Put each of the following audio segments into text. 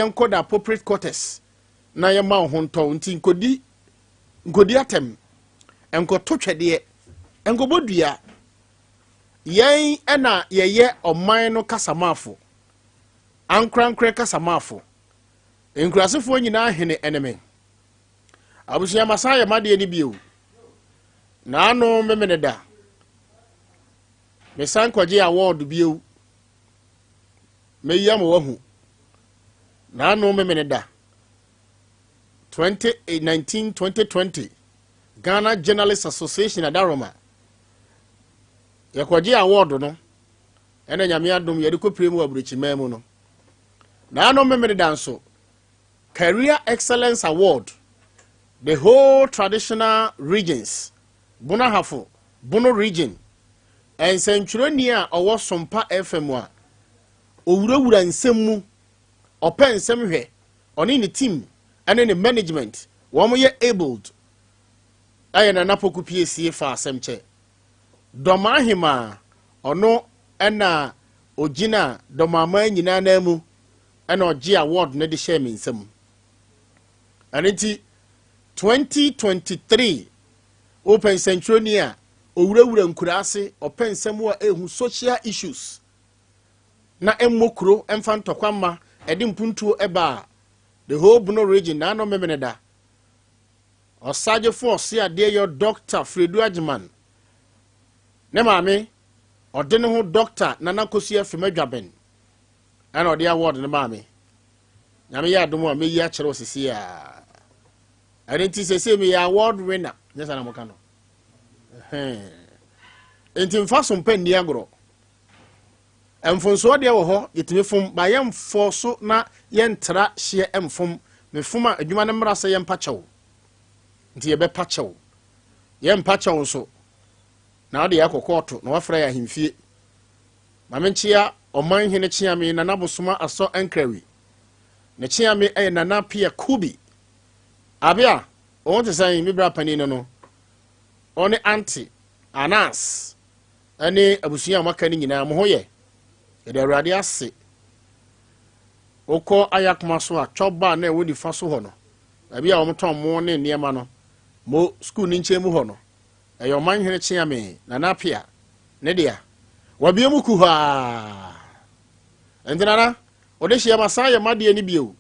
Yɛnkɔ the appropriate quarters na yɛma wo ho ntɔ wo. Nti nkɔdi nkɔdi atɛm, nkɔto twɛdeɛ, nkɔbɔ dua. Yɛn ɛna yɛyɛ ɔman no kasamaafo, ankorankorɛ kasamaafo, nkurasefoɔ nyinaa hene ɛne me. Abusua, masan yɛ madeɛ no bio. Naano memene da mesan kɔgye award bio. Meyi ama wahu. Naano memene da 2019 2020 Ghana Journalists Association adaroma yɛkɔgye award no, ɛna Nyame adom yɛde kɔpire mu wɔ aburokyiman mu no. Naano memene da nso, Career Excellence Award, the whole traditional regions, Bonahafo, Bono Region, nsɛntwerɛni a ɔwɔ Sompa FM a owurawura nsɛm mu, ɔpɛ nsɛm hwɛ, ɔne ne team ɛne ne management, wɔn yɛ abled, ɛyɛ Nana Poku Piesie fa asɛm kyɛ dɔm ahema. Ɔno ɛna ogyina dɔm nyinaa nan mu ɛna ɔgye award no de hyɛɛ me nsam. Ɛno nti 2023 wopɛ nsɛntwerɛni a owurawura nkuraase, ɔpɛ nsɛm a ehu social issues na ɛmmɔ kuro, ɛmfa ntɔkwa mma, ɛde mpuntuo ɛba a, the whole Bono Region, naano memene da ɔsagyefo ɔse adeɛ yɛ Doctor Fredu Agyeman ne maame ɔde ne ho Doctor Nana Kosua Fim Adwaben ɛna ɔde award no maame. Nyame yɛ adom a, mɛyi akyerɛ wo sisi a. Ɛno nti sɛsɛ meyɛ award winner, nyɛ sa na moka no. Nti mfa so mpa nni agorɔ. Mfonsoɔ deɛ wɔ hɔ, yɛtumi fom ba, yɛmfɔ so na yɛntra hyeɛ mfom. Mefom a, adwuma no mmara sɛ yɛmpa kyɛw, nti yɛbɛpa kyɛw. Yɛmpa kyɛw nso na wode yɛ akɔ kɔɔto na wafrɛ yɛ ahemfie. Maame, nkyea ɔman hene kyeame Nana Bosoma Asɔ Nkrawi. Ne kyeame ɛyɛ Nana Pia Kubi abea wɔn te sɛn me bra panin no, ɔne ante Anas ɛne abusua a wɔaka no nyinaa, mo ho yɛ. Yɛde Awurade ase. Wokɔ Ayakoma so a, twɔba na ɛwɔ nifa so hɔ no, baabi a wɔtɔn mo ne nneɛma no mo sukuu ne nkyɛn mu hɔ no, ɛyɛ ɔman hene kyeame Nana Pia ne dea. Wabie mu ku hɔ a. Nti Nana ɔde hyia ma san yɛ madeɛ no bio.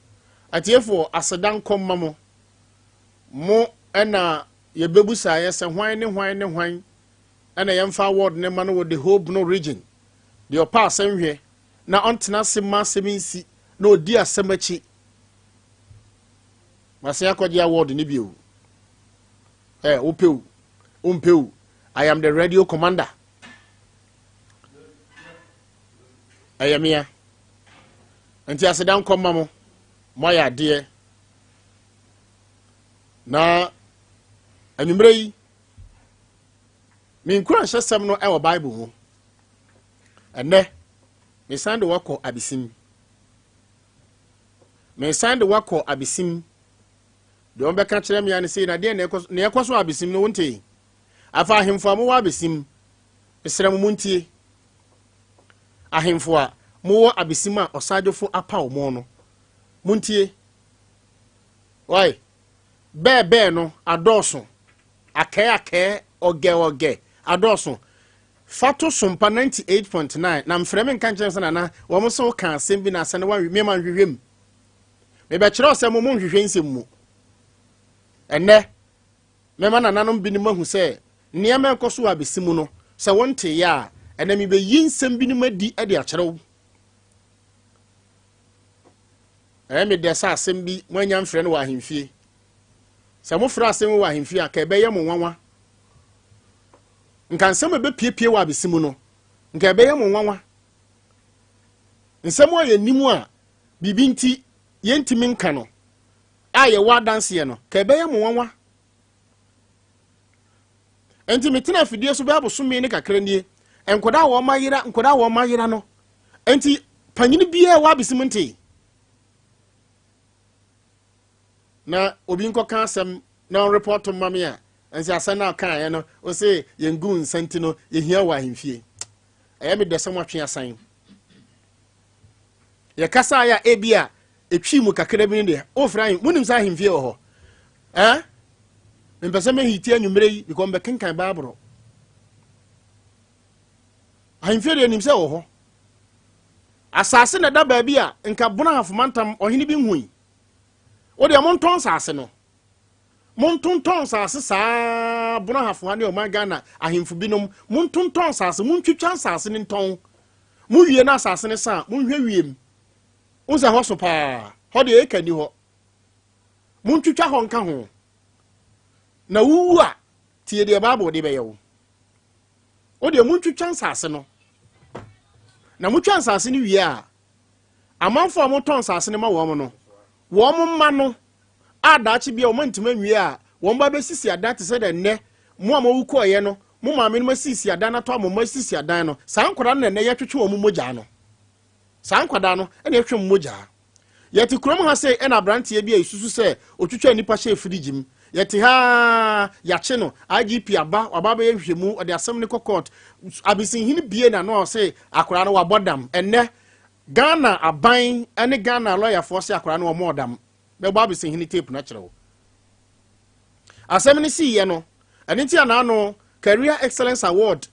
Atiefoɔ, aseda nkɔ mma mo. Mo ɛna yɛbɛbu saa yɛ sɛ hwan ne hwan ne hwan ɛna yɛmfa award ne ma no wɔ the whole Bono Region. Deɛ ɔpa asɛm hwɛ na ɔntena ase ma asɛm nsi na ɔdi asɛm akyi, masen akɔgye award ne bio. Ɛ wopɛ o, wompɛ o, I am the radio commander. Ɛyɛ mea. Nti aseda nkɔ ma mo. Moayɛ adeɛ. Na anwummerɛ yi, me nkuranhyɛsɛm no ɛwɔ Bible mu. Ɛnɛ mesan de wakɔ Abesim, mesan de wakɔ Abesim. Deɛ wɔbɛka kyerɛ me a ne sei na deɛ na ɛkɔ so Abesim no wonte. Afa ahemfo a mowɔ Abesim, mesrɛ mo, montie. Ahemfo a mowɔ Abesim a ɔsagyefo apaw mo no, montie. Wai bɛɛbɛɛ no adɔɔso, akɛɛ akɛɛ, ɔgɛ ɔgɛ adɔɔso. Fa to Sompa 98.9 na mfrɛ me nka nkyerɛ sɛ Nana wɔn nso ka asɛm bi na asɛm no mema nhwehwɛ mu. Mebɛkyerɛ sɛ mo nhwehwɛ nsɛm mu. Ɛnɛ mɛma nananom binom ahu sɛ nneɛma ɛkɔ so wɔ Abɛsi mu no, sɛ wɔnte yɛ a, ɛnɛ mebɛyi nsɛm binom adi de akyerɛ wo. Ɛyɛ me dɛ sɛ asɛm bi moanya mfrɛ no wɔ ahemfie. Sɛ mofrɛ asɛm wɔ ahemfie a, ka ɛbɛyɛ mo nwanwa. Nka nsɛm a ɛbɛpiepie wɔ Abɛsi mu no, nka ɛbɛyɛ mo nwanwa. Nsɛm a yɛnim a biribi nti yɛntumi nka no a yɛwɔ adanseɛ no, ka ɛbɛyɛ mo nwanwa. Nti metena afidie so bɛyɛ bosome ne kakra nie, nkɔdaa a wɔn ayera, nkɔdaa a wɔn ayera no, nti panyini biara wɔ Abɛsi mu nte na obi nkɔka asɛm na ɔrepɔto ma me a, nsi asɛm na ɔkaeɛ no, ɔsɛ yɛngu nsa nti no yɛhia wɔ ahemfie. Ɛyɛ me dɛ sɛ moatwe asan yɛkasa yɛ a, ebi a Ɛtwii mu kakra bi no deɛ, wofrɛ ahem, monim sɛ ahemfie wɔ hɔ. Eh? Mempɛ sɛ mɛhiti anwummerɛ yi because mbɛkenkan Bible. Ahemfie deɛ nim sɛ wɔ hɔ. Asase na ɛda baabi a nka Bono Ahafo mantam ɔhene bi nhui. Wo deɛ montɔn nsase no. Montontɔn nsase saa Bono Ahafo ha ne ɔman Ghana ahemfo binom. Montontɔn nsase, montwitwa nsase no ntɔn. Mowie na asase no sa a, monhwɛ wiem. Wohu sɛ hɔ so paa. Hɔ deɛ eka nni hɔ. Montwitwa hɔ nka ho. Na wowu a, tie deɛ Bible de bɛyɛ wo. Wo deɛ montwitwa nsase no. Na motwa nsase no wie a, amanfoɔ a motɔn nsase no ma wɔn no, wɔn mma no a daakye bi a wɔn antumi anwie a wɔn ba bɛsisi adan te sɛ dɛ nnɛ mo a mowu kɔɔeɛ no, mo maame no asisi adan no atɔ a mo mma asisi adan no, saa nkwadaa no na nnɛ yɛtwetwe wɔn mogya no. Saa nkwadaa no na yɛtwetwe wɔn mogya. Yɛte kurom ha sei ɛna aberanteɛ bi a yɛsusu sɛ ɔtwitwaa nnipa hyɛɛ firigye mu. Yɛte ha ara, yɛakye no, IGP aba, waba abɛyɛ nhwehwɛmu, ɔde asɛm no kɔ court. Abesinhene bue n'ano a ɔse akwadaa no wabɔ dam. Ɛnnɛ, Ghana aban ne Ghana lɔyafoɔ se akwadaa no ɔmmɔɔ dam. Mɛbɔ Abesinhene tape no akyerɛ wo. Asɛm no siiɛ no, ɛno nti a n'ano Career Excellence Award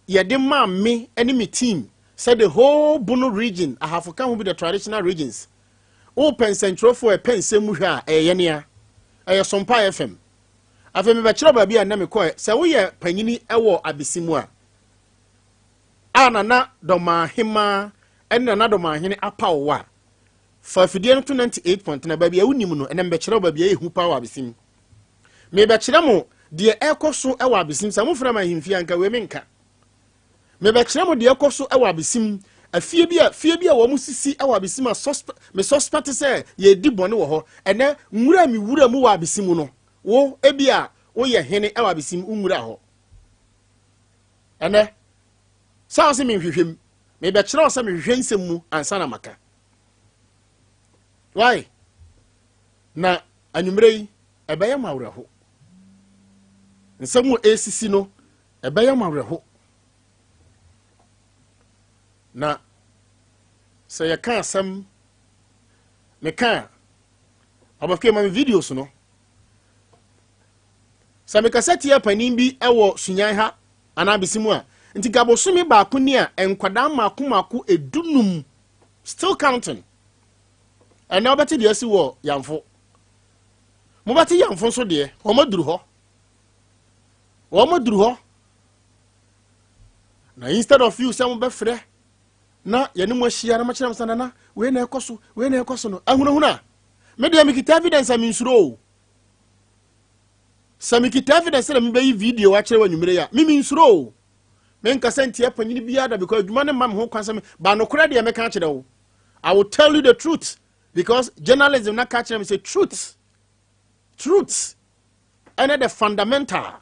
yɛde maa me ne me team sɛ the whole Bono region, Ahafo ka ho bi, the traditional regions. Wopɛ nsɛnkyerɛwfoɔ a ɛpɛ nsɛm mu hwɛ a, ɛyɛ yɛn a. Ɛyɛ Sompa FM. Afei mebɛkyerɛw baabi a nnɛ mekɔɛ. Sɛ woyɛ panyini wɔ Abisi mu a, a Nana Dɔmahemaa ne Nana Dɔmahene apaw wo a, fa afidie no to 98.9 baabi a wonim no, ɛnɛ mebɛkyerɛw baabi a ɛyɛ hu paa wɔ Abisi mu. Mebɛkyerɛ mo deɛ ɛkɔ so wɔ Abesim. Sɛ mofrɛ me ahemfie a, nka wei menka. Mebɛkyerɛ mo deɛ ɛkɔ so wɔ Abesim. Afie bi a fie bi a wɔn sisi wɔ Abesim a suspect me suspect sɛ yɛredi bɔne wɔ hɔ. Ɛnɛ nwura mi wura mu wɔ Abesim no. Wo ebi a woyɛ hene wɔ Abesim nwura hɔ. Ɛnɛ sɛ ɔse menhwehwɛ mu. Mebɛkyerɛ wo sɛ mehwehwɛ nsɛm mu ansa na maka. Why? Na anwummerɛ yi, ɛbɛyɛ mo awerɛho. Nsɛm a ɛresisi no, ɛbɛyɛ mo awerɛho. Na sɛ yɛka asɛm, meka a, ɔbɛfie ma me videos no. Sɛ mekasa tia panin bi wɔ Sunyan ha anaa besi mu a, nti nka bosome baako ni a nkwadaa mmaako mmaako 15 still counting. Ɛnɛ wobɛte deɛ asi wɔ Yamfo. Mobɛte Yamfo nso deɛ, wɔn aduru hɔ. Wɔn aduru hɔ. Na instead of you sɛ mobɛfrɛ na yɛne mo ahyia na moakyerɛ mo sɛ nana wei na ɛkɔ so, wei na ɛkɔ so no, ahunahuna. Me deɛ mekita evidence a mensuro o. Sɛ mekita evidence na mebɛyi video akyerɛ wɔ anwummere yi a, me mensuro o. Menkasa ntia panyini biara da because adwuma no mma me ho kwan sɛ me ba nokorɛ deɛ mɛka akyerɛ wo. I will tell you the truth because journalism na ka kyerɛ me sɛ truth, truth ɛne the fundamental.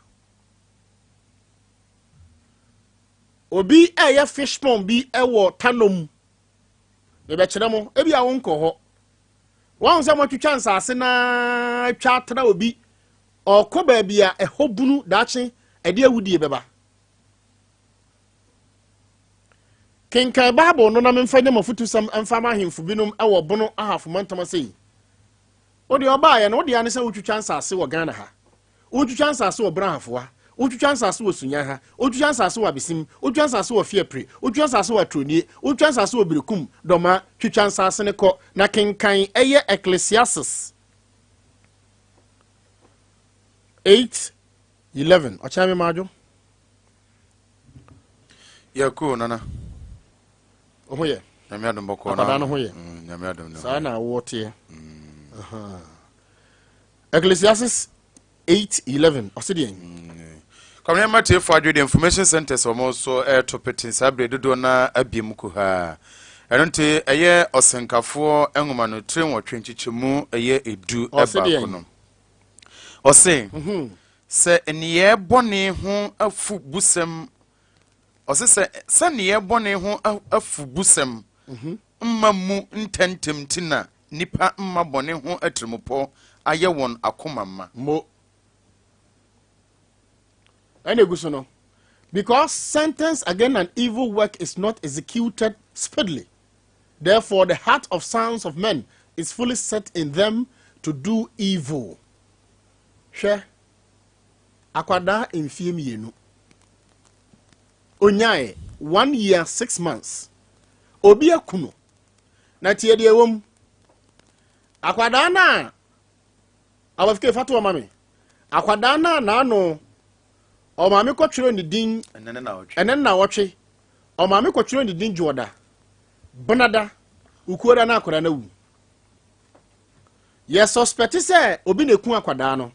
Obi ɛyɛ fish pond bi ɛwɔ Tanom, mebɛkyerɛ mo, ebi a wonkɔ hɔ. Wɔn sɛ wɔatwitwa nsaase na atwa atra obi ɔkɔ baabi a ɛhɔ bunu daakye ɛde awudie bɛba. Kenkan Bible no na memfa nyɛ m'afotusɛm mfa ma ahemfo binom wɔ Bono Ahafo mantam ase yi. Wo deɛ ɔbaeɛ no, wo deɛ ne sɛ wotwitwa nsase wɔ Ghana ha. Wotwitwa nsase wɔ Bono Ahafo ha. Wotwitwa nsase wɔ Sunya ha. Wotwitwa nsase wɔ Abesim. Wotwitwa nsase wɔ Fiapre. Wotwitwa nsase wɔ Atronie. Wotwitwa nsase wɔ Berekum, Dɔmaa. Twitwa nsase no kɔ na kenkan ɛyɛ Ecclesiastes 8:11. Ɔkyɛn me madwo. Yɛ cool nana. Wo ho yɛ. Nyame adom bɔkɔɔ na. Akwadaa no ho yɛ. Nyame adom ne. Saa na awoɔ teɛ. Ecclesiastes 8:11 ɔse deɛn? Kwame ɛma tiefo adwe de information centers wɔn so ɛreto pete saa bere dodoɔ na abie mu kuhaa. Ɛno nti ɛyɛ ɔsɛnkafoɔ nwoma no tire 8 nkyekyɛmu ɛyɛ 11 no. Ɔse mhm. Sɛ nneyɛɛ bɔne ho afobusɛm, ɔse sɛ, sɛ nneyɛɛ bɔne ho afobusɛm mma mu ntɛmntɛm nti na nnipa mma bɔne ho atirimpɔ ayɛ wɔn akoma ma. Mo. Ɛna egu so no, because sentence against an evil work is not executed speedily, therefore the heart of sons of men is fully set in them to do evil. Hwɛ, akwadaa mfie 2, onyae 1 year 6 months, obi aku no. Na tie deɛ ɛwɔ mu. Akwadaa no a abafike fa to ɔma me, akwadaa no a n'ano ɔmaame kɔtwerɛ ne din. Ɛnɛ ne na ɔtwe. Ɛnɛ na wɔtwe ɔmaame kɔtwerɛ ne din Dwoɔda, Benada, Ukuoda na akwadaa no awu. Yɛ suspect sɛ obi na eku akwadaa no.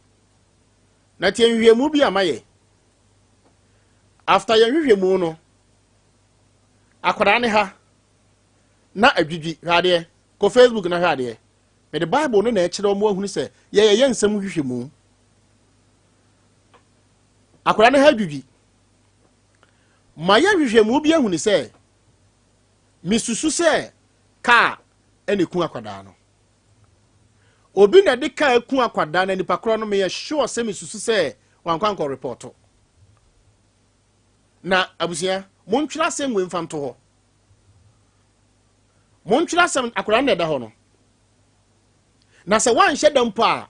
Na tie nhwehwɛmu bi a mayɛ. After yɛn nhwehwɛmu no, akwadaa ne ha na adwidwi. Hwɛ adeɛ, kɔ Facebook na hwɛ adeɛ. Mede Bible no na ɛkyerɛ wɔn ahunu sɛ yɛyɛ yɛn nsɛm nhwehwɛmu. Akwadaa ne ha adwidwi ma yɛ nhwehwɛmu bi ahunu sɛ misusu sɛ kaa ɛna eku akwadaa no. Obi na ɛde kaa eku akwadaa na nipa korɔ no, meyɛ sure sɛ misusu sɛ wankɔ ankɔ report. Na abusua, montwerɛ asɛm wei mfa nto hɔ. Montwerɛ asɛm. Akwadaa no na ɛda hɔ no, na sɛ woanhyɛ da mpo a,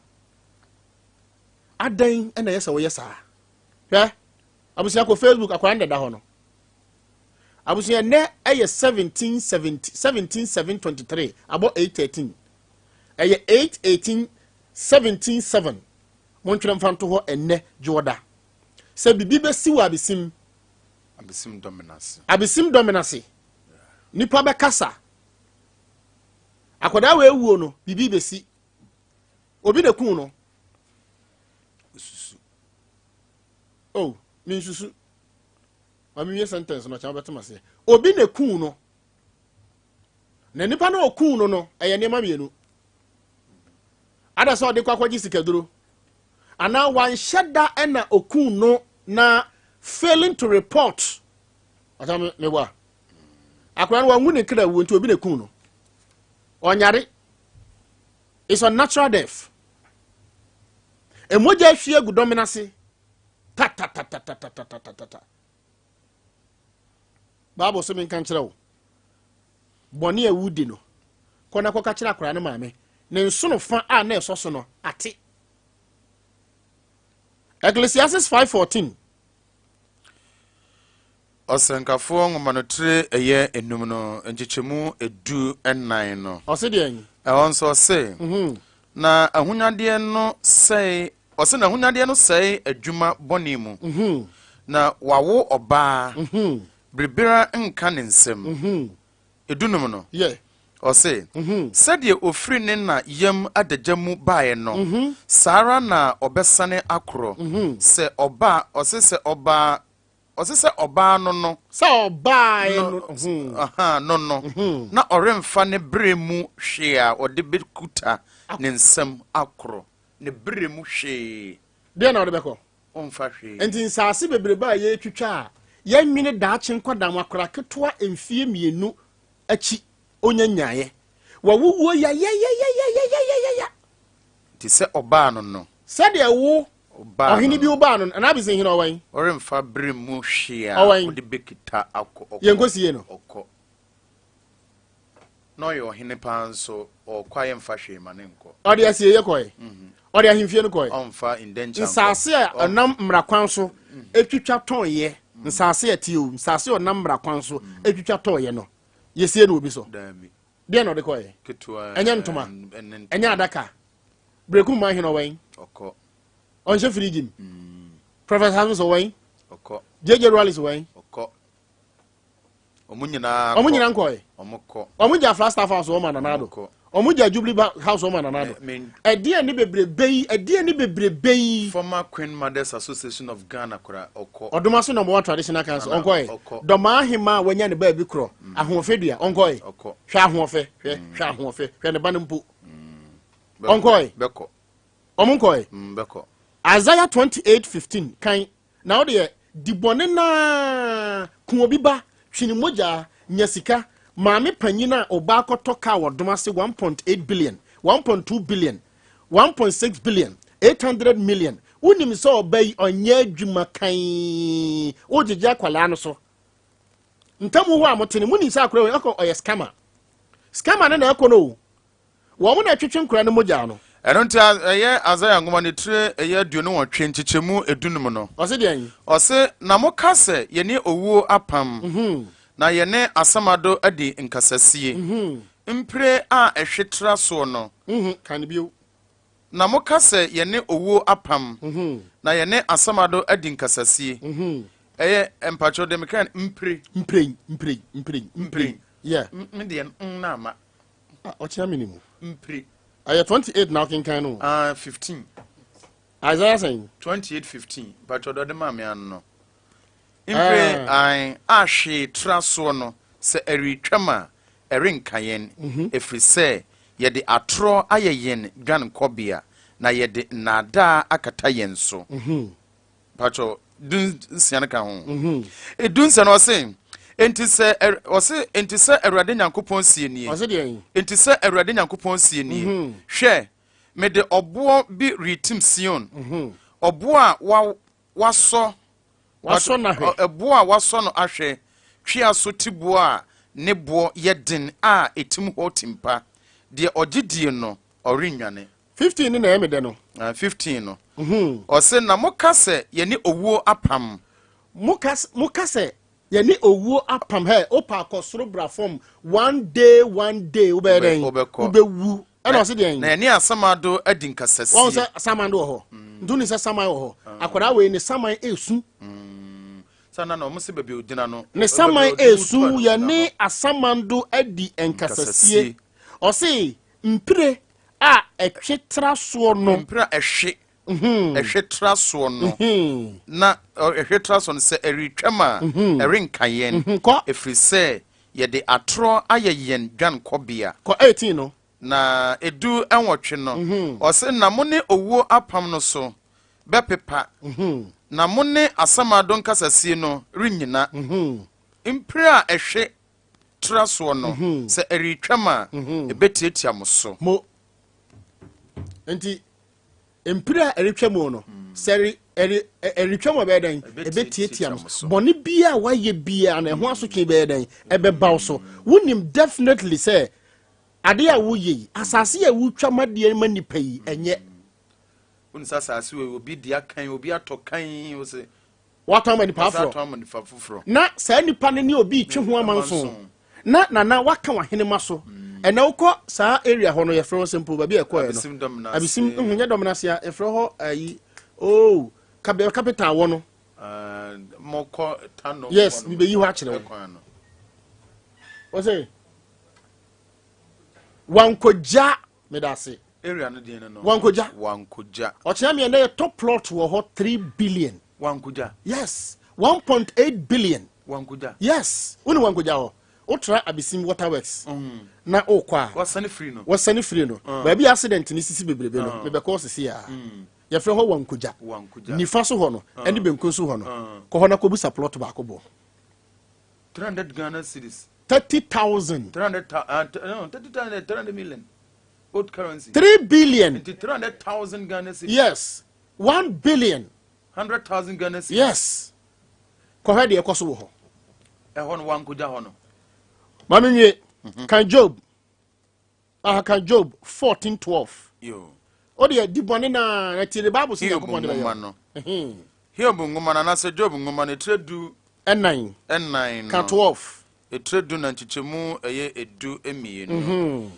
adan ɛna ɛyɛ sɛ woyɛ saa. Hwɛ, abusua, kɔ Facebook. Akwadaa no na ɛda hɔ no, abusua. Nnɛ ɛyɛ 17 70 17 7 23, abɔ 8:13, ɛyɛ 8:18, 17 7. Montwerɛ mfa nto hɔ. Ɛnnɛ Dwoɔda, sɛ biribi bɛsi wɔ Abesim. Abesim Dominance. Abesim Dominance, nipa bɛkasa. Akwadaa wɔ ewuo no, biribi bɛsi, obi na kun no. Osusu. Oh, mi nsusu. Maame, wie sentence no, ɔkyɛn wobɛtem aseɛ. Obi na kun no, na nipa no okun no, ɛyɛ nneɛma mmienu: ada sɛ ɔde kɔ akɔgye sikaduro anaa wanhyɛ da ɛna okun no na failing to report. Ɔkyɛn me meboa akwadaa no, wanwu ne kra wuo, nti obi na kun no. Ɔnyare, it's a natural death. Emogya ahwie agu dɔm n'ase tatatatatatatatata. Bible sɛ menka nkyerɛ wo, bɔne a wudi no, kɔ na kɔka kyerɛ akwadaa no maame ne nsono fa a na ɛsɔ so no ate. Ecclesiastes 5:14. Ɔsɛnkafoɔ nwoma no tire ɛyɛ 5 no, nkyekyɛmu 14 no. Ɔse deɛ? Ɛhɔ nso ɔse, na ahonyadeɛ no sɛe, ɔse na ahonyadeɛ no sɛe adwuma bɔne mu, na wawo ɔbaa, biribiara nka ne nsam. 15 no, ɔse, sɛdeɛ ofiri ne na yam adagya mu baeɛ no, saa ara na ɔbɛsane akorɔ. Sɛ ɔbaa, ɔse sɛ ɔbaa, ɔse sɛ ɔbaa no Sɛ ɔbaa no. Aha, no na ɔremfa ne bere mu hwee a ɔde bɛkuta ne nsam akorɔ, ne bere mu hwee. Deɛ na ɔde bɛkɔ? Ɔmfa hwee. Nti nsaase bebrebe a yɛretwitwa a yɛnwene daakye nkɔdam, akora ketewa mfie 2 akyi onya nyaeɛ wɔwowuo yayayayayayayaya. Nti sɛ ɔbaa no Sɛdeɛ wo ɔbaa ɔhene bi no, wobaa no anaa bisi hene ɔwɛn. Ɔremfa bere mu hwee a Ɔwɛn. ɔde bɛkuta akɔ, ɔkɔ. Yɛnkɔsie no. Ɔkɔ na ɔyɛ ɔhene paa nso, ɔkɔ a yɛmfa hwee ma ne nkɔ. Ɔde asieyɛ kɔɛ, ɔde ahemfie no kɔɛ. Ɔmfa indenture nkɔ. Nsaase a ɔnam mmara kwan so etwitwa tɔnyɛ, nsaase a tie o, nsaase a ɔnam mmara kwan so etwitwa tɔnyɛ no, yɛsie no obi so? Daabi. Deɛ na ɔde kɔɛ? Ketewa. Ɛnyɛ ntoma? Ɛne ntoma. Ɛnyɛ adaka? Berekum ma ahene ɔwɛn. Ɔkɔ. Ɔnhyɛ firigye mu. Professor Hamilton ɔwɛn. Ɔkɔ. JJ Rawlings ɔwɛn. Ɔkɔ, ɔmo nyinaa Ɔmo kɔ. nyinaa nkɔɛ. Ɔmo kɔ. Ɔmo gya Flagstaff House wɔn Nana Addo. Ɔmo kɔ. Ɔmo gya Jubilee House wɔn Nana Addo. Ɛdeɛ ne bebrebe yi, ɛdeɛ ne bebrebe yi. Former Queen Mothers Association of Ghana kora, ɔkɔ. Ɔdoma so number one traditional council. Nana, ɔnkɔɛ. Ɔkɔ. Dɔmaa ahema a wanya ne baabi korɔ, ahoɔfɛ dua, ɔnkɔɛ. Ɔkɔ. Hwɛ ahoɔfɛ, hwɛ, hwɛ ahoɔfɛ, hwɛ ne ba no mpo. Bɛkɔ. Ɔnkɔɛ. Bɛkɔ. Ɔmo nkɔɛ. Bɛkɔ. Isaiah 28:15 kan na wode yɛ di bɔne naa, ku obi ba, twe ne mogya, nya sika. Maame panyin a ɔba akɔtɔ kaa wɔ dom ase, 1.8 billion, 1.2 billion, 1.6 billion, 800 million. Wonim sɛ ɔba yi ɔnyɛ adwuma kan, wogyegye akwalaa no so ntam hɔ a mote no, monim sɛ akora wei ɛkɔ ɔyɛ scammer. Scammer no na ɛkɔ no o. Wɔn na ɛtwetwe nkora no mogya no. Ɛno nti ɛyɛ Isaiah nwoma no tire ɛyɛ 28 nkyekyɛmu 15 no. Ɔse deɛn? Ɔse, na moka sɛ, Yɛne owuo apam, na yɛne asamado adi nkasasie, mpire a ɛhwe tra soɔ no. Ka no bio. Na moka sɛ, Yɛne owuo apam, na yɛne asamado adi nkasasie. Ɛyɛ, mpakyɛw, deɛ meka no, mpire. Mpire, mpire, mpire, mpire. Yeah. Me deɛ, n na ama. Ah, ɔkyea me ne mu. Mpire. Ɛyɛ 28 na ɔkenkan no. Ah, 15. Isaiah sɛn? 28, 15. Mpakyɛw, deɛ ɔde maa me ano no. Mpire ae a hwee tra soɔ no, sɛ ɛretwam a, ɛrenka yɛn, ɛfiri sɛ yɛde atorɔ ayɛ yɛn dwanekɔbea, na yɛde nnaadaa akata yɛn so. Mpakyɛw, 16 no ka ho. 16 no ɔse, Enti sɛ, ɔse, enti sɛ Awurade Nyankopɔn sie nie. Ɔse deɛn? Enti sɛ Awurade Nyankopɔn sie nie, hwɛ, mede ɔboɔ bi retim Sion, ɔboɔ a wa, Wɔasɔ Wɔasɔ no ahwɛ. Ɛboɔ a wɔasɔ no ahwɛ, twea so tiboɔ a ne boɔ yɛ den a ɛtim hɔ timpa. Deɛ ɔgye die no, ɔrennwane. 15 no na ɛyɛ me dɛ no. 15 no, ɔse, Na moka sɛ, Yɛne owuo apam. Moka, moka sɛ, Yɛne owuo apam hɛ wopa kɔ soro bra fam one day one day wobɛyɛ dɛn wobɛwu ɛna ɔse deɛn na yɛne asamado adi nkasasie wɔn sɛ saman do wɔ hɔ mm. nti wonim sɛ saman wɔ hɔ ah. akwadaa wei ne saman esu mm. sana na ɔmo sɛ baabi ogyina no ne saman esu yɛne asamando adi nkasasie ɔse mpire a ɛtwe tra soɔ no mpire a ɛhwe ɛhwe tra soɔ no, na ɛhwe tra soɔ no, sɛ ɛretwam a, ɛrenka yɛn, ɛfiri sɛ yɛde atorɔ ayɛ yɛn dwankɔbea. Kɔ 18 no. Na 18 no, ɔse, na mo ne owuo apam no so bɛpepa, na mo ne asamando nkasasie no rennyina. Mpire a ɛhwe tra soɔ no, sɛ ɛretwam a, ɛbɛtiatia mo so. Mo. Nti, Mpire a ɛretwa mu no, sɛ ɛretwa mu ɛbɛyɛ dɛn? Ɛbɛtiatia mo so. Bɔne biara a wayɛ biara na ɛho asotwe bɛyɛ dɛn? Ɛbɛba wo so. Wonim definitely sɛ adeɛ a woyɛ yi, asase a wotwa ma deɛ ma nipa yi, ɛnyɛ. Wonim sɛ asase wei obi di akan, obi atɔ kan, wose Watɔn ama nipa aforɔ. Atɔn ama nipa foforɔ. Na saa nipa no ne obi retwe ho amanso. Na nana waka w'ahenema so. Ɛnna wokɔ saa area hɔ no yɛfrɛ hɔ sɛ mpo baabi a ɛkɔɛ no. Abisim Dɔmena Abisim nhu nyɛ Dɔmena ase a yɛfrɛ hɔ ayi oh capital wɔ no. Mɔkɔ Tano. Yes, mebɛyi hɔ akyerɛ wo. Wɔsɛ wankɔgya meda ase. Area no din no no. Wankogya. Wankogya. Ɔkyena mi ɛnɛ yɛ top plot wɔ hɔ 3 billion. Wankogya. Yes, 1.8 billion. Wankogya. Yes, wone Wankogya hɔ. Wotra Abisim Waterworks. Na wokɔ a. Wasane firi no. Wasane firi no. Baabi accident ni sisi bebrebe no. Mebɛkɔ sisi a. Yɛfrɛ hɔ Wankogya. Wankogya. Nifa so hɔ no, ɛne benkum so hɔ no. Kɔ hɔ na kɔbusa plot baako bɔ. 300 Ghana cedis. 30,000. 300, no, 30,000, 300 million. Old currency. 3 billion. Nti 300,000 Ghana cedis. Yes. 1 billion. 100,000 Ghana cedis. Yes. Kɔhwɛ deɛ ɛkɔ so wɔ hɔ. Ɛhɔ no Wankogya hɔ no. Maame nwie. Kan Job. Aha kan Job 14:12. Yo. O deɛ di bɔne na na tie de Bible sɛ Hiob Nyankopɔn de nwoma bɛyɛ. no. Hiob nwoma no anaasɛ Job nwoma no etire du 4. 4 no. Ka 12. Etire du na nkyekyɛmu ɛyɛ 12.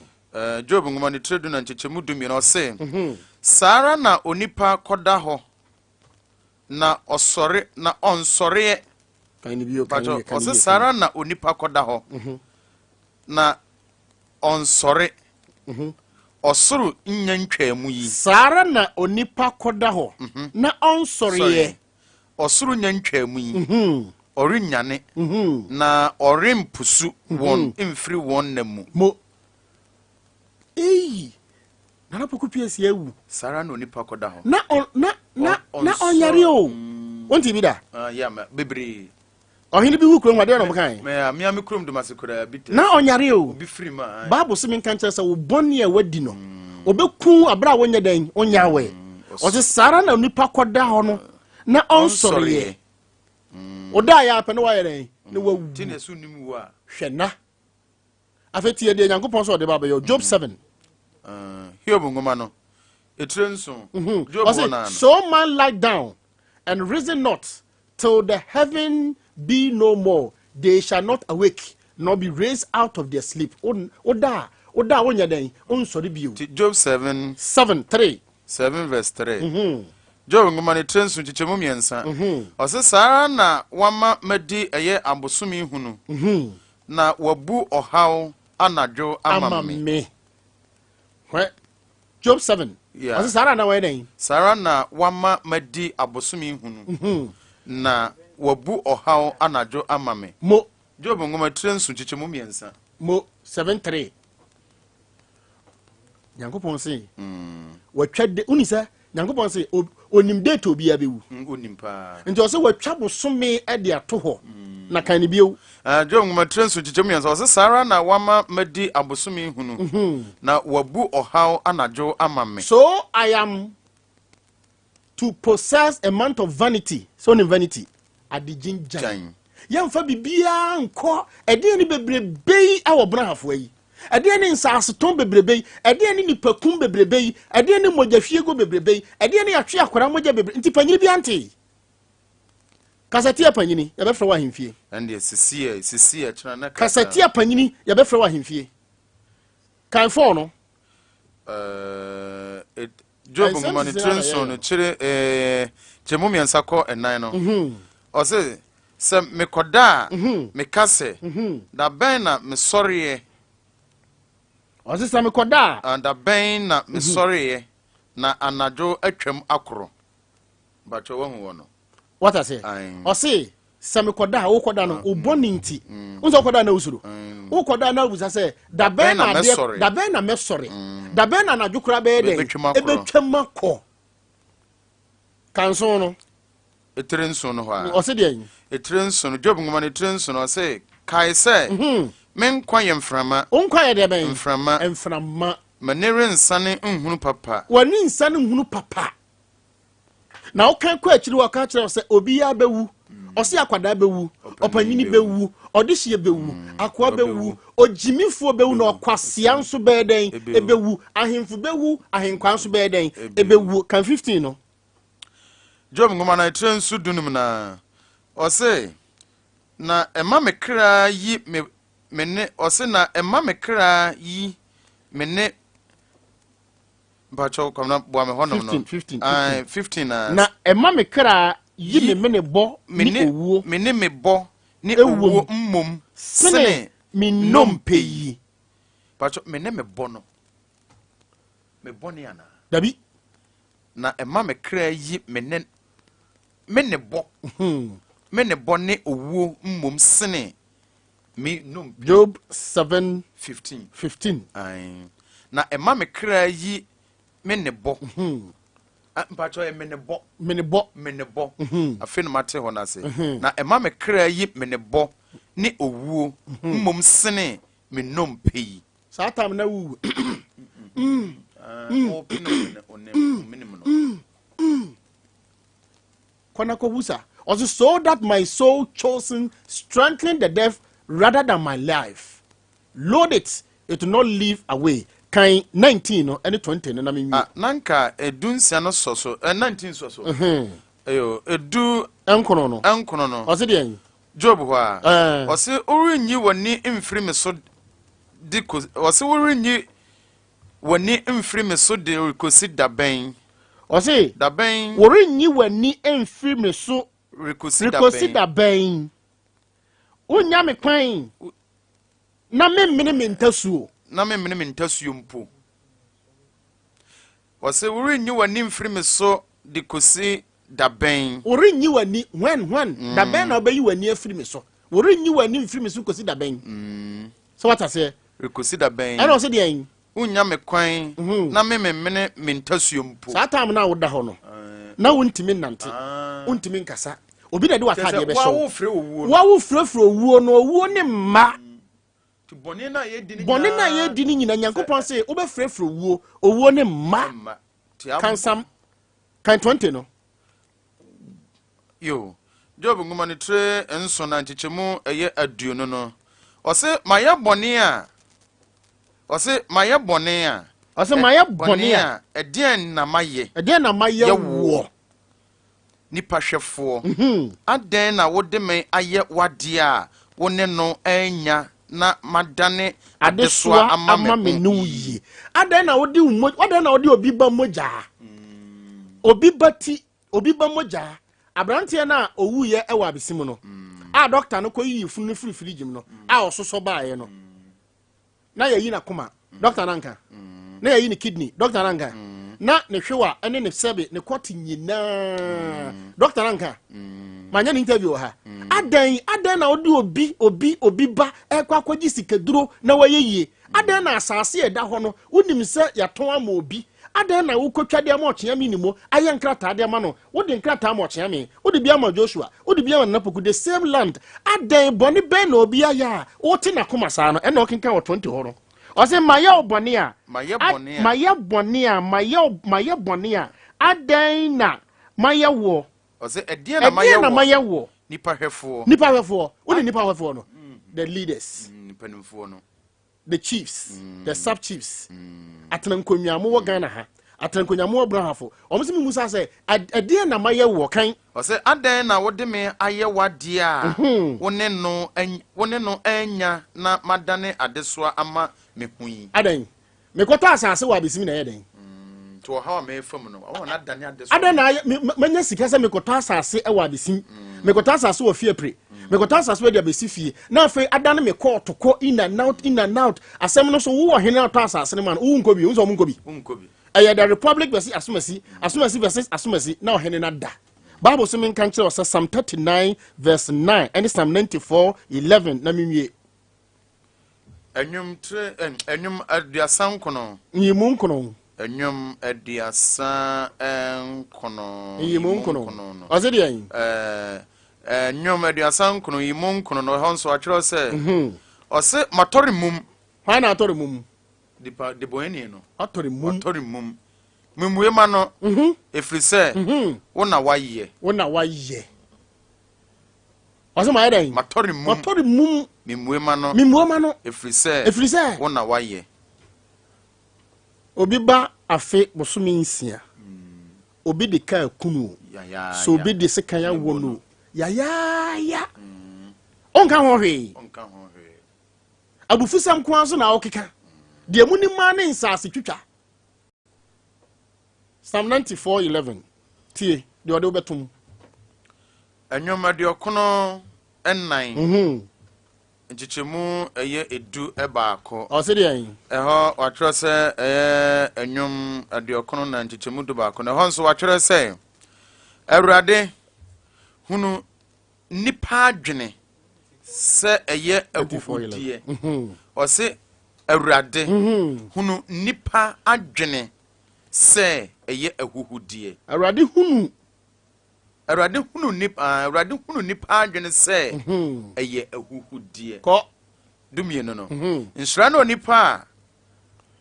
Job nwoma no etire du na nkyekyɛmu 12 ɔse, saa ara na onipa kɔda hɔ na ɔsɔre na ɔnsɔreɛ. Kan ni bio kan Mpakyɛ ni kan ɔse ni. saa ara na onipa kɔda hɔ na ɔnsɔre. Ɔsoro nya ntwaamu yi. Saa ara na onipa kɔda hɔ na ɔnsɔreɛ. Ɔsoro nya ntwaamu yi. Ɔrennyane na ɔrempusu wɔn mfiri wɔn nna mu. Mo. Eyi. Nana Poku Piesie awu. Saa ara na onipa kɔda hɔ. Na ɔ na na na ɔnsɔre. ɔnyare o. Wonti bi da. Ah, yɛ ama bebree. Ɔhene bi wu kurom hɔ adeɛ na ɔmo kan. Mɛ mea me kurom Domase koraa bi tɛ. Na ɔnyare o. Obi firi mu a. Bible sɛ menka nkyerɛ sɛ wo bɔne a wadi no ɔbɛku aberɛ a wonyɛ dɛn wonyɛ awɛ. Ɔse saa ara na onipa kɔda hɔ no na ɔnsɔreɛ. Ɔda yɛ apɛ na wayɛ dɛn na wawu. Ti na ɛso nim wu a. Hwɛ na afei tie deɛ Nyankopɔn sɛ ɔde ba bɛyɛ Job 7. Hiob nwoma no, etire 7. Job Ɔse, hɔ naa no. So man lie down and reason not till the heaven be no more, they shall not awake nor be raised out of their sleep. Woda a, woda a wonyɛ dɛn? Wonsɔre bio. Nti Job 7 7 3. 7 verse 3. Job nwoma no tire 7 nkyekyɛmu 3. Ɔse saa ara na wama madi ɛyɛ abosome hunu. Na wabu ɔhaw anadwo ama ama me. Me. Hwɛ, Job 7. Ɔse saa ara na wɔyɛ dɛn? Saa ara na wama madi abosome hunu. Na wabu ɔhaw anadwo ama me. Mo. Job nwoma tire 7 nkyekyɛmu 3. Mo 7 3. Nyankopɔn se watwa de woni sɛ Nyankopɔn se onim date obiara bɛwu. Onim paa. Nti ɔsɛ watwa bosome de ato hɔ. Na kan ne bio. Job nwoma tire 7 nkyekyɛmu 3, ɔsɛ saa ara na wama madi abosome hunu. Na wabu ɔhaw anadwo ama me. So I am to possess a month of vanity. So onim vanity. Adegyingyan. Gyan. Yɛmfa biribiara nkɔ. Ɛdeɛn ne bebrebe yi wɔ Bonahafoɔ yi? Ɛdeɛn ne nsasetɔn bebrebe yi? Ɛdeɛn ne nipakum bebrebe yi? Ɛdeɛn ne mogyahwiego bebrebe yi? Ɛdeɛn ne yɛatwe akwadaa mogya bebrebe? Nti panyini bi ante. Kasatia panyini, yɛbɛfrɛ wɔ ahemfie. Ɛndeɛ sisi ɛ, sisi ɛ, kyerɛ na kasa. Kasatia panyini, yɛbɛfrɛ wɔ ahemfie. Kan fɔɔ no. Job Ɛnsɛm nwoma no sisi tire na 7 yɛyɛ no no. kyerɛ kyerɛ mu 3 kɔ 4 no. Ɔse sɛ mekɔda a meka sɛ da bɛn na mesɔreɛ. Ɔse sɛ mekɔda a. Da bɛn na mesɔreɛ na anadwo atwam akorɔ. Mpakyɛ wahu wɔ no. What I say? Aye. Ɔse sɛ mekɔda a wokɔda no wobɔ ne nti. Wo sɛ wokɔda na wosuro. Wokɔda na wobusa sɛ da bɛn na na adeɛ mɛsɔre? da bɛn na mɛsɔre? Da bɛn na anadwo koraa bɛyɛ dɛn? Ɛbɛtwam akorɔ. Ɛbɛtwam akɔ. Kanso no. Etire 7 no hɔ a. Ɔse deɛn? Etire 7 no, Job nwoma no etire 7 no, ɔse kae sɛ me nkwa yɛ mframa. Wo nkwa yɛ deɛ bɛn? Mframa. Mframa. M'ani rensane nhunu papa. W'ani nsane nhunu papa. Na woka kɔ akyiri hɔ ɔka kyerɛ wo sɛ obiara bɛwu. Ɔse akwadaa bɛwu, ɔpanyini bɛwu, ɔdehyeɛ bɛwu, akoa bɛwu, ogyimifoɔ bɛwu, na ɔkwasea nso bɛyɛ dɛn? Ɛbɛwu. Ahemfo bɛwu, ahenkwa nso bɛyɛ dɛn? Ɛbɛwu. Kan 15 no. Job nwoma no etire nso 15 na ɔse na ɛma me kra yi me me ne ɔse na ɛma me kra yi me ne mpakyɛw kwamna boa me hɔnom no. 15, 15, Aye, 15 na. Na ɛma me kra yi me mene bɔ me ne ne owuo. Me ne me bɔ ne Ewom. owuo mmom sene sene me nnompe yi. Mpakyɛw me ne me bɔ no. Me bɔ ne ana? Dabi. Na ɛma me kra yi me ne me ne bɔ. Me ne bɔ ne owuo mmom sene me nnompe. Job 7 15. 15. Aye. Na ɛma me kra yi me ne bɔ. Mpakyɛw yɛ me ne bɔ. Me ne bɔ. Me ne bɔ. Afei na mate hɔ n'ase. Na ɛma me kra yi me ne bɔ ne owuo mmom sene me nnompe yi. Saa time na wuwu. No. Kɔ na kɔwu sa. Ɔse so that my soul chosen strengthening the death rather than my life. Load it, it will not live away. Kan 19 no ɛne 20 no na menwie. Ah, na nka 16 no sɔ so, 19 sɔ so. Eyo, 19 no. 9 no. Ɔse deɛn? Job hɔ a. Ɔse worenyi w'ani mfiri me so de ko ɔse worenyi w'ani mfiri me so de rekosi da bɛn? Ɔse Da bɛn worenyi w'ani mfiri me so rekosi da rekosi bɛn? Da bɛn? Wonya me kwan na memmene me ntasuo. Na memmene me ntasuo mpo. Ɔse worenyi w'ani mfiri me so de kosi da bɛn? Worenyi w'ani when da bɛn na wobɛyi w'ani afiri me so? Worenyi w'ani mfiri me so kosi da bɛn? Sɛ wata seɛ. Rekosi da bɛn? Ɛna ɔse deɛn? Wonya me kwan na mememmene me ntasuo mpo. Saa time na woda hɔ no na wontumi nnante, wontumi nkasa, obi na de w'atadeɛ bɛhyɛ wo. Wofrɛ owuo no. Wawo frɛfrɛ owuo no, owuo ne mma. Nti bɔne no a yɛdi no bɔne no a yɛdi no nyina Nyankopɔn se wobɛfrɛfrɛ owuo, owuo ne mma. Mma. Nti kansam kan 20 no. Yo, Job nwoma no tire 7 na nkyekyɛmu ɛyɛ 20 no, ɔse mayɛ bɔne a, ɔse mayɛ bɔne a. Ɔsɛ mayɛ bɔne a, ɛdeɛn na mayɛ? Ɛdeɛn na mayɛ woɔ? Nipa hwɛfoɔ, adɛn na wode me ayɛ w'adeɛ a wo ne no annya na madane adesoa ama me ne wo yie? Adɛn na wode wo adɛn na wode obi ba mogyaa? Obi ba ti, obi ba mogyaa. Aberanteɛ no a ɔwuiɛ wɔ abesi mu no, a dɔkta no kɔyiyi funu no firi firigye mu no, a ɔsosɔ baeɛ no, na yɛyi n'akoma, dɔkta no anka, na yɛyi ne kidney, dɔkta no anka, na ne hwewa ne ne sɛbe ne kɔte nyinaa, dɔkta no anka. Manyɛ ne interview wɔ ha. Adɛn adɛn na wode obi obi obi ba ɛkɔ akɔgye sikaduro na wayɛ yie? Adɛn na asase a ɛda hɔ no wonim sɛ yɛatɔn ama obi? Adɛn na wokɔtwa de ama ɔkyeame ne mu ayɛ nkrataa de ama no? Wode nkrataa ma ɔkyeame, wode bi ama Joshua, wode bi ama Nana Poku, the same land. Adɛn, bɔne bɛn na obi ayɛ a wote n'akoma saa no? Ɛna ɔkenkan wɔ 20 hɔ no. Ɔse mayɛ wo bɔne a, Mayɛ bɔne a. Mayɛ bɔne a, mayɛ mayɛ bɔne a, adɛn na mayɛ woɔ? Ɔse ɛdeɛn na mayɛ Ɛdeɛn na woɔ? mayɛ woɔ? Nipa hwɛfoɔ. Nipa hwɛfoɔ. Wone nipa hwɛfoɔ no? The leaders. Mpanimfoɔ no. The chiefs, the sub chiefs, atenankonnwa mo wɔ Ghana ha, atenankonnwa mo wɔ Brahafo. Wɔn sɛ mi musa sɛ, ɛdeɛn na mayɛ woɔ? Kan. Ɔsɛ adɛn na wode me ayɛ w'adeɛ a wo ne no wo ne no anya na madane adesoa ama me ho yi? Adɛn? Mekɔtɔ asase wɔ abesim na ɛyɛ dɛn? Nti ɔhaw a merefa mu no, wɔn adane adesoa. Adɛn na ayɛ manya sika sɛ mekɔtɔ asase wɔ abesim, mekɔtɔ asase wɔ fiapre, mekɔtɔ asase wɔ de abɛsi fie, na afei adane me kɔɔto kɔ in and out, in and out. Asɛm no so wowɔ hene atɔ asase no ma no, wo nkɔ bi, wo nso ɔmo nkɔ bi. Nkɔ bi. Ɛyɛ the Republic versus Asomasi, Asomasi versus Asomasi, na ɔhene no ada. Bible so menka nkyerɛ sɛ Psalm 39 verse 9 ɛne Psalm 94 11 na menwie. Ɛnwom tire ɛnwom 39. Nyimu nkono. Ɛnwom 39. Nyimu nkono. Ɔse deɛ yi. Ɛɛ ɛnwom 39 nyimu nkono no, ɛhɔ nso atwerɛ sɛ. Ɔse matɔre mum. Hwan na atɔre mum? Nipa debɔnni no. Atɔre mum. Atɔre mum. Mumue ma no. Ɛfiri sɛ wo na wayɛ. Wo na wayɛ. Ɔsɛ mayɛ dɛn? Matɔre mum. Matɔre mum. Memmue ma no. Memmue ma no. Ɛfiri sɛ. Ɛfiri sɛ. Wo na wayɛ. Obi ba afe bosome 6. Obi de kaa kunu o. So obi de sekan awɔ no. Yayaaya. Ɔnka ho hwee. Ɔnka ho hwee. Abufusɛm ko ara so na ɔkeka. Deɛ mu ni maa ne nsaase twitwa. Psalm 94 11. Tie deɛ ɔde wobɛtom. Ɛnwom 94 nkyekyɛmu ɛyɛ 11. Ɔse deɛ yi. Ɛhɔ watwerɛ sɛ ɛyɛ ɛnwom 94 nkyekyɛmu 11 na ɛhɔ nso watwerɛ sɛ, Awurade hunu nipa adwene sɛ ɛyɛ ahuhudeɛ. Ɔse Awurade hunu nipa adwene sɛ ɛyɛ ahuhudeɛ. Awurade hunu. Awurade hunu nipa, Awurade hunu nipa adwene sɛ ɛyɛ ahuhudeɛ. Kɔ. 12 no. Nhyira ne onipa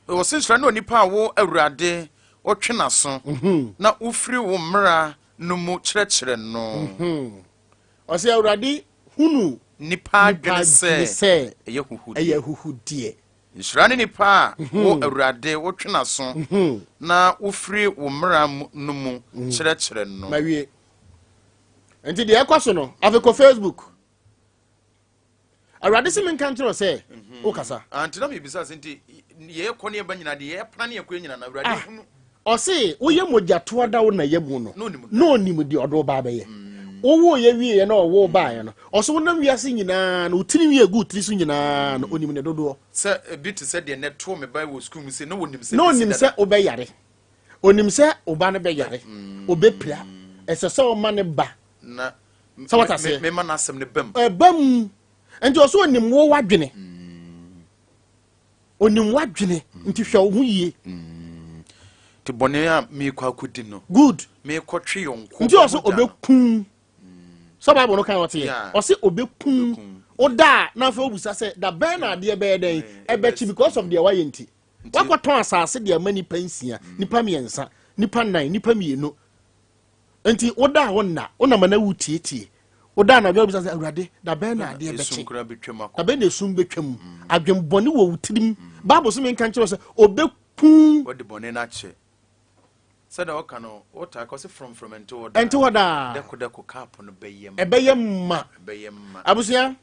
a wɔsi nhyira ne onipa a wo Awurade wotwe n'aso na wofiri wo mmara no mu kyerɛkyerɛ no. Ɔsɛ Awurade hunu nipa adwene sɛ ɛyɛ huhudeɛ. Ɛyɛ huhudeɛ. Nhyira ne nipa a wo Awurade wotwe n'aso na wofiri wo mmara no mu kyerɛkyerɛ no. Mawie. Nti deɛ ɛkɔ so no, afei kɔ Facebook. Awurade sɛ menka nkyerɛ sɛ wokasa. Nti na mebisa sɛ nti yɛkɔ ne yɛba nyina deɛ yɛpra ne yɛkɔ nyina na Awurade hunu. Ɔse woyɛ mogyatoa da wo na yɛ mu no na ɔnim deɛ ɔde wo ba bɛyɛ. Wowoo yɛ wieɛ na ɔwoo baeɛ no, ɔsɛ wonam wiase nyinaa no, wo tiri nwi egu tiri so nyinaa no, ɔnim ne dodoɔ. Sɛ ebi te sɛ deɛ nɛto me ba wɔ sukuu mu sɛ na ɔnim sɛ na ɔnim sɛ wobɛyare, ɔnim sɛ wo ba no bɛyare, ɔbɛpira, ɛsɛ sɛ ɔma ne ba na sɛ wata seɛ mema n'asɛm no bam ɛba mu. Nti ɔsɛ ɔnim wo wadwene, ɔnim wadwene, nti hwɛ wo ho yie. Nti bɔne a meekɔ akɔdi no, good, meekɔtwe yɔnko. Nti ɔsɛ ɔbɛkum sɛ Bible no kan ɔteɛ, ɔsɛ ɔbɛkum woda a na afei wobusa sɛ da bɛn na adeɛ bɛyɛ dɛn ɛbɛkyi because of deɛ wayɛ. Nti wakɔtɔn asase deɛ ama nipa 6, nipa 3, nipa 4, nipa 2. Nti woda a wonna wonam na wotietie, woda anadwo a wobisa sɛ, Awurade, da bɛn na adeɛ bɛkye? Da bɛn na esum bɛtwam? Adwenbɔne wɔ wo tirim. Bible so menka nkyerɛ sɛ ɔbɛkum. Puu. Wadi bɔne no akyɛ. Sɛdeɛ ɔka no, wotaa ka ɔse frɔmfrɔm ɛnte hɔ daa. Ɛnte hɔ daa. Dɛko dɛko cup no bɛyɛ ma. Ɛbɛyɛ ma. Ɛbɛyɛ ma. Abusua,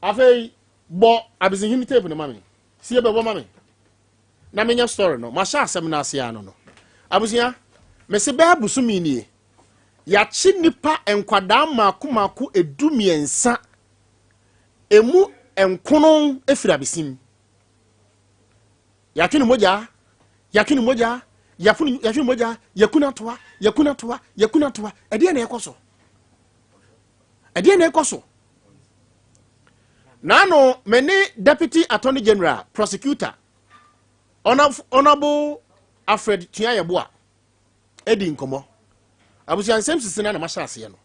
afei bɔ Abesenhene tape no ma me. Sie bɛbɔ ma me. Na menyɛ story no. Mahyɛ asɛm no ase ano no. Abusua, mese bɛɛ bosome nie. Yɛakye nnipa nkwadaa mmaako mmaako 13. Emu nkono efiri Abesim. Yɛatwe ne mogya, yɛatwe ne mogya, yɛatwe ne mogya, yɛku no atoa, yɛku no atoa, yɛku no atoa. Ɛdeɛ na ɛkɔ so. Ɛdeɛ na ɛkɔ so. Naano me ne Deputy Attorney General Prosecutor Honorable Alfred Tuayeboa edi nkɔmmɔ. Abusua nsɛm sisi na na mahyɛ aseɛ no.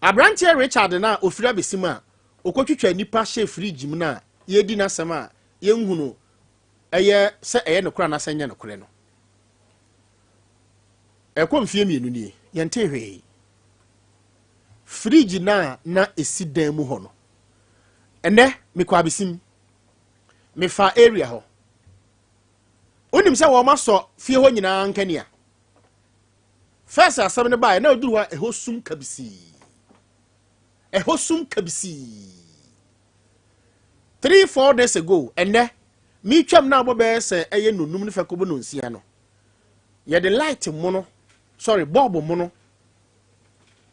Aberanteɛ Richard na ofiri Abesim a okotwitwa nipa hyɛ fridge mu na yɛdi n'asɛm a yɛnhunu ɛyɛ sɛ ɛyɛ nokorɛ anaasɛ ɛnyɛ nokorɛ no. Ɛkɔ mfie 2 nie, yɛnte hwee. Fridge na na esi dan mu hɔ no. Ɛnɛ mekɔ Abesim. Mefa area hɔ. Wonim sɛ wɔn asɔ fie hɔ nyinaa nkanea. First asɛm no baeɛ na oduru hɔ a ɛhɔ sum kabisii. Ɛhɔ sum kabisii. 3-4 days ago, ɛnɛ metwam na abɔ bɛyɛ sɛ ɛyɛ nonum ne fɛ kɔbɔ nonsia no. Yɛde light mono, sorry, bulb mono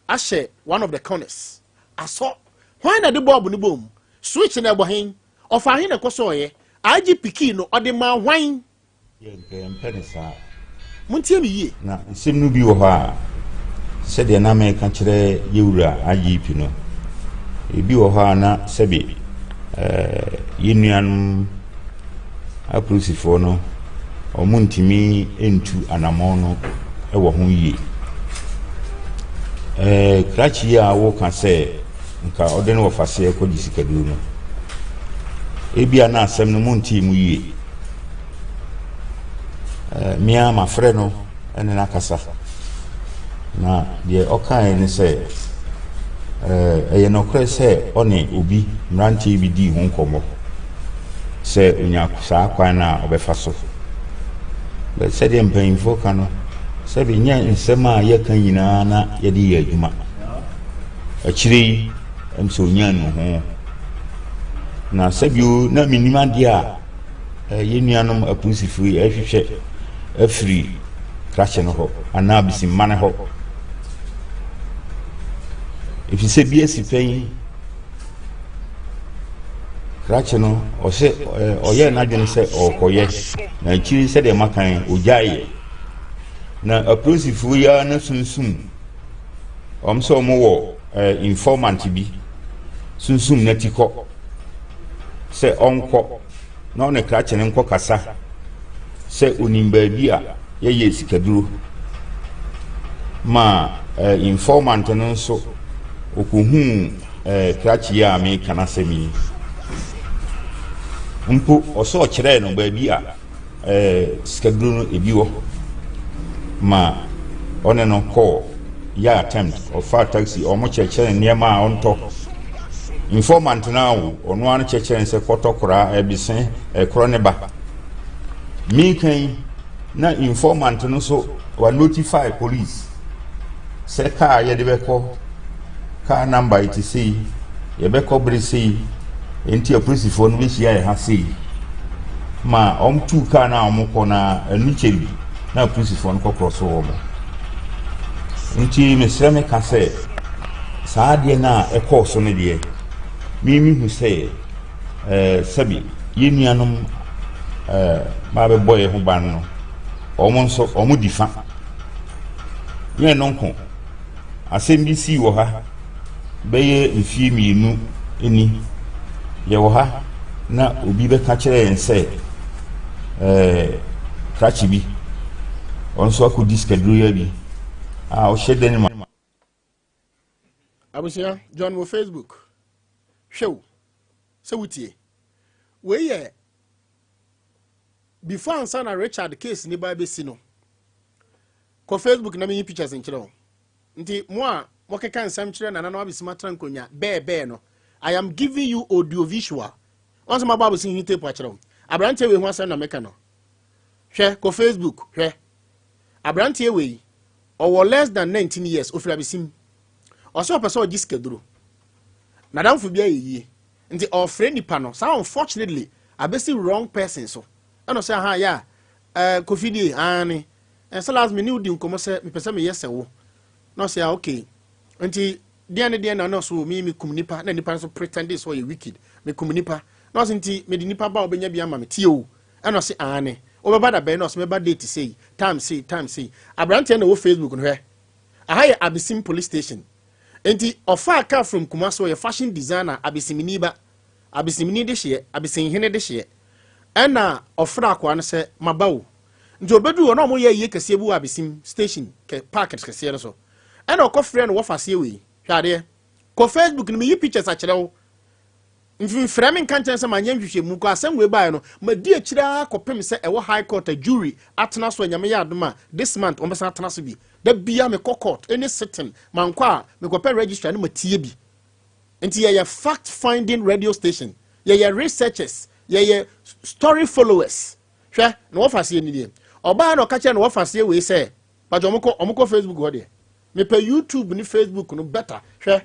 ahyɛ one of the corners. Asɔ. Hwan na de bulb no bom? Switch na ɛbɔ hen? Ɔfa hen na ɛkɔ so ɔyɛ? IGP key no ɔde ma hwan? Yɛmpɛ ne saa. Montie me yie. Na nsɛm no bi wɔ hɔ a, sɛdeɛ na meka kyerɛ yɛwura IGP no, ebi wɔ hɔ a na sɛbe yɛn nuanom apolisifoɔ no, wɔn ntumi ntu anammɔn no wɔ ho yie. Krakye yi a woka sɛ nka ɔde no wɔ faseɛ kɔgye sikaduro no, ebia na asɛm no montee mu yie. Me ara mafrɛ no ne no akasa. Na deɛ ɔkaeɛ ne sɛ, ɛyɛ nokorɛ sɛ ɔne obi mmeranteɛ bi dii ho nkɔmmɔ sɛ onya saa kwan no a ɔbɛfa so. But sɛdeɛ mpanyinfoɔ ka no, sɛbi nyɛ nsɛm a yɛka nyinaa na yɛde yɛ adwuma. Akyire yi, ɛm sɛ onyaa ne ho. Na sɛbio na menim adeɛ a yɛn nuanom apolisifoɔ yi ɛrehwehwɛ afiri krakye no hɔ anaa abisimma no hɔ. Ɛfiri sɛ bi asi pɛn krakye no ɔsɛ ɔyɛɛ n'adwene sɛ ɔrekɔyɛ na akyiri sɛdeɛ makan ɔgyaeɛ. Na apolisifoɔ yi ara na sunsum wɔn sɛ wɔn wɔ informant bi sunsum n'ati kɔ sɛ ɔnkɔ na ɔne krakye no nkɔ kasa sɛ onim baabi a yɛyɛ sikaduro ma informant no nso okohuu krakye yi a meka n'asɛm yi mpo ɔsɛ ɔkyerɛɛ no baabi a sikaduro no ebi wɔ ma ɔne no kɔɔ yɛ attempt ɔfaa taxi ɔmo kyerɛkyerɛ nneɛma a ɔntɔ informant no awo ɔno ara no kyerɛkyerɛ no sɛ kɔtɔ koraa ɛbese ɛkorɔ ne ba meka yi na informant no nso wa notify police sɛ kaa yɛde bɛkɔ kaa number yi te sei yɛbɛkɔ bere sei nti apolisifoɔ no bɛhyia yɛ ha sei ma wɔn tuu kaa no a wɔn kɔ na ɛno kyɛ bi na apolisifoɔ no kɔkorɔ so wɔn nti mesrɛ me ka sɛ saa adeɛ no a ɛkɔɔ so no deɛ mimi hu sɛ sɛbi yɛn nuanom maa bɛbɔ yɛn ho ban no wɔn nso wɔn di fa yɛn no nko asɛm bi sii wɔ ha bɛyɛ mfie 2 ni yɛwɔ ha na obi bɛka kyerɛ yɛn sɛ krakye bi ɔno nso akɔdi sikaduro ya bi a ɔhyɛ dan mu. Abusua, join wɔ Facebook. Hwɛ o, sɛ wotie. Wei yɛ before ansa na Richard case ne ba bɛsi no. Kɔ Facebook na menyi pictures nkyerɛ wo. Nti mo a mokeka nsɛm kyerɛ nana no Abesim atena nkonnwa bɛɛbɛɛ no, I am giving you audio visual. Wɔn sɛ mabɔ Abesim tape akyerɛ wo. Aberanteɛ wei ho asɛm na meka no. Hwɛ, kɔ Facebook hwɛ. Aberanteɛ wei, ɔwɔ less than 19 years, ofiri Abesim. Ɔsɛ ɔpɛ sɛ ɔgye sikaduro. Nadamfo bi ayɛ yie nti ɔfrɛ nipa no saa. Unfortunately, abɛsi wrong person so. Ɛna ɔsɛ aha yɛ a Kofi die aane, ɛsɛ last me ne wodi nkɔmmɔ sɛ mepɛ sɛ meyɛ sɛ wo. Na ɔsɛ ah, okay, nti deɛ ne deɛ na ɔno so mi kum nipa na nipa nso pretend sɛ ɔyɛ wicked, me kum nipa. Na ɔsɛ nti mede nipa ba a ɔbɛnya bi ama me tie o. Ɛna ɔsɛ aane, wobɛba da bɛn? Na ɔsɛ mɛba date sei, time sei, time sei. Aberanteɛ na ɛwɔ Facebook no. Hwɛ, aha yɛ Abesim Police Station. Nti ɔfaa car from Kumasi. Ɔyɛ fashion designer, Abesimini ba, Abesimini de hyeɛ, Abesimhene de hyeɛ. Ɛna ɔfrɛ akoa no sɛ maba o. Nti obɛduru hɔ na ɔmo yɛ yie kɛseɛ bi wɔ Abesim station kɛ park kɛseɛ no so. Ɛna ɔkɔ frɛ no wɔfa aseɛ wei. Hwɛ adeɛ, kɔ Facebook no, meyi pictures akyerɛ wo. Mfimfrɛ me nka nkyɛn sɛ manyɛ nhwehwɛmu kɔ asɛm wei baeɛ no. Madi akyire ara kɔpem sɛ ɛwɔ High Court a jury atena so. A Nyame yɛ adom a, this month wɔmbɛsan atena so bi. Da bia mekɔ court any sitting, mankɔ a, mekɔpɛ registrar ne matie bi. Nti yɛyɛ fact finding radio station, yɛyɛ researchers, yɛyɛ story followers. Hwɛ na wɔfa aseɛ ni deɛ ɔbaa na ɔka kyerɛ na wɔfa aseɛ wei sɛ pàtó ɔmo kɔ Facebook hɔ deɛ, mepɛ YouTube ne Facebook no better. Hwɛ,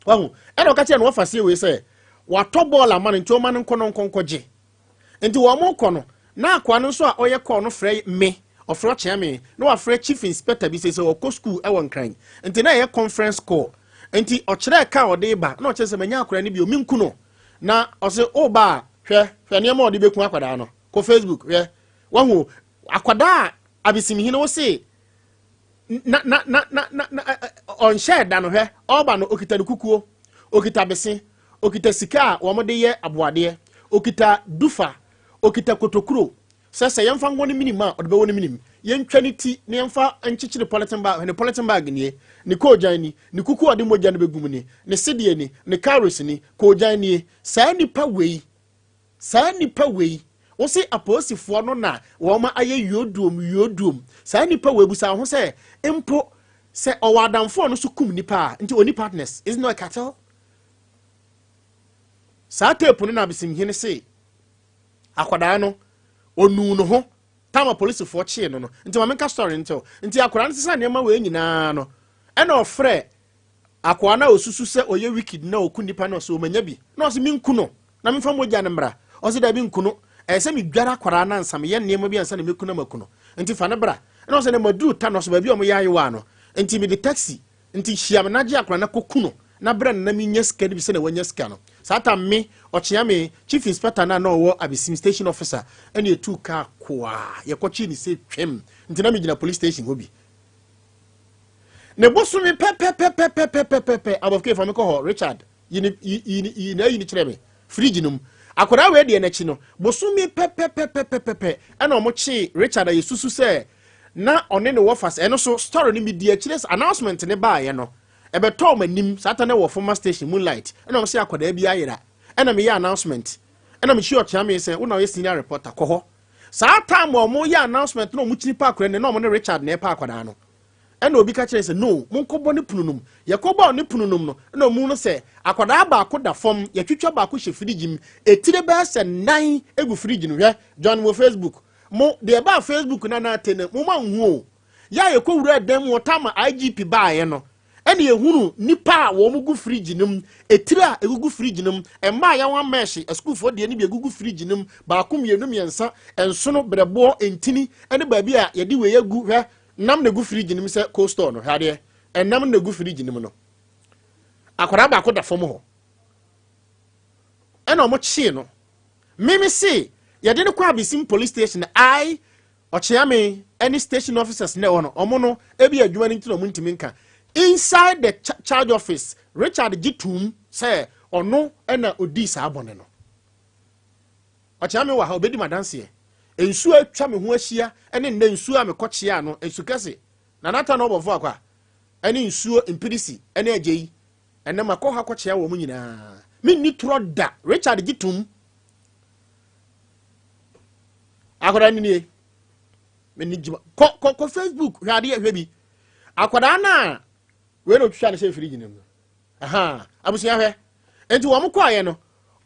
wahu. Ɛna ɔka kyerɛ na wɔfa aseɛ wei sɛ watɔ bɔɔl ama no, nti ɔma no nkɔ no nkɔ gye. Nti wɔn kɔ no na akoa no nso a ɔyɛ kɔɔ no frɛ me, ɔfrɛ ɔkyea me na wafrɛ chief inspector bi sɛ ɔkɔ school ɛwɔ Nkran, nti na ɛyɛ conference call. Nti ɔkyerɛ kaa ɔde ba na ɔkyerɛ sɛ manya akwadaa no bi, omi nku no. Na ɔsɛ ɔba a, hwɛ, hwɛ nneɛma a ɔde bɛku akwadaa no. Kɔ Facebook hwɛ, wahu akwadaa a Abesimihene wo se na na na na na na ɔnhyɛ da no. Hwɛ, ɔba no, okita ne kukuo, okita bese, okita sika a wɔn de yɛ aboadeɛ, okita dufa, okita kotokuro sɛ yɛmfa nwɔ ne minim a ɔde bɛwɔ ne minim, yɛntwa ne ti na yɛmfa nkyekyere polythene bag. Ne polythene bag nie, ne koogyan ni, ne kuku a ɔde mogya no bɛgu mu ni, ne sedeɛ ni, ne cowries ni, koogyan nie. Saa nipa wei, saa nipa wei wosi apolisifoɔ no na wɔn ayɛ yoduom yoduom. Saa nipa wei, busa ho sɛ mpo sɛ ɔwɔ adamfoɔ no so kum nipa a, nti oni partners is not a cartel. Saa tape no na Abesimhene se akwadaa no onu ne ho tama polisifoɔ kyee no. Nti maame nka story ntew. Nti akwadaa no sisa nneɛma wei nyinaa no, ɛna ɔfrɛ akoa no a osusu sɛ ɔyɛ wicked na ɔku nipa no, ɔsɛ ɔmanya bi na ɔsɛ menku no na memfa mogya no mmra. Ɔsɛ dabi, nku no, ɛyɛ sɛ medware akwadaa no ansa meyɛ nneɛma bi ansa na mɛku no maku no. Nti fa no bra. Ɛna ɔsɛ na maduru ta no so baabi a ɔmoyɛ ayewa no, nti mede taxi nti hyia me nagye akwadaa no kɔku no na brɛ no na menya sika no bi. Sɛ na wanya sika no saa ta me ɔkyea me chief inspector no a na ɔwɔ Abesim, station officer, ɛne ɛtu kaa koa yɛkɔkyee ne sɛ twam. Nti na megyina police station hɔ bi ne bosome pɛpɛpɛpɛpɛpɛpɛ. Abɔfo fa me kɔ hɔ. Richard yi ne yi yi yi na ayi ne kyerɛ me fridge no mu. Akwadaa wei deɛ, n'akyi no bosome pɛpɛpɛpɛpɛpɛ ɛna ɔmo kyee Richard a yɛsusu sɛ na ɔne ne wɔfa sɛ ɛno so story no mi di akyire. Announcement ne baayɛ no, ɛbɛtɔɔ ɔmo anim saa ta ne wɔ former station Moonlight. Ɛna ɔmo sɛ akwadaa bi ayera. Ɛna meyɛ announcement, ɛna mekyi ɔkyea me sɛ wo na ɔyɛ senior reporter, kɔ hɔ. Saa time a ɔmo yɛ announcement na ɔmo kyini pa akwadaa no na ɔmo ne Richard na ɛpa akwadaa no. Ɛna obi ka kyerɛ sɛ no, monkɔbɔ ne pono nom. Yɛkɔbɔ ne pono nom no, ɛna ɔmu no sɛ akwadaa baako da fam, yɛtwitwa baako hyɛ fridge mu, etire bɛyɛ sɛ nan egu fridge no. Hwɛ, John wɔ Facebook mo deɛ, ɛbaa Facebook na na ate no mo ma nhu o. Yɛ a yɛkɔ wura dan mu ɔtama IGP baayɛ no, ɛna yɛhunu nipa a wɔn gu fridge no mu, etire a egugu fridge no mu, mmaa a yɛwɔ amɛɛhye asukuufoɔ deɛ no bi egugu fridge no mu, baako, mmienu, mmiɛnsa, nsono, brɛboɔ, ntini, ɛne baabi a yɛde wei agu. Hwɛ, nam na egu fridge no mu sɛ cold store no. Hwɛ adeɛ, ɛnam na egu fridge no mu no. Akwadaa baako da fam hɔ, ɛna wɔn kyee no. Mímí se yɛde no kɔ Abesim Police Station. Ai ɔkyea me ɛne station officers na ɛwɔ no, ɔmo no ebi adwuma no nti na ɔmo ntumi nka. Inside the charge office, Richard gye tum sɛ ɔno ɛna odi saa bɔne no. Ɔkyea me wɔ ha, obedi ma danseɛ. Nsuo atwa me ho ahyia ɛne nnɛ nsuo a mekɔ kyea no nsu kɛse na nata na ɔbɔfo akɔ a ɛne nsuo mpirisi ɛne agye yi. Ɛnɛ makɔ ha kɔkyea wɔn nyinaa, menni torɔ da. Richard gye tum. Akwadaa no nie, menni gyima. Kɔ kɔ kɔ Facebook, hwɛ adeɛ, hwɛ bi. Akwadaa no a wei na otwitwa ne hyɛ fridge no mu aha. Abusua, hwɛ. Nti wɔn kɔɔyɛ no,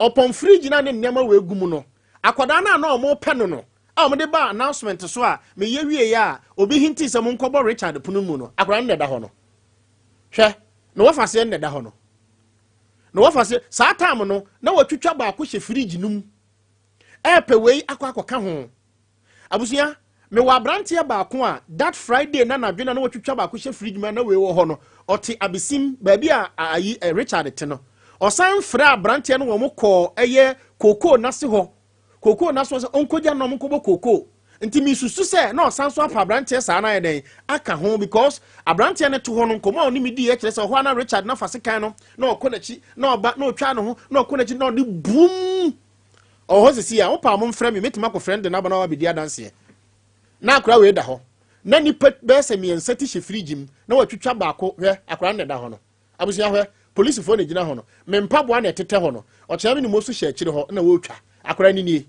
ɔpɔn fridge na ne nneɛma wɔ egu mu no. Akwadaa no a na wɔrepɛ no no a wɔde baa announcement so a meyɛ wieeɛ a obi hintii sɛ monkɔbɔ Richard pono mu no, akwadaa no na ɛda hɔ no. Hwɛ, na wɔfa aseɛ no na ɛda hɔ no. Na wɔfa aseɛ, saa time no, na wɔatwitwa baako hyɛ fridge no mu. Ɛrepɛ wei akɔ akɔka ho. Abusua, mewɔ aberanteɛ baako a that Friday na anadwo na na watwitwa baako hyɛ fridge mu a na wei wɔ hɔ no, ɔte abesim baabi a ayi eh, Richard te no. Ɔsan frɛ aberanteɛ no wɔn kɔɔ ɛyɛ kookoo n'ase hɔ. Kookoo n'ase hɔ sɛ ɔnkɔgya no na wɔnkɔbɔ kookoo. Nti mesusu sɛ na ɔsan so apa aberanteɛ saa no ayɛ dɛn aka ho because aberanteɛ no to hɔ no nkɔmmɔ a ɔne me diiɛ kyerɛ sɛ ɔhɔ a na Richard na fa sekan no na ɔkɔ n'akyi na ɔba na ɔtwa ne ho na ɔkɔ n'akyi na ɔde bum Ɔwɔ hɔ sisi a, wopɛ a momfrɛ me, mɛtumi akɔfrɛ no de no aba na waba abɛdi adanseɛ. Na akora wei da hɔ. Na nnipa bɛyɛ sɛ mmiɛnsa ti hyɛ firigye mu, na watwitwa baako, hwɛ, akora no na ɛda hɔ no. Abusua hwɛ, polisifoɔ na ɛgyina hɔ no. Me mpaboa na ɛtetɛ hɔ no. Ɔkyea me ne mo so hyɛ akyire hɔ na wɔretwa. Akora no nie.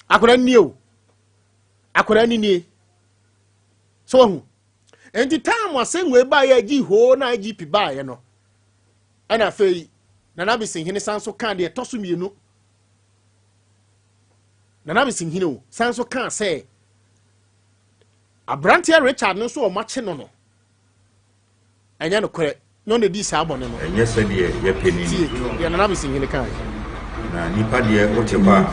Akora no nie o. Akora no nie. So wahu. Enti time asɛnwei baeɛ a gyi hoo na IGP baeɛ no, Ɛna afei Nana Abesenhene san so kaa deɛ ɛtɔ so mmienu. Nana Abesenhene o san so kaa sɛ aberanteɛ Richard no nso wɔn akye no no ɛnyɛ nokorɛ na ɔna di saa bɔne no. Ɛnyɛ sɛdeɛ yɛpɛ no ni. Tie deɛ Nana Abesenhene kae. Na nipa deɛ wote hɔ a,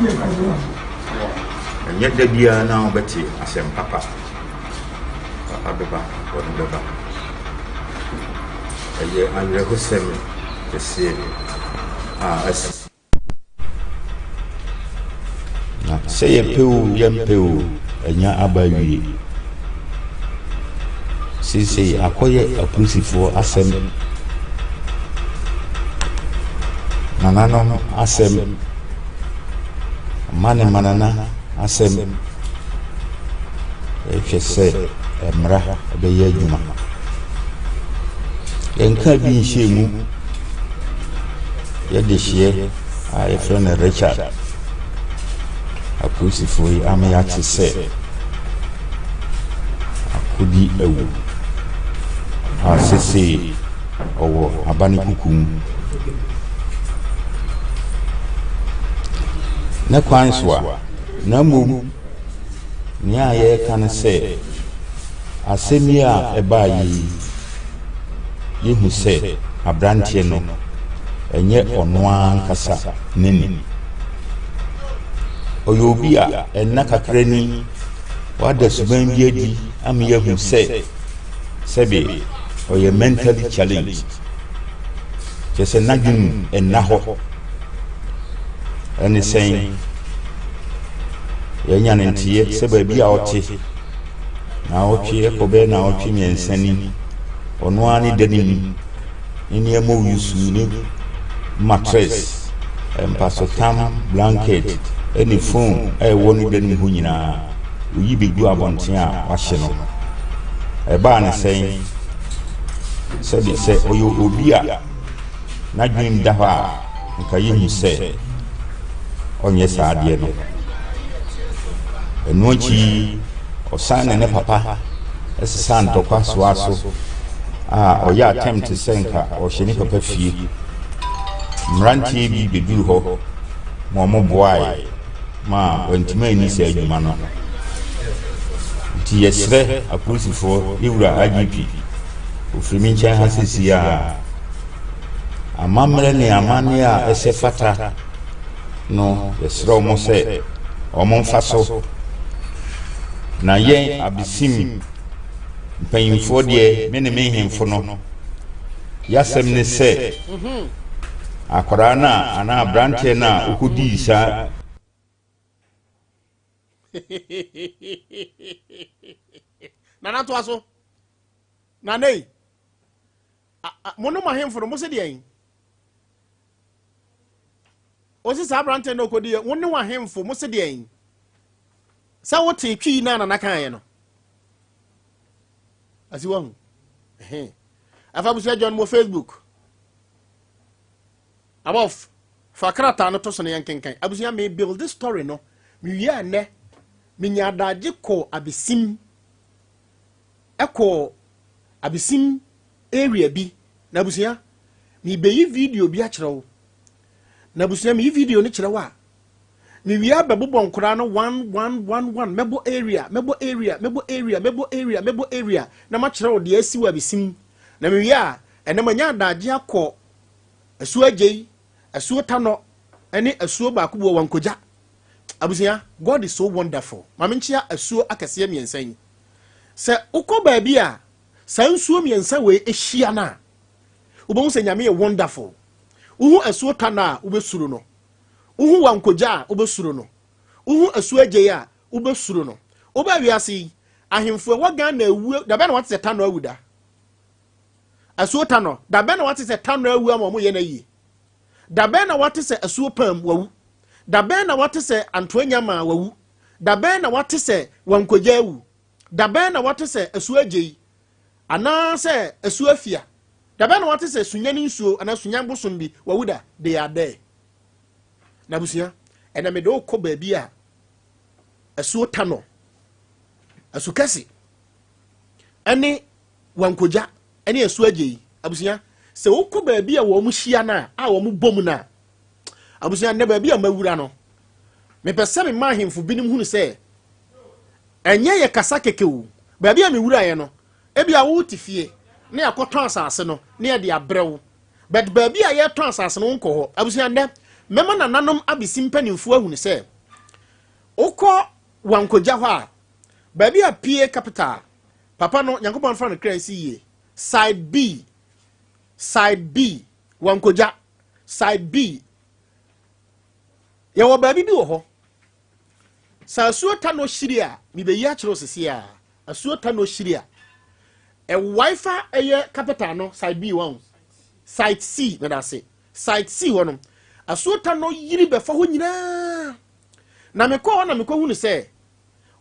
ɛnyɛ da biara na wobɛte asɛm papa. Papa bɛba, bɔne bɛba. Ɛyɛ awerɛhosɛm kɛseɛ a asi. Na sɛ yɛpɛ o, yɛmpɛ o, anya aba awie. Seesei akɔyɛ apolisifoɔ asɛm, nananom asɛm, mma ne mmanana asɛm. Ɛhwɛ sɛ mmara bɛyɛ adwuma. Yɛnka bi nhyɛɛ mu. Yɛ dehyeɛ a yɛfrɛ no Richard. Apolisifoɔ yi ama yɛate sɛ akodi awu a sesei ɔwɔ aba ne kuku mu. Ne kwan so a, na mmom Nea yɛreka ne sɛ, asɛm yi a ɛbaeɛ yi, yɛhu sɛ aberanteɛ no, ɛnyɛ ɔno ara ankasa n'ani. Ɔyɛ obi a ɛnna kakra ni, wada suban bi adi ama yɛahu sɛ sɛbe ɔyɛ mentally challenged. Kyerɛ sɛ n'adwene mu nna hɔ. Ɛne sɛn? Yɛanya no nteɛ sɛ baabi a ɔte, naawɔtwe ɛkɔ bɛyɛ naawɔtwe mmiɛnsa ni, ɔno ara ne da no mu, ne nneɛma oyusu ne mattress, mpasotam, blanket, ne phone a ɛwɔ ne da no mu hɔ nyinaa, oyi bɛgu abɔnten a wahye no. Ɛbaa ne sɛn? Sɛbe sɛ ɔyɛ obi a n'adwenem da hɔ a, nka yehu sɛ ɔnyɛ saa adeɛ no. Ɛno akyi ɔsan ne ne papa sesaa ntɔkwa soa so a ɔyɛ attempt sɛ nka ɔhyɛ ne papa fie. Mmeranteɛ bi bɛduru hɔ ma wɔboae ma wantumi anni saa adwuma no. Nti yɛsrɛ apolisifoɔ, yɛwura IGP, ɔfiri me nkyɛn ha seesei ara, Amammerɛ ne amanneɛ a ɛsɛ fata no, yɛsrɛ wɔn sɛ wɔmfa so. Na yɛn abesim mpanyimfoɔ deɛ, me ne me nhemfo no, yɛasɛm ne sɛ akwadaa no a anaa aberanteɛ no a ɔkɔdii saa Nana toa so. Nana yi. Mo no mo ahemfo no mo se deɛn? Ɔsi saa aberanteɛ no ɔkɔdi yɛ wo ne w'ahemfo mo se deɛn? Sɛ wote twi na nana kaeɛ no. Asi wahu. Afa busua join mo Facebook. Above fa krataa no to so na yɛnkenkan. Abusua me build this story no. Mewie a nnɛ menya adagye kɔ abesim ɛkɔ abesim area bi na abusua mebeyi video bi akyerɛ wo na abusua meyi video no kyerɛ wo a. Mewie a bɛbobɔ nkoraa no one one one one, mɛbɔ area, mɛbɔ area, mɛbɔ area, mɛbɔ area, mɛbɔ area, na makyerɛ wo deɛ asi wɔ abesim. Na mewie a, ɛnɛ manya adagye akɔ Asuo Agyei, Asuo Tanɔ, ɛne asuo baako bi wɔ Wankogya. Abusua, God is so wonderful. Ma menkyea asuo akɛseɛ mmiɛnsa yi. Sɛ wokɔ baabi a saa nsuo mmiɛnsa wei ahyia no a, wobɛhu sɛ Nyame yɛ wonderful. Wohu asuo Tanɔ a, wobɛsuro no. Wohu Wankogya a, wobɛsuro no. Wohu Asuo Agyei a, wobɛsuro no. Wobaa wiase yi, ahemfo ɛwɔ Ghana awuo, da bɛn na wate sɛ Tanɔ awu da? Asuo Tanɔ, da bɛn na wate sɛ Tanɔ awu ama wɔyɛ no ayie? Da bɛn na wate sɛ Asuo Pam wawu? Da bɛn na wate sɛ Antoa Nyamaa wawu? Da bɛn na wate sɛ Wankogya awu? Da bɛn na wate sɛ Asuo Agyei anaasɛ Asuo Afia? Da bɛn na wate sɛ Sunya ne nsuo anaa Sunya bosom bi wawu da? They are there. Na abusua, ɛnɛ mede wo kɔ baabi a Asuo Tanɔ, Asu Kɛse, ɛne Wankogya ne Asuo Agyei. Abusua, sɛ wokɔ baabi a wɔn hyia no a, a wɔn bɔ mu no a, abusua, nnɛ baabi a mawura no, mepɛ sɛ mema ahemfo binom hunu sɛ ɛnyɛ yɛ kasa kɛkɛ o. Baabi a mewuraeɛ no, ebi a wote fie na yɛakɔtɔn asase no na yɛde abrɛ wo. But baabi a yɛtɔn asase no wonkɔ hɔ. Abusua, nnɛ mɛma nananom abesi mpanimfoɔ ahunu sɛ wokɔ Wankogya hɔ a, baabi a PA Capital papa no, Nyankopɔn mfa no kra nsi yie, side B, side B, Wankogya, side B, yɛwɔ baabi bi wɔ hɔ. Sɛ asuo ta no hyiri a, mebɛyi akyerɛ wo sisi a, asuo ta no hyiri a, ɛwae fa ɛyɛ capital no, side B wɔn, side C, meda ase, side C hɔ no, asuo ta no yiri bɛfa hɔ nyinaa. Na mekɔɔ hɔ na mekɔhunu sɛ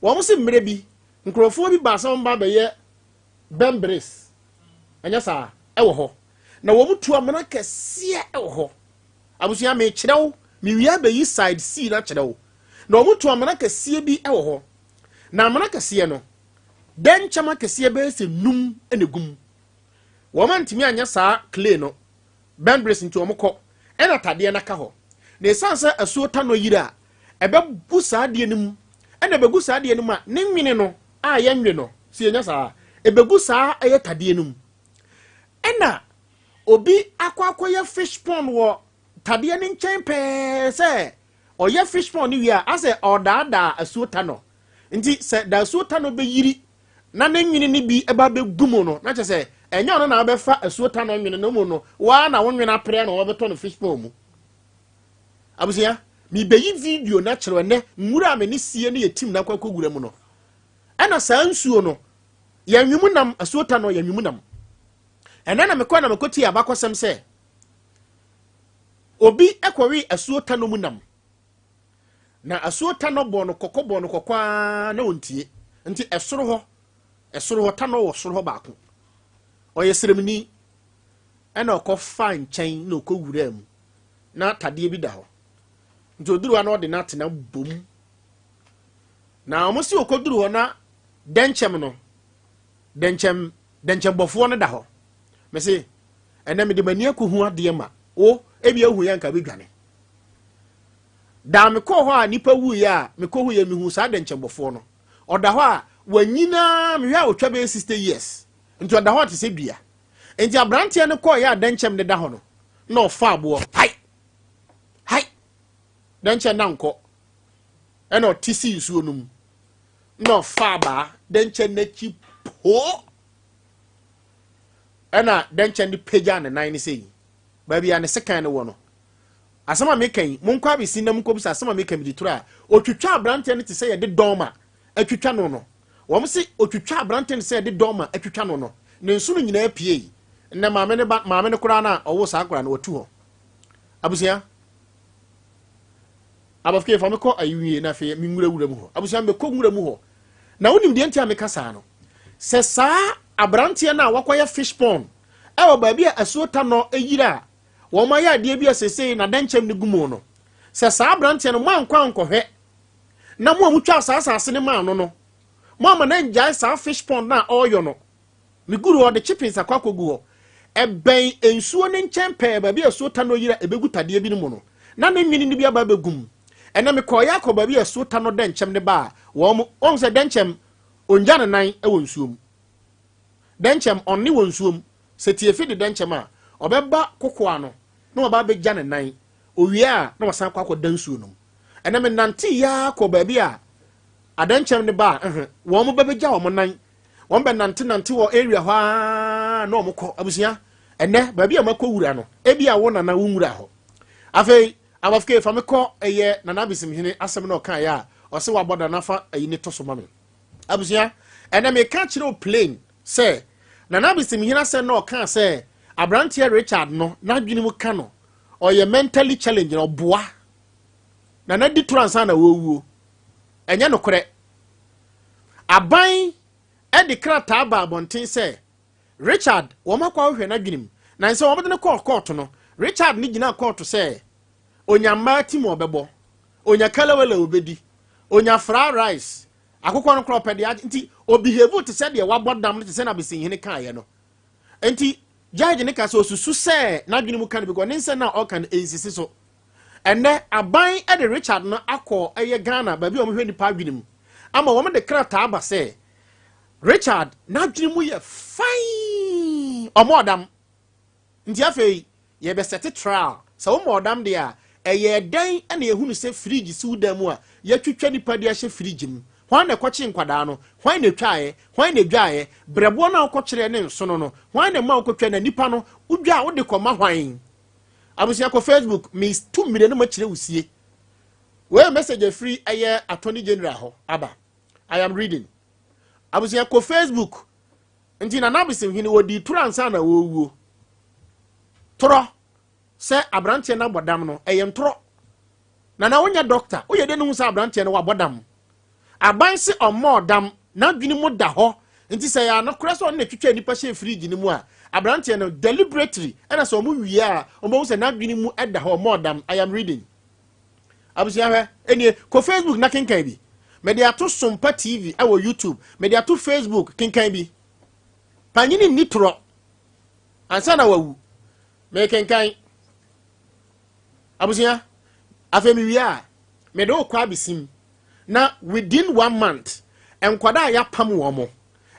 wɔn se mmerɛ bi nkurɔfoɔ bi baa sɛ wɔn ba bɛyɛ bɛmbres, ɛnyɛ saa, ɛwɔ hɔ. Na wɔn tu amena kɛseɛ ɛwɔ hɔ. Abusua, mekyerɛ wo, mewie abɛyi side C no akyerɛ wo. Na wɔn tu amena kɛseɛ bi ɛwɔ hɔ. Na amena kɛseɛ no, dɛnkyɛm akɛseɛ bɛyɛ sɛ num na ɛgu mu. Wɔn antumi anyɛ saa clay no, Bɛnbres nti wɔn kɔ, ɛna tadeɛ no aka hɔ. Na ɛsiane sɛ asuo ta no yiri a, ɛbɛgu saa adeɛ no mu, ɛna ɛbɛgu saa adeɛ no mu a, ne nwene no a yɛnwe no, sɛ yɛnya saa a, ɛbɛgu saa ɛyɛ tadeɛ no mu. Ɛna obi akɔ akɔyɛ fish pond wɔ tadeɛ no nkyɛn pɛɛ sɛ ɔyɛ fish pond no wie a, asɛ ɔdaadaa asuo ta no. Nti sɛ da asuo ta no bɛyiri na ne nwene no bi ba bɛgu mu no, na kyerɛ sɛ ɛnyɛ ɔno na wabɛfa asuo ta no nwene no mu no, waa na wo nwene apere na wɔbɛtɔ no fish pond mu. Abusua, mebɛyi video no akyerɛ ɛnɛ nwura a me ne sie no yɛ tim na akɔ akɔwura mu no. Ɛna saa nsuo no, yɛnwe mu nam, asuo ta no yɛnwe mu nam. Ɛnɛ na mekɔ na mekɔtie abakɔsɛm sɛ obi kɔwe asuo ta no mu nam. Na asuo tanɔ bɔɔ no kɔkɔ bɔɔ no kɔkɔ ara na ɔntie. Nti ɛsoro hɔ, ɛsoro hɔ, tanɔ wɔ soro hɔ baako. Ɔyɛ sremni. Ɛna ɔkɔfaa nkyɛn na ɔkɔ wuraa mu. Na tadeɛ bi da hɔ. Nti ɔduru hɔ na ɔde no atena bom. Na wɔn si ɔkɔduru hɔ na dɛnkyɛm no, dɛnkyɛm, dɛnkyɛmbɔfoɔ no da hɔ. Mese, ɛnɛ mede m'ani akɔhu adeɛ ma wo, ebi ahu yɛ anka bɛdwane. Da a mekɔɔ hɔ a nnipa wuiɛ a mekɔhuiɛ mehuu saa dɛnkyɛmbɔfoɔ no. Ɔda hɔ a wanyin ara mehwɛ a ɔtwa bɛyɛ 60 years. Nti ɔda hɔ te sɛ dua. Nti aberanteɛ no kɔeɛ a dɛnkyɛm no da hɔ no na ɔfa aboɔ hai hai dɛnkyɛm no ankɔ ɛna ɔte si nsuo no mu na ɔfa abaa dɛnkyɛm no akyi poo ɛna dɛnkyɛm no pagya ne nan no sɛ yi baabi a ne sekan no wɔ no Asɛm a meka yi, monkɔ abɛsi na monkɔbisa asɛm a meka mede turo a, ɔtwitwa aberanteɛ no te sɛ yɛde dɔɔma atwitwa no no. Wɔn se ɔtwitwa aberanteɛ no sɛ yɛde dɔɔma atwitwa no no. Ne nsono nyinaa piei. Nnɛ maame no ba, maame no koraa no a ɔwoo saa akwadaa no, watu hɔ. Abusua, abafo fa me kɔ ayiwie na afei me nwura wura mu hɔ. Abusua, mekɔ nwura mu hɔ. Na wonim deɛ nti a meka saa no? Sɛ saa aberanteɛ no a wakɔyɛ fish pond ɛwɔ baabi a asuo tanɔ yiri a Wɔayɛ adeɛ bi a seesei n'adɛnkyɛm no gu mu no. Sɛ saa aberanteɛ no, moankɔ ankɔhwɛ, na mo a motwaa saa asase no maa no no, moamma no angyae saa fish pond no a ɔreyɔ no. Meguru hɔ, ɔde chippings akɔ akɔgu hɔ. Ɛbɛn nsuo no nkyɛn pɛɛ, baabi a asuo ta no yiri a ɛbɛgu tadeɛ bi no mu no, na ne nwene no bi aba abɛgu mu. Ɛnɛ mekɔɔyɛ akɔ baabi a ɛso ta no dɛnkyɛm ne ba a wɔn sɛ dɛnkyɛm ongya ne nan wɔ nsuo mu. Dɛnkyɛm ɔne wɔ nsuo mu. Sɛ tiefi de dɛnkyɛm a, ɔbɛba kokoa no na wɔba abɛgya ne nan. Owie a, na wasan akɔ akɔda nsuo no mu. Ɛnɛ menante yaa kɔ baabi a adɛnkyɛm ne ba a wɔn bɛbɛgya wɔn nan. Wɔn bɛ nante nante wɔ area hɔ aa na wɔn kɔ. Abusua, ɛnɛ baabi a makɔ wura no, ebi a wo nana wo nwura hɔ. Afei abafike fa me kɔ ɛyɛ Nana Abesimhene asɛm na ɔka yɛ a ɔsɛ wabɔ da nafa ayi ne to so ma me. Abusua, ɛnɛ meka kyerɛ wo plain sɛ Nana Abesimhene asɛm na ɔka sɛ aberanteɛ Richard no n'adwene mu ka no, ɔyɛ mentally challenged na ɔboa. Nana di toro ansa na wɔwuo. Ɛnyɛ nokorɛ. Aban ɛde krataa ba abɔnten sɛ Richard wɔn akɔ ahwehwɛ n'adwene mu na nsɛ wɔn de no kɔɔ kɔɔto no, Richard ne gyina kɔɔto sɛ onya mmaa ti mu ɔbɛbɔ, onya kelewele obɛdi, onya fried rice, akokɔ no korɔ ɔpɛ deɛ agye. Nti obehave te sɛ deɛ wabɔ dam no, te sɛ na Abesimhene kaeɛ no. Nti judge ne ka sɛ osusu sɛ n'adwene mu ka no because ne nsɛm na ɔka no nsisi so. Ɛnɛ aban de Richard no akɔ ɛyɛ Ghana baabi a wɔhwɛ nipa adwene mu ama wɔn de krataa ba sɛ Richard n'adwene mu yɛ fine, ɔmo ɔdam. Nti afei yɛbɛsɛte trial sɛ wɔn ɔdam deɛ a, ɛyɛ dɛn ɛna ehunu sɛ fridge si wo dan mu a yɛtwitwa nipa de ahyɛ fridge mu? Hwan na ɛkɔkye nkwadaa no? Hwan na etwaeɛ? Hwan na edwaeɛ? Brɛboɔ no a wokɔkyerɛ ne nsono no, hwan na ɛma wokɔtwa na nipa no wodwa a wode kɔma hwan? Abusua, kɔ Facebook, metu mmire no makyerɛ wo sie. Wei message afiri ɛyɛ Attorney General hɔ aba. I am reading. Abusua, kɔ Facebook. Nti Nana Abesimhene wɔdi toro ansa na wɔwuo. Torɔ sɛ aberanteɛ no abɔ dam no, ɛyɛ ntorɔ. Nana, wonyɛ doctor, woyɛ de no hu sɛ aberanteɛ no wabɔ dam. Aban se ɔmmɔɔ dam, n'adwene mu da hɔ. Nti sɛ yɛ anokorɛ sɛ ɔno na twitwa nipa hyɛ fridge no mu a, aberanteɛ no deliberately ɛna sɛ ɔmo wie a, ɔmo sɛ n'adwene mu da hɔ, ɔmmɔɔ dam. I am reading. Abusua, hwɛ, ɛnie, kɔ Facebook na kenkan bi. Mede ato Sompa TV ɛwɔ YouTube, mede ato Facebook, kenkan bi. Panyini nni torɔ ansa na wawu. Mekenkan. Abusua, afei mewie a, mede wo kɔ Abesim na within one month nkwadaa a yɛapam wɔn mo,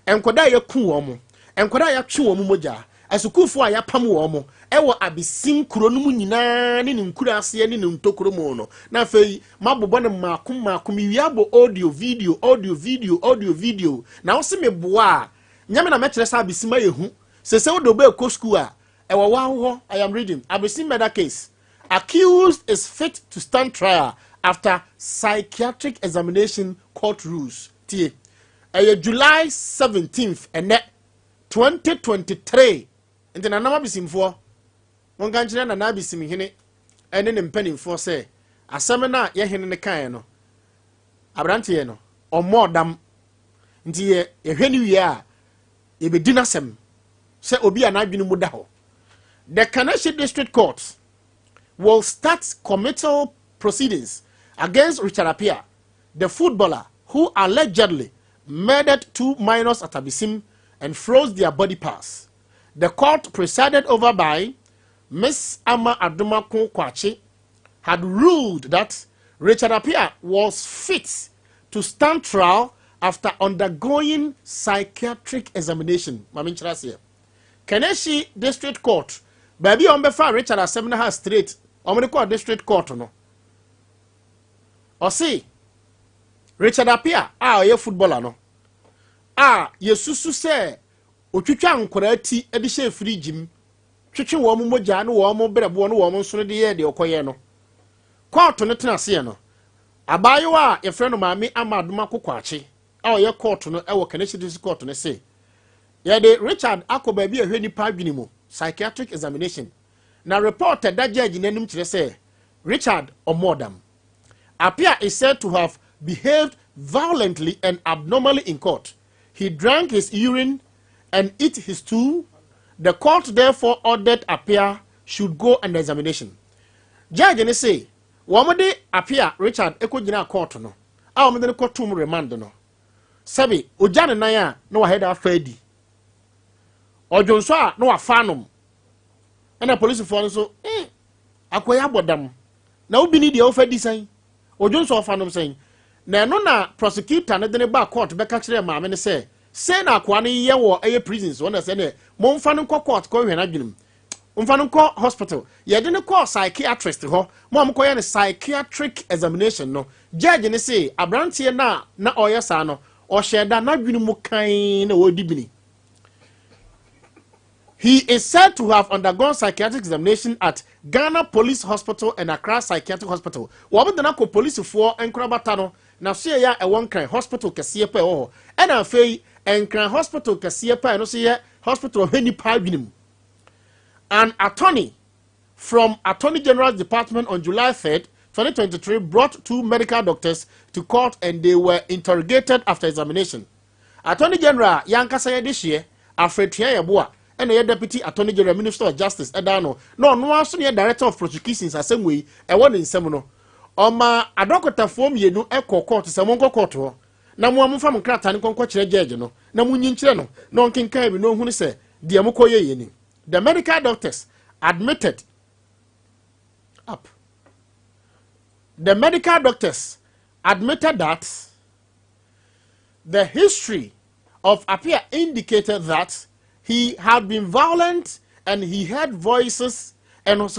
nkwadaa a yɛku wɔn mo, nkwadaa a yɛatwe wɔn mogya, asukuufoɔ a yɛapam wɔn mo ɛwɔ Abesim kuro no mu nyinaa ne ne nkura aseɛ ne ne ntokuro mu no, na afei mabobɔ no mmaako mmaako. Mewie abɔ audio, video, audio, video, audio, video na wo se meboa a, nyame na mɛkyerɛ sɛ Abesim ayɛ hu sɛ wode wobɛɛkɔ school a ɛwɔ wɔ ahohɔ. I am reading. Abesim murder case: accused is fit to stand trial after psychiatric examination, court rules. Tie, ɛyɛ July 17th, ɛnɛ 2023. Nti nanam abesimfoɔ, monka nkyerɛ Nana Abesimhene ɛne ne mpanimfoɔ sɛ asɛm no a yɛhene no kaeɛ no, aberanteɛ no ɔmmɔɔ dam. Nti yɛ yɛhwɛ no wie a, yɛbɛdi n'asɛm sɛ obi a n'adwene mu da hɔ. The Kaneshie District Court will start committal proceedings against Richard Appiah, the footballer who allegedly murdered two minors at Abesim and froze their body parts. The court, presided over by Miss Ama Adomako Kwachi, had ruled that Richard Appiah was fit to stand trial after undergoing psychiatric examination. Mami nkyerɛ. Kaneshie District Court, baabi a wɔbɛfa Richard asɛm no ha straight, wɔn de kɔɔ district court no. Ɔse Richard Appiah a ɔyɛ footballer no a yɛsusu sɛ otwitwa nkwadaa ti de hyɛ fridge mu, twetwe wɔn mogya ne wɔn brɛboɔ ne wɔn nsono de yɛ deɛ ɔkɔyɛ no, kɔɔto no tena aseɛ no, abaayewa a yɛfrɛ no Maame Ama Adomako Kwakye a ɔyɛ kɔɔto no wɔ Kaneshie District Court no se yɛde Richard akɔ baabi a ɛhwɛ nipa adwene mu, psychiatric examination, na report ɛda judge n'anim kyerɛ sɛ Richard ɔmmɔɔ. Appiah is said to have behaved violently and abnormally in court. He drank his urine and eat his stool. The court therefore ordered Appiah should go under examination. Judge ne se wɔn de Appiah Richard ekɔgyina court no a wɔn de no kɔtum remand no, sɛbi ogya ne nan a na wahɛ da afa adi, ɔdwonso a na wafa anom, ɛna polisifoɔ no nso akɔyɛ abɔ dam na obi ni deɛ wofa di sɛn. Odwo nso ɔfa nom sɛn? Na ɛno na prosecutor no de ne ba court bɛka kyerɛ maame no sɛ sei na akoa no yɛ wɔ ɛyɛ prisons wɔn na sɛ ne momfa no nkɔ court kɔhwɛ n'adwene mu, mfa no nkɔ hospital. Yɛde no kɔ psychiatrist hɔ mo a mokɔyɛ no psychiatric examination no, judge ne se aberanteɛ no a na ɔyɛ saa no, ɔhyɛ da n'adwene mu kan na wɔredi bini. He is said to have undergone psychiatric examination at Ghana Police Hospital and Accra Psychiatric Hospital. Wɔn de no akɔ polisifoɔ nkorabata no na so yɛ a ɛwɔ Nkran hospital kɛseɛ pa ɛwɔ hɔ, ɛna afei Nkran hospital kɛseɛ pa ɛno so yɛ hospital ɔhwɛ nipa adwene mu. An attorney from Attorney General's Department on July 3rd, 2023 brought two medical doctors to court and they were interrogated after examination. Attorney General yankasa yɛ de hyeɛ Afretua yɛ boa ɛna yɛ Deputy Attorney General, Minister of Justice ɛda no na ɔno aso ne yɛ Director of Prosecutions. Asɛm wei ɛwɔ ne nsɛm no, ɔma adɔkotafoɔ mmienu ɛkɔ court sɛ monkɔ court hɔ na mo a momfa mo nkrataa no nkɔnkɔ kyerɛ judge no na monyi nkyerɛ no na ɔnkenkan bi na ɔhunu sɛ deɛ mokɔ yɛ yɛ ni. The medical doctors admitted up the medical doctors admitted that the history of Appiah indicated that he had been violent and he heard voices and was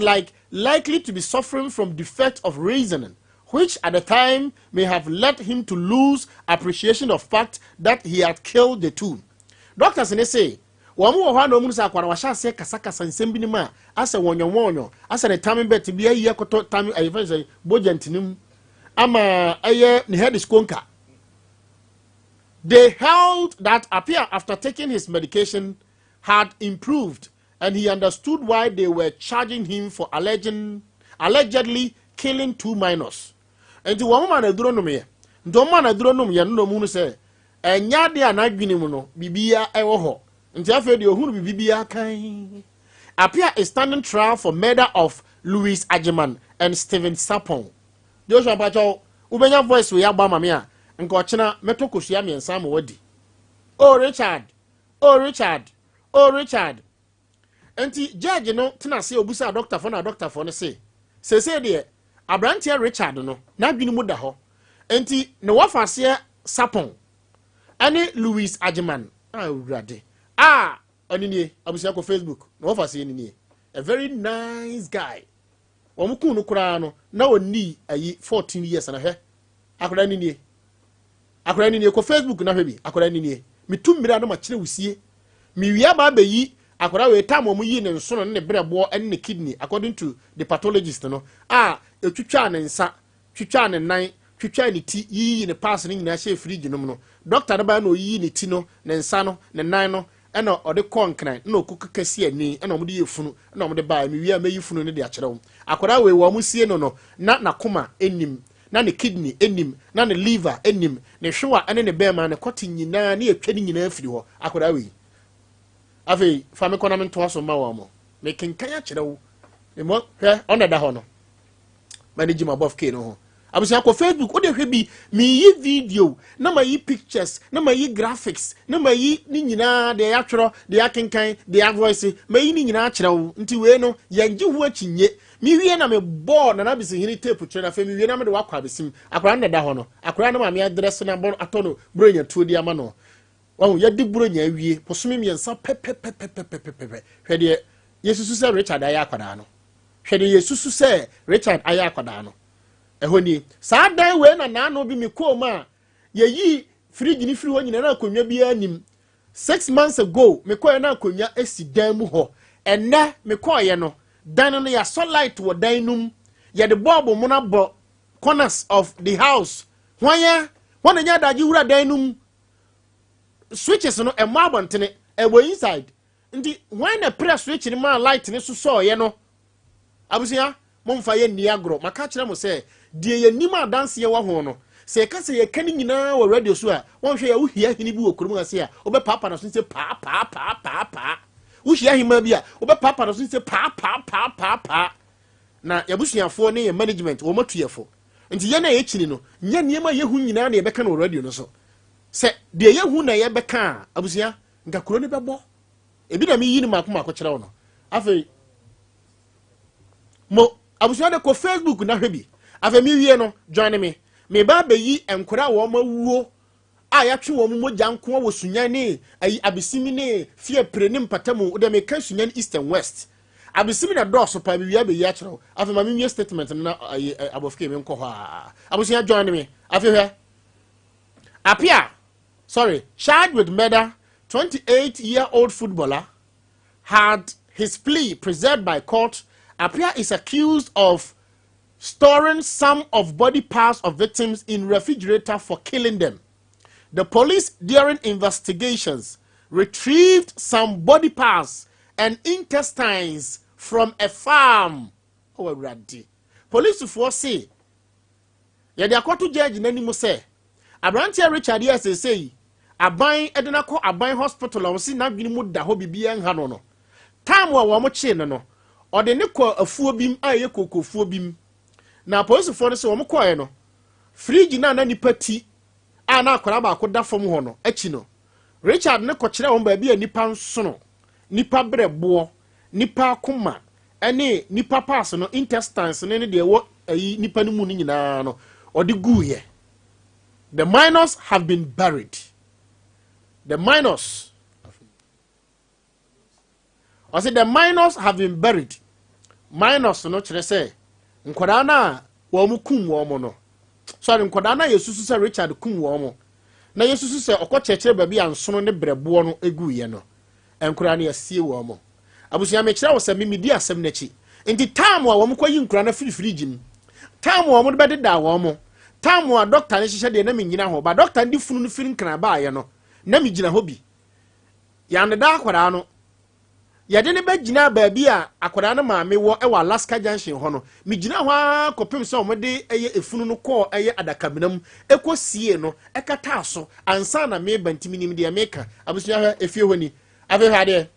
likely to be suffering from defect of reasoning, which at the time may have led him to lose appreciation of fact that he had killed the two. Doctors ne say wɔn wɔ hɔ a na wɔn sɛ akwara wahyɛ aseɛ kasakasa nsɛm bi ne mu a asɛ wɔnyɔwɔnyɔ asɛ ne tame bɛt bi ayi akɔtɔ tame ɛyɛ fɛn sɛ bogya ntinim ama ɛyɛ ne head is konka. They held that Appiah, after taking his medication, had improved and he understood why they were charging him for allegedly killing two minors. Nti wɔn ma na aduro nom yɛ, nti wɔn ma na aduro nom yɛ no na wɔn sɛ ɛnya adeɛ a n'adwene mu no biribiara ɛwɔ hɔ, nti afei deɛ ohunu biribiara kan. Appiah is standing trial for murder of Louis Ajiman and Stephen Sapon. Joshua Mpakyɛw, wobɛnya voice wei abɔ ama me a, nka ɔkyena mɛtɔ kosua mmiɛnsa ama wadi. Oh Richard, oh Richard, oh Richard. Nti judge no tena ase obusa adɔktafoɔ na adɔktafoɔ no se seesei deɛ aberanteɛ Richard no n'adwene mu da hɔ, nti ne wɔfa aseɛ Sapon ɛne Louis Agyeman a awurade a ɔne nie. Abusua, kɔ Facebook na wɔfa aseɛ ne nie, a very nice guy. Wɔn kun no koraa no na wɔnni ayi 14 years na hwɛ akwadaa ne nie, akwadaa ne nie. Kɔ Facebook na hwɛ bi, akwadaa ne nie. Metu mmira no ma kyerɛ wusie miwie aba abɛyi akwadaa wei tam wɔn yi ne nsono ne ne brɛboɔ ne ne kidney according to the pathologist no a etwitwa ne nsa, twitwa ne nan, twitwa ne ti, yiyi ne pass ne nyinaa hyɛ fridge nom no. Doctor no baa na oyiyi ne ti no, ne nsa no, ne nan no, ɛna ɔde kɔ Nkran ɛna ɔkɔ keka si ani ɛna wɔde yɛ funu ɛna wɔde baa. Miwie a mɛyi funu no de akyerɛ wɔn. Akwadaa wei wɔn sie no no na n'akoma anim na ne kidney anim na ne liver anim, ne hwewa ɛne ne bɛrima ne kɔte nyinaa ne yɛtwa ne nyinaa firi hɔ. Akwadaa wei afei fa me kɔ na me ntoa so ma wɔn mo mekenkan akyerɛ wo mmɔ. Hwɛ, ɔna da hɔ no manage ma above k no ho. Abusua, kɔ Facebook wode hwɛ bi. Meyi video na mayi pictures na mayi graphics na mayi ne nyinaa, deɛ yɛatwerɛ, deɛ yɛakenkan, deɛ yɛavoice, mayi ne nyinaa kyerɛ wo. Nti wei no yɛngye ho akyinye. Mewie na mebɔɔ Nana Bisihene tape kyerɛ na afei mewie na mede wakɔ abesim. Akwaraa no da hɔ no, akwaraa no maame adrɛse na bɔ atɔ no buronya tuo de ama no. Wahu yɛde buronya awie bosome 3 pɛpɛpɛpɛpɛpɛ. Hwɛ deɛ yɛsusu sɛ Richard ayɛ akwadaa no, hwɛ deɛ yɛsusu sɛ Richard ayɛ akwadaa no. Ɛhɔ nie, saa dan wei na naano bi me kɔɔ mu a yɛyi fridge ne firi hɔ nyinaa na akonnwa biara nim. 6 months ago mekɔɛ na akonnwa asi dan mu hɔ. Ɛnɛ mekɔɔyɛ no, dan no yɛasɔ light wɔ dan no mu, yɛde bɔɔbo mo no abɔ corners of the house. Hwan ya wɔn na nya adagye wura dan no mu? Switches no ɛmɔ abɔntene, ɛwɔ inside, nti hwan na press switch no maa light ne so sɔɔyɛ no? Abusua, momfa yɛ nni agorɔ. Maka kyerɛ mo sɛ deɛ yɛnim adanseɛ wɔ ho no, sɛ yɛka sɛ yɛka no nyinaa wɔ radio so a, wɔnhwɛ yɛ. Wohia hene bi wɔ kurom ase a wobɛpaapa no so sɛ paa paa paa paa paa. Wohyia ahema bi a wobɛpaapa no so sɛ paa paa paa paa paa. Na yɛabusuafoɔ ne yɛ management wɔn atu yɛfo, nti yɛn a yɛkyini no nyɛ nneɛma a yɛhu nyinaa na yɛbɛka no wɔ radio no so. Sɛ deɛ yɛhu na yɛbɛka a, abusua, nka kuro no bɛbɔ ebi na meyi no maako maako kyerɛ wo no. Afei mo abusua de kɔ Facebook na hwɛ bi. Afei mewie no, join me. Meba abɛyi nkwadaa a wɔn awuo a yɛatwe wɔn mogya nko wɔ Sunyani ne ayi Abisimi ne Fiapre ne mpatamu. Wode meka Sunyani East and West. Abisimi na dɔɔso paa. Mewie abɛyi akyerɛ wo. Afei ma menwie statement no na ayi abɔfike menkɔ hɔ a. Abusua, join me. Afei hwɛ. Apia, sorry, charged with murder, 28-year-old footballer had his plea preserved by court. Apia is accused of storing some of body parts of victims in refrigerator for killing them. The police, during investigations, retrieved some body parts and intestines from a farm. Oh, Awurade. Polisifoɔ se yɛde akɔto judge n'anim sɛ aberanteɛ Richard yɛ seesei aban de no akɔ aban hospital a wɔsi n'adwene mu da hɔ, biribiara nha no. Time a wɔn kyee no, ɔde ne kɔ afuo bi mu a ɛyɛ kokofuo bi mu, na apolisifoɔ no sɛ wɔn kɔɛ no, fridge na na nipa ti a na akwadaa baako da fam hɔ no akyi no, Richard ne kɔkyerɛ wɔn baabi a nipa nsono, nipa brɛboɔ, nipa akoma ɛne nipa parts no, intestines ne deɛ ɛwɔ ayi nipa no mu no nyinaa no ɔde guiɛ. The minors have been buried. The minors, ɔsɛ the minors have been buried. Minors no kyerɛ sɛ nkwadaa no a wɔn kum wɔn no, sorry, nkwadaa no a yɛsusu sɛ Richard kum wɔn na yɛsusu sɛ ɔkɔ kyerɛkyerɛ baabi a nsono ne brɛboɔ no guiɛ no, nkwadaa no yɛsie wɔn mo. Abusua, mekyerɛ wo sɛ mimidi asɛm n'akyi nti time a wɔn kɔ yi nkwadaa no firi fridge mu, time a wɔn bɛdeda wɔn mo, time a doctor no hyehyɛ deɛ na mi nyina hɔ ba, doctor no de funu no firi Nkran baayɛ no na mi gyina hɔ bi. Yɛaneda akwadaa no, yɛde ne bɛgyina baabi a akwadaa no maame wɔ ɛwɔ Alaska Junction hɔ no, megyina hɔ ara kɔpem sɛ wɔde ɛyɛ efunu no kɔɔ ɛyɛ adakamena mu, ɛkɔ sie no, ɛkataa so ansa na meba. Ntumi nim deɛ meka. Abusua, hwɛ efie hɔ ni. Afei hwɛ adeɛ,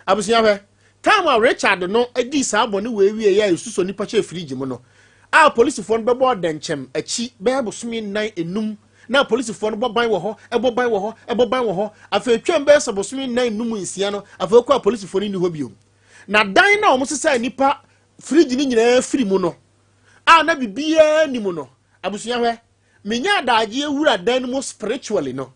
abusua, hwɛ time a Richard no adi saa bɔne wɔ ewie yɛ a esusɔ nipa hyɛ fridge mu no a polisifoɔ no bɛbɔ ɔdɛnkyɛm akyi bɛyɛ bosome 4, 5, na polisifoɔ no bɔ ban wɔ hɔ, ɛbɔ ban wɔ hɔ, ɛbɔ ban wɔ hɔ. Afei twɛn bɛyɛ sɛ bosome 4, 5, 6 no, afei kɔ a polisifoɔ no ni hɔ bio. Na dan na wɔn sesa nipa fridge no nyinaa firi mu no a na biribiara ni mu no, abusua, hwɛ, menya adagye ewura dan no mu spiritually no,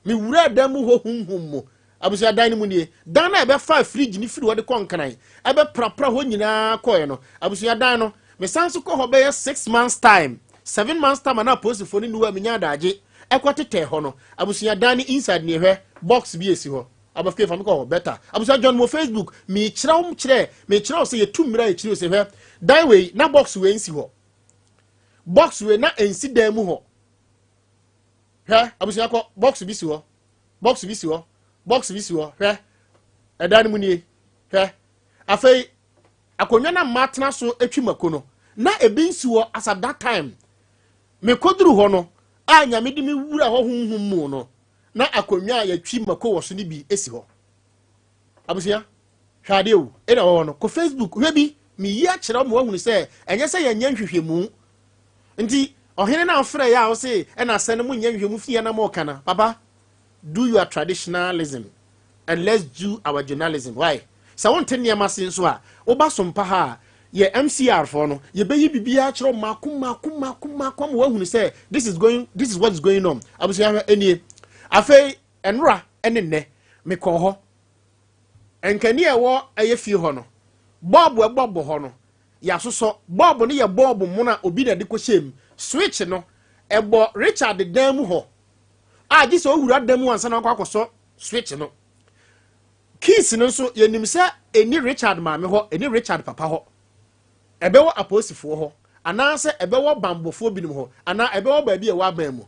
mewura dan mu hɔ huhum mu. Abusua, dan no mu nie. Dan no a ɛbɛfa fridge no firi hɔ de kɔ Nkran, ɛbɛprapra hɔ nyinaa kɔɛ no, abusua, dan no mesan so kɔ hɔ bɛyɛ 6 months time, 7 months time, ana apolisifoɔ no niwa menya adagye ɛkɔ tetɛ hɔ no. Abusua, dan no inside ne hwɛ, box bi esi hɔ. Abafike fa mi kɔ hɔ better. Abusua, join mo Facebook. Mekyerɛ wo, kyerɛ mekyerɛ wo sɛ yɛtu mmerɛ a yɛkyerɛ wo sɛ hwɛ dan wei na box wei nsi hɔ, box wei na nsi dan mu hɔ. Hwɛ, abusua, kɔ, box bi si hɔ, box bi si hɔ, box bi si hɔ. Hwɛ, ɛdan no mu nie. Hwɛ, afei akonnwa na mmaa tena so atwi mako no na ebi nsi hɔ. As at that time mekoduru hɔ no a Nyame de me wura hɔ honhom mu no, na akonnwa a yɛtwi mako wɔ so no bi esi hɔ. Abusua, hwɛ adeɛ o, ɛna ɛwɔ hɔ no. Kɔ Facebook hwɛ bi, meyi akyerɛ wo ma woahunu sɛ ɛnyɛ sɛ yɛnyɛ nhwehwɛmu nti ɔhene no afrɛ yɛ a wose ɛna asɛ no monyɛ nhwehwɛmu fie na mɔka na papa, do your traditionalism and let's do our journalism. Why sɛ wonte nneɛma ase nso a woba so mpa ha a yɛ MCR foɔ no, yɛbɛyi biribiara kyerɛ wo mako mako mako mako ama woahunu sɛ this is what is going on. Abusua, hwɛ, ɛnie. Afei ɛnora ɛne nnɛ mekɔɔ hɔ, nkani a ɛwɔ ɛyɛ fie hɔ no, bulb ɛbɔ bɔ hɔ no, yɛasosɔ bulb no, yɛ bulb mono a obi na de kɔhyɛ mu. Switch no ɛbɔ Richard dan mu hɔ a gye sɛ owura dan mu ansa na wakɔ akɔsɔ switch no. Keys no nso, yɛnim sɛ ɛni Richard maame hɔ, ɛni Richard papa hɔ, ɛbɛwɔ apolisifoɔ hɔ anaasɛ ɛbɛwɔ bambɔfoɔ binom hɔ anaa ɛbɛwɔ baabi a ɛwɔ aban mu.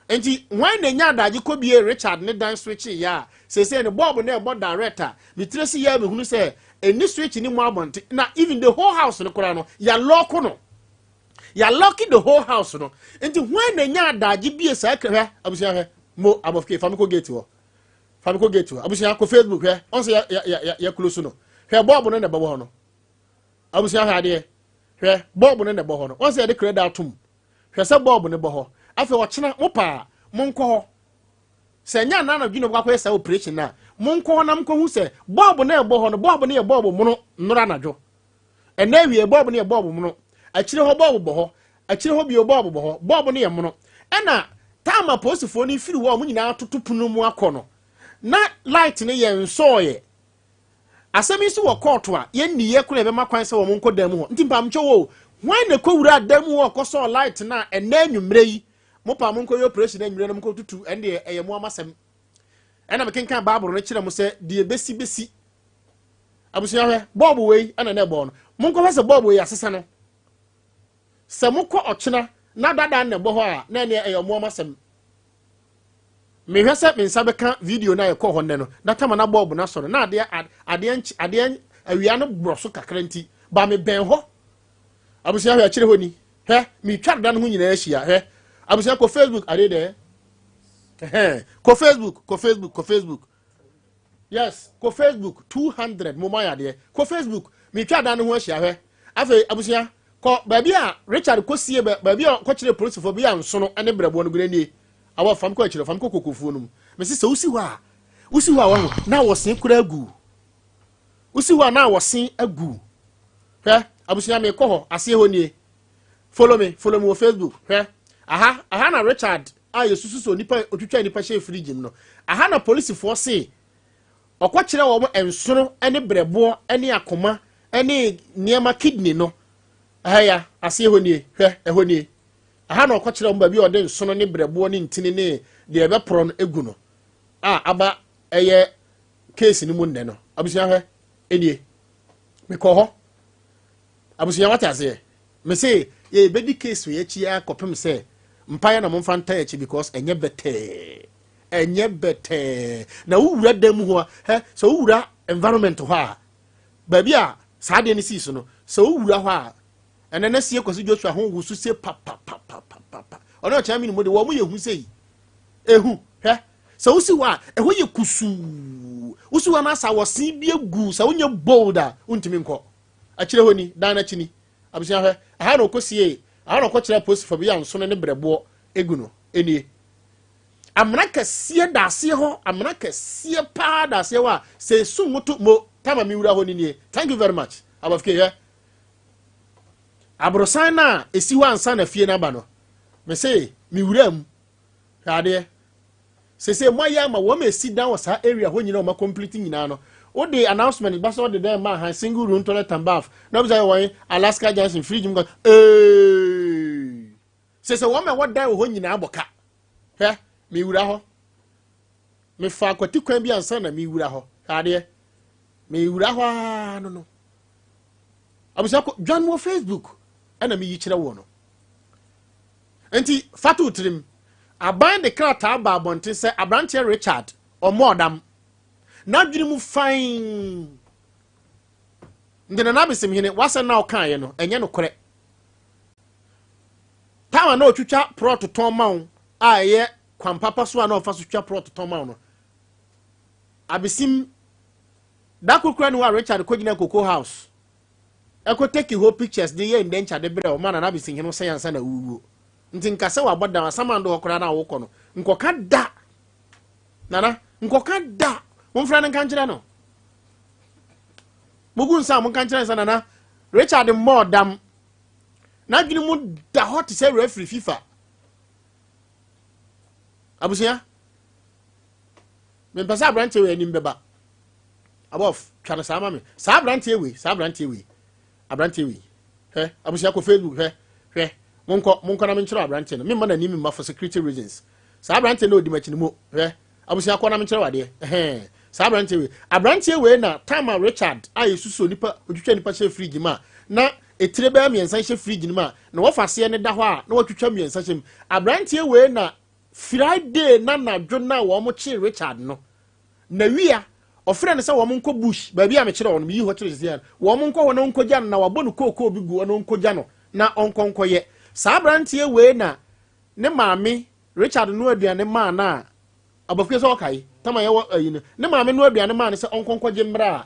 Nti wɔn na nya adagye kɔ bie Richard ne dan switch yɛ a seesei ne bulb na ɛbɔ direct a metire si yɛ mehunu sɛ ɛni switch ni mu abɔnten. Na even the whole house no koraa no, yɛalock no, yɛalock the whole house no. Nti wɔn na nya adagye bie saa? Hwɛ, abusua, hwɛ mo. Abɔfike fa mi kɔ gate hɔ, fa mi kɔ gate hɔ. Abusua, kɔ Facebook hwɛ. Ɔn sɛ yɛ yɛ yɛ yɛ close no. Hwɛ, bulb no na ɛbɛwɔ hɔ no. Abusua, hwɛ adeɛ, hwɛ, bulb no na ɛbɔ hɔ no. Ɔn sɛ yɛde kreda atom. Hwɛ sɛ bulb no bɔ hɔ. Afei ɔkyena mo paa monkɔ hɔ sɛ ɛnyɛ anan na dwene akɔyɛ saa operation na monkɔ hɔ na monkɔhu sɛ bulb no ɛbɔ hɔ no, bulb no yɛ bulb mono. Nnora anadwo, ɛnɛ awie, bulb no yɛ bulb mono. Akyire hɔ bɔɔbo bɔ hɔ. Akyire hɔ bio bɔɔbo bɔ hɔ. Bɔɔbo no yɛ mono. Ɛna time a polisifoɔ no firi hɔ a wɔn nyinaa atoto pono mu akɔ no, na light no yɛ nsɔɔyɛ. Asɛm yi nso wɔ kɔɔto a yɛn nniyɛ koraa ɛbɛma kwan sɛ wɔn nkɔ dan mu hɔ. Nti mpamokyɛw o, hwan na ɛkɔwuraa dan mu hɔ kɔsɔɔ light no a ɛnnɛ anwummerɛ yi mo paa monkɔyɛ operation anwummerɛ no monkɔtutu, ɛndeɛ ɛyɛ mo amasɛm. Ɛna mekenkan Bible no kyerɛ mo sɛ deɛ ɛbɛsi bɛsi. Abusua hwɛ, bɔɔbo wei ɛna na ɛbɔɔ no. Monkɔhwɛ sɛ bɔɔbo wei asesa no. Sɛ mokɔ ɔkyena na dada na ɛbɔ hɔ a, na ɛneɛ ɛyɛ ɔmo amasɛm. Mehwɛ sɛ me nsa bɛka video no a yɛkɔɔ hɔ nnɛ no, na tama na bɔɔbo no asɔ no, na adeɛ adeɛ nkye adeɛ awia no borɔ so kakra nti, ba me bɛn hɔ. Abusua hwɛ akyire hɔ ni. Hwɛ, metwa da no ho nyinaa ahyia. Hwɛ, abusua kɔ Facebook, ade dɛ. Ɛhɛn, kɔ Facebook, kɔ Facebook, kɔ Facebook. Yes, kɔ Facebook 200 mo ma yadeɛ. Kɔ Facebook, metwa da no ho ahyia hwɛ. Afei abusua, kɔ baabi a Richard kɔsie baabi a kɔkyerɛ polisifoɔ bi a nsono ne brɛboɔ no gu nie. Awɔ fam kɔ akyire, fam kɔ kokofuo no mu. Mesi sɛ wosi hɔ a, wosi hɔ a wɔho na wɔsen kora agu. Wosi hɔ a na wɔsen agu. Hwɛ, abusua mekɔ hɔ, aseɛ hɔ nie. Follow me, follow me wɔ Facebook. Hwɛ, aha, aha na Richard a yɛsusu sɛ onipa otwitwa nipa hyɛ fridge mu no. Aha na polisifoɔ se ɔkɔkyerɛ wɔn nsono ne brɛboɔ ne akoma ne nneɛma kidney no. Aha ya, aseɛ hɔ nie. Hwɛ, ɛhɔ nie. Aha na ɔkɔkyerɛ wɔn baabi a ɔde nsono ne brɛboɔ ne ntini ne deɛ ɛbɛporɔ no egu no a aba ɛyɛ case no mu nnɛ no. Abusua hwɛ, nie. Mekɔ hɔ. Abusua wate aseɛ? Me se yɛbɛdi case wei akyi ara kɔpem sɛ mpaeɛ na momfa ntaa akyi because ɛnyɛ bɛtɛɛ. Ɛnyɛ bɛtɛɛ. Na wowura dan mu hɔ a, hɛ, sɛ wowura environment hɔ a, baabi a saa adeɛ no sii so no, sɛ wowura hɔ a, ɛnɛ na sie Kwasi Joshua ho woso sie papapapapapa. Ɔne ɔkyɛn mi no mu de wɔn yɛ hu sei. Ehu, hwɛ, sɛ wosi hɔ a, ɛhɔ yɛ kusuu. Wosi hɔ no asa wɔsen bi agu, sɛ wonyɛ bold a, wontumi nkɔ. Akyire hɔ ni, dan no akyi ni. Abusua hwɛ, ɛha na ɔkɔsiee, ɛha na ɔkɔkyerɛɛ apolisifoɔ bi a nsono ne brɛboɔ gu no, nie. Amena kɛseɛ da aseɛ hɔ, amena kɛseɛ paa da aseɛ hɔ a sɛ esu nwoto mo tama mi wura hɔ ni nie. Thank you very much. Abafike hwɛ. Aborosan no a esi hɔ ansa na fie no aba no, me se me wura mu. Hwɛ adeɛ. Sese mo ayɛ ama wɔn a esi dan wɔ saa area hɔ nyinaa wɔn complete nyinaa no. Wode announcement ba sɛ wɔde dan ma ahan single room toilet and bath. Na bisa yɛ wɔn Alaska Junction fridge mu kɔ. Ee. Sese wɔn a ɛwɔ dan wɔ hɔ nyinaa bɔ ka. Hwɛ, mewura hɔ. Mefa akwati kwan bi ansa na mewura hɔ. Hwɛ adeɛ. Mewura hɔ ara no no. Abusua kɔ dwan wɔ Facebook ɛna meyi kyerɛ wɔ no. Nti fa to tirim. Aban de krataa ba abɔnten sɛ aberanteɛ Richard ɔmmɔ ɔdam. N'adwene mu fann. Nti Nana Abesimhene, w'asɛm na ɔkaeɛ no, ɛnyɛ nokorɛ. Time a na ɔtwitwa prɔto tɔn ma wo a ɛyɛ kwan papa so a na ɔfa so twa prɔto tɔn ma wo no, Abesim, da koro koraa ni hɔ a Richard kɔgyina Cocoa House ɛkɔ take hɔ pictures de yɛ indenture de brɛ wo ma Nana Abesimhene wo sɛn ansa na wowuo. Nti nka sɛ wabɔ dam asamando hɔ koraa na wokɔ no, nkɔka da. Nana, nkɔka da. Momfrɛ no nka nkyerɛ no. Mugu nsa a monka nkyerɛ no sɛ Nana, Richard mmɔɔ dam. N'adwene mu da hɔ te sɛ referee FIFA. Abusua, mempɛ sɛ aberanteɛ wei anim bɛba. Abɔf, twa no saa ma me. Saa aberanteɛ wei, saa aberanteɛ wei, aberanteɛ wei. Hwɛ, abusua kɔ Facebook, hwɛ, hwɛ. Monkɔ, monkɔ na menkyerɛ aberanteɛ no. Memma n'anim mma for security reasons. Saa aberanteɛ no ɔdi m'akyi no mo, hwɛ. Abusua kɔ na menkyerɛ wadeɛ. Ɛhɛn. Saa aberanteɛ wei. Aberanteɛ wei na time a Richard a yɛsusu nipa, otwitwa nipa hyɛ fridge mu a, na etire bɛyɛ mmiɛnsa hyɛ fridge no mu a, na wɔfa aseɛ no da hɔ a, na watwitwa mmiɛnsa hyɛ mu. Aberanteɛ wei na Friday na anadwo na wɔn kyee Richard no. Na wia, ɔfrɛ no sɛ wɔn nkɔ bush, baabi a mekyerɛ wɔn, meyi hɔ kyerɛ sisi a, wɔn nkɔ hɔ na ɔnkɔgya no, na wabɔ no kookoo bi gu hɔ na ɔnkɔgya no, na ɔnkɔ nkɔyɛ. Saa aberanteɛ wei na ne maame Richard noa aduane maa no a, abɔfra sɛ ɔkae, tama yɛwɔ ayi no, ne maame noa aduane maa no sɛ ɔnkɔ nkɔgye mmerɛ a,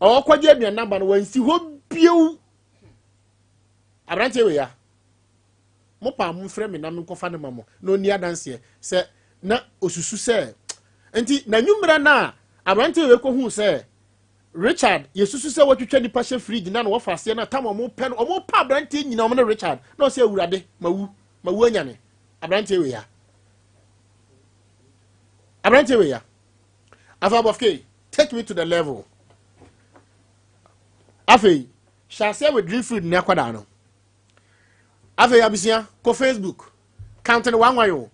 ɔkɔgye aduane no aba no, wansi hɔ bio. Aberanteɛ wei ya. Mo paa momfrɛ me na menkɔfa no ma mo na ɔnni adanseɛ sɛ na ɔsusu sɛ nti n'anwummerɛ no a aberanteɛ wei kɔhuu sɛ Richard yɛsusu sɛ wɔtwitwa nipa hyɛ fridge na na wɔfa aseɛ na tam ɔmo pɛ no, ɔmo pa aberanteɛ nyina ɔmo ne Richard na ɔsɛ awurade mawu mawu anyane aberanteɛ wei ya, aberanteɛ wei ya. Afei abɔfke, take me to the level. Afei hyɛ aseɛ wɔ Dreamfield ne akwadaa no. Afei abusua, kɔ Facebook, count ne one one o,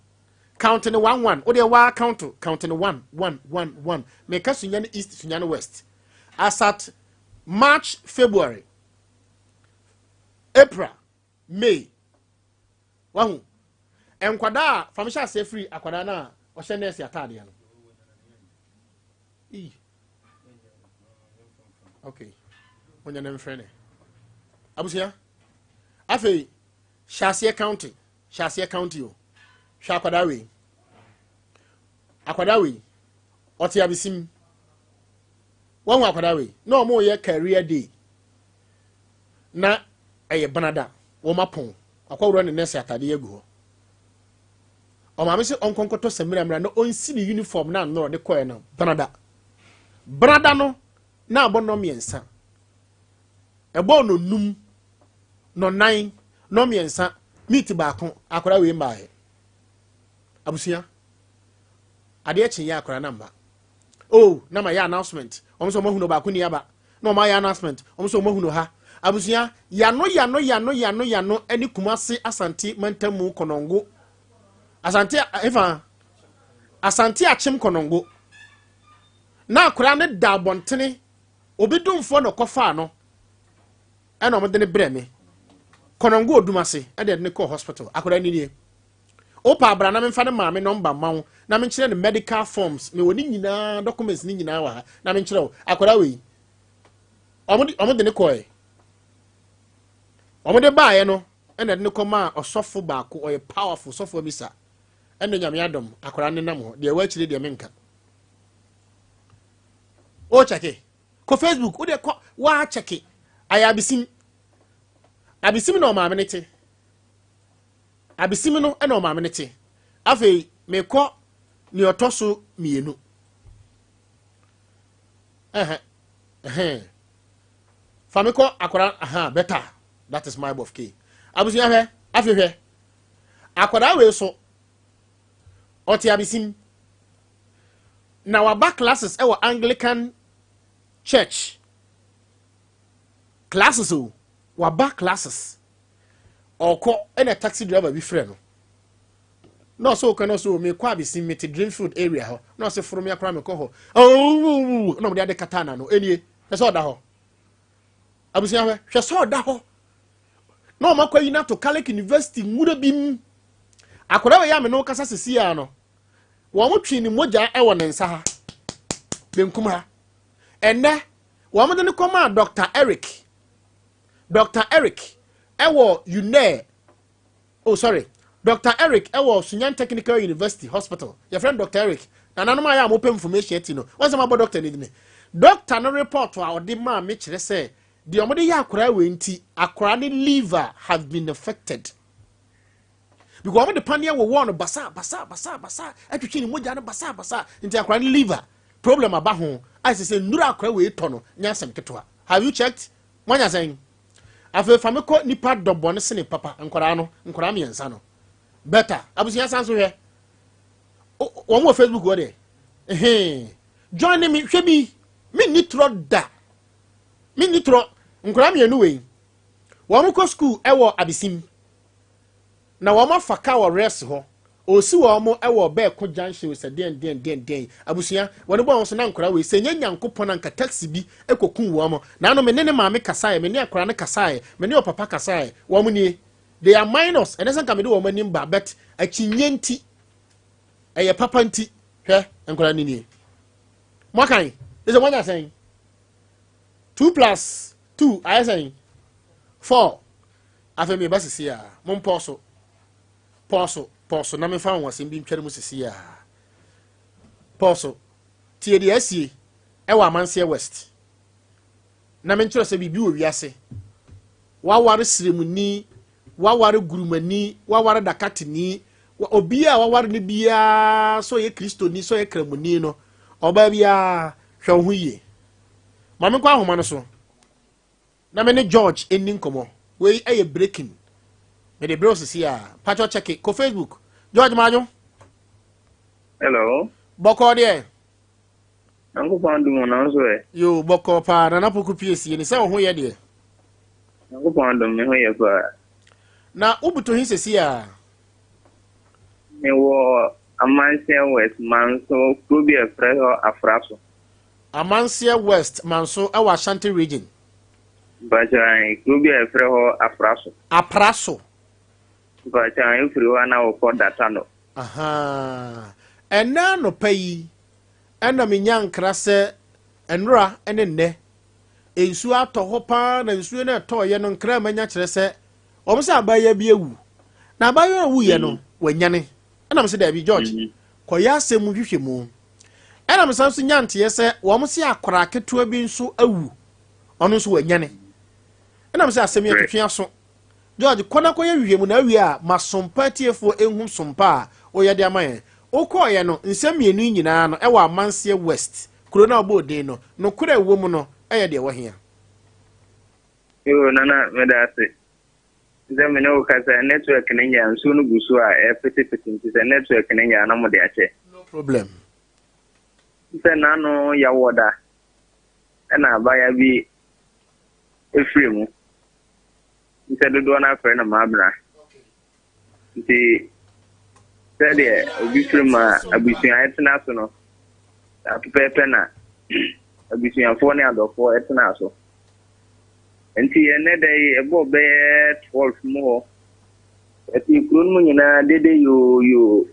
count ne one one o deɛ waa count, count ne one one one one. Meka Sunyani East, Sunyani West as at March, February, April, May. Wahu nkwadaa a fam hyɛ aseɛ firi akwadaa no a ɔhyɛ nɛɛse ataadeɛ no. Ii, okay, wonyɛ ne mfrɛ ne abusua. Afei hyɛ aseɛ count, hyɛ aseɛ count o. Hwɛ akwadaa wei, akwadaa wei ɔte abesim. Wɔn akwadaa wei na wɔn yɛ career day na ɛyɛ benada, wɔn apɔn akɔwura ne nɛɛse ataadeɛ agu hɔ. Ɔmaame sɛ ɔnkɔnkɔtɔ sɛmmiramira na ɔnsi ne uniform na nnɔrɔ de kɔɛ no benada. Benada no na abɔ 3:30, ɛbɔɔ no num nɔnan 3:30 meet baako. Akwadaa wei mbaayɛ. Abusua, adeɛ kye yɛ akwadaa na mba oh na ma yɛ announcement. Wɔn nso wɔn ahunu baako ni aba na wɔn ayɛ announcement. Wɔn nso wɔn ahunu ha. Abusua, yano yano yano yano yano ɛne Kumase Asante mantamu Kɔnɔngo Asante efa Asante Akyem Kɔnɔngo na akwadaa no da abɔntene. Obi dumfoɔ na ɔkɔfaa no ɛna wɔn de ne brɛ me Kɔnɔngo Odumase ɛde ɛde ne kɔɔ hospital. Akwadaa ni nie. Opa abra na memfa ne maame number ma wo na menkyerɛ ne medical forms. Mewɔ ne nyinaa, documents ne nyinaa wɔ ha na menkyerɛ wo. Akwadaa wei, ɔmo de ne kɔɛ, ɔmo de baeɛ no ɛna ɛde ne kɔ maa ɔsɔfo baako, ɔyɛ powerful sɔfo amisa. Ɛna Nyame adɔm, akwadaa ne nam hɔ deɛ ɛwɔ akyire deɛ menka o. Kyɛke kɔ Facebook, wo deɛ kɔ waa kyɛke. Ayɛ abesim, abesim na ɔmaame ne te abesim no ɛna ɔmaame ne te. Afei mekɔ nea ɔtɔ so mmienu. Ɛhɛ ɛhɛn, fa me kɔ akwadaa aha better. That is my of k. Abusua, hwɛ. Afei hwɛ akwadaa wei so, ɔte abesim na waba classes ɛwɔ Anglican Church classes o. Waba classes ɔkɔ ɛna taxi driver bi frɛ no na ɔsɛ ɔkɔ na ɔsɛ omi kɔ abesim, mete Dreamfield area hɔ. Na ɔsɛ foro mi akora mi kɔ hɔ ooo na ɔmo de ade kata n'ano. Enie hwɛ sɛ ɔda hɔ. Abusua, hwɛ, hwɛ sɛ ɔda hɔ na ɔmo akɔ yi n'ato Catholic University nwura bi mu. Akwadaa wɔ yɛ ame no kasa sisi ya no, wɔn twe ne mogya ɛwɔ ne nsa ha benkum ha. Ɛnɛ wɔn de ne kɔmaa Dr Eric, Dr Eric ɛwɔ UNER, oh sorry, Dr Eric ɛwɔ Sunyani Technical University Hospital. Yɛfrɛ no Dr Eric. Nananom ayɛ a mopɛ information ti no, wɔn sɛ mabɔ doctor ne dine. Doctor no report a ɔde maa me kyerɛ sɛ deɛ wɔde yɛ akwaraa wei nti akwaraa ne liver have been affected because wɔn de paneɛ wɔ no basa basa basa basa, atwitwi ne mogya no basa basa, nti akwaraa ne liver problem aba ho. A sɛ nnura akwaraa wei tɔ no nyɛ asɛm ketewa. Have you checked? Wɔnya sɛn? Afei fa me kɔ nipa dɔbɔ ne sene papa nkwaraa no, nkwaraa mmiɛnsa no better. Abusua, san so hwɛ wɔn wɔ Facebook wɔ deɛ ɛhɛn. Join me, hwɛ bi. Me ni torɔ da, me ni torɔ. Nkwaraa mmienu wei, wɔn kɔ school ɛwɔ abesim na wɔn afa kaa wɔ rest hɔ osi wɔn ɛwɔ bɛɛko junction sɛ deɛn deɛn deɛn deɛn. Abusua, wɔn bɔ wɔn so na nkwaraa wei sɛ nye Nyankopɔn anka taxi bi ɛkɔkum wɔn. Na ano me ne ne maame kasaeɛ, me ne akwaraa no kasaeɛ, me ne ɔpapa kasaeɛ. Wɔn nie, they are minors. Ɛnɛ sɛ nka me de wɔn anim ba, but akyinnye nti ɛyɛ papa nti. Hwɛ nkwaraa no nie. Mo akan ɛsɛ mo anya sɛn? 2 plus 2 ayɛ sɛn? 4. Afei mi ba sisi a mo mpɔ so pɔ so pɔ so na mefa wɔn asɛm bi ntwɛre mu sisi a pɔ so. Tie deɛ asie ɛwɔ Amanseɛ West na menkyerɛ sɛ biribi wɔ wiase. Waware siremuni, waware gurumani, waware dakatini, obiara a waware no biara sɛ ɔyɛ Kristoni, sɛ ɔyɛ kramoni no, ɔbaa biara hwɛ wo ho yie. Ma menkɔ ahoma no so na me ne George ɛni nkɔmmɔ. Wei ɛyɛ breaking. Mede berɛ osisi a patwɔ kyɛke kɔ Facebook. George Madwo. Hello. Bɔkɔɔ deɛ. Nyankopɔn adom o, nanso ɛ? Yo, bɔkɔɔ paa. Nana Poku piesie ni sɛ wo ho yɛ deɛ. Nyankopɔn adom, me ho yɛ paa. Na wobutu he sesi a? Mewɔ Amanseɛ West, Manso, kuro bi a ɛfrɛ hɔ Afraso. Amanseɛ West, Manso, ɛwɔ Ashanti Region. Mpakyɛ, kuro bi a ɛfrɛ hɔ Afraso. Apraso. Mpakyɛ, efiri hɔ ana wokɔ Datano. Aha. Ɛnɛ anɔpa yi, ɛna menya nkra sɛ nnora ne nnɛ nsuo atɔ hɔ paa na nsuo no ɛtɔɔyɛ no nkra manya kyerɛ sɛ wɔn sɛ abaayewa bi awu na abaayewa a owuiɛ no wanyane ɛna mo sɛ daabi George kɔyɛ asɛm mu hwehwɛ mu ɛna mo san so nya nteɛ sɛ wɔn sɛ akwaraa ketewa bi nso awu ɔno nso wanyane ɛna mo sɛ asɛm yɛ twetwe aso George, kɔ na kɔyɛ nhwehwɛmu na awie a, ma Sompa atiefoɔ nhu sompa a woyɛ de ama yɛn. Wokɔeɛ no, nsɛm mmienu yi nyinaa no, ɛwɔ Amanseɛ West, kuro no a wobɔɔ din no, nokorɛ a ɛwɔ mu no yɛ deɛ ɛwɔ hea? Yoo Nana meda ase sɛ me ne wo kasa network no nyɛ a nsuo no gu so a ɛpetepete nti sɛ network no nyɛ a na mode akyɛ. No problem. Sɛ n'ano yawɔ da ɛna abaya bi efiri mu. Sɛ dodoɔ no afrɛ no Maabena. Nti sɛdeɛ obi firi mu a abusua ɛtena so no, saa pɛpɛɛpɛ na abusuafoɔ ne adɔfoɔ ɛtena so. Nti ɛnɛ da yi ɛbɔɔ bɛyɛ 12 mu hɔ, yɛte kuro no mu nyinaa dede yoo yoo.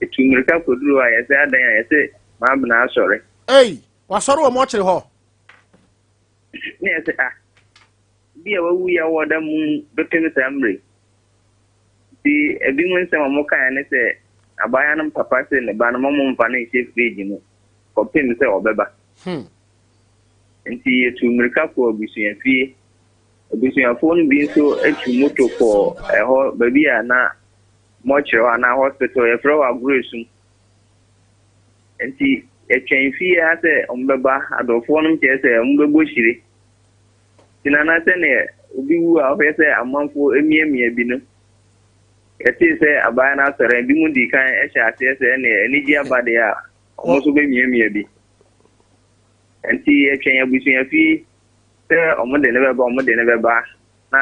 Ɛtu mmirika kɔduru hɔ a yɛsɛ adan a yɛsɛ Maabena asɔre. Ei, wasɔre wɔ mɔkyere hɔ? Ne yɛsɛ ah, Bi a wawu yi awɔ da mu bɛpem saa mmerɛ yi. Nti ebinom nsɛm a wɔkaeɛ ne sɛ abaayewa no papa se ne ba no mma wɔmfa no nhyɛ fridge mu kɔpem sɛ ɔbɛba. Nti yɛtuu mmirika kɔɔ abusuafie. Abusuafoɔ no bi nso tu moto kɔɔ ɛhɔ baabi a na mɔkyerɛ hɔ anaa hospital yɛfrɛ hɔ Agorɔ-Esum. Nti yɛtwɛn fie ha sɛ wɔbɛba, adɔfoɔ nom kyerɛ sɛ wɔbɛbɔ hyire. Nti na na sɛdeɛ obi wu a ɔhwɛ sɛ amanfoɔ miamia bi no, yɛtee sɛ abaayewa no asɔre a, ebinom dii kan hyɛɛ aseɛ sɛ ɛnneɛ anigye aba deɛ a, wɔn nso bɛmiamia bi. Nti yɛtwɛn abusuafie sɛ wɔde no bɛba, wɔde no bɛba, na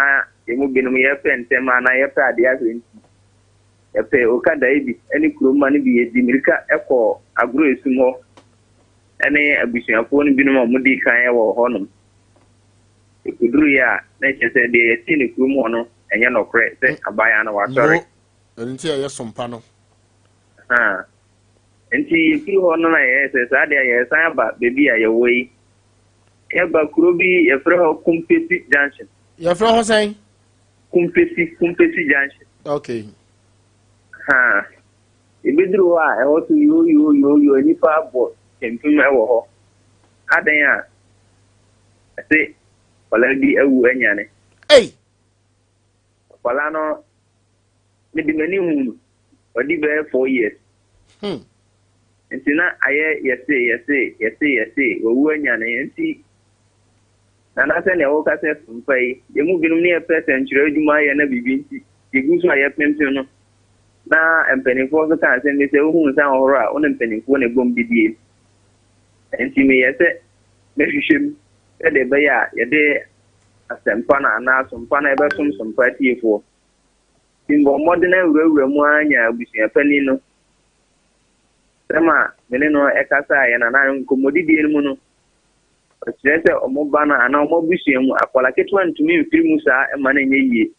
yɛn mu binom yɛpɛ ntɛm anaa yɛpɛ adeɛ ahwɛ nti, yɛpɛ okadae bi ne kuromma no bi, yɛdi mmirika kɔɔ agorɔ esum hɔ ne abusuafoɔ no binom a wɔdii kan wɔ hɔnom. Ɛkɔduruiɛ a, na ɛkyerɛ sɛ deɛ yɛtee no kurom hɔ no, ɛnyɛ nɔkorɛ sɛ abaayewa no wasɔre. Mo, ɛno nti a ɛyɛ sompa no. Ha. Nti yɛfiri hɔ no na yɛyɛ sɛ saa deɛ yɛresan aba baabi a yɛwɔ yi. Yɛba kuro bi yɛfrɛ hɔ Kumpesi Junction. Yɛfrɛ hɔ sɛn? Kumpesi, Kumpesi Junction. Okay. Ha. Yɛbɛduru hɔ a, ɛhɔ so yooyooyooyoo, nnipa abɔ kyɛmpem wɔ hɔ. Adɛn a ɛse akwadaa bi awu anyane? Ei! Akwadaa no, mede m'ani huu no, wadi bɛyɛ 4 years. Nti na ayɛ yɛse, yɛse, yɛse, yɛse, wawu anyane. Nti, Nana sɛnea woka sɛ mpa yi, yɛn mu binom ne yɛpɛ sɛnkyerɛ adwuma ayɛ na biribi nti, yɛgu so a yɛpempem no. Na mpanimfoɔ nso ka asɛm bi sɛ wohu nsa ahohoro a, wo ne mpanimfoɔ na ɛbom didie. Enti meyɛ sɛ mɛhwehwɛ mu sɛdeɛ ɛbɛyɛ a yɛde asɛmpa no anaa sompa no ɛbɛsom sompa atiefoɔ. Nti mebɔɔ mmɔden awurawura mu ara nyaa abusua panin no. Sɛm a me ne no kasaeɛ no anaa nkɔmmɔdidie no mu no, ɔkyerɛ sɛ wɔn ba no anaa wɔn abusua mu akwadaa ketewa ntumi mfiri mu saa mma no nyɛ yie.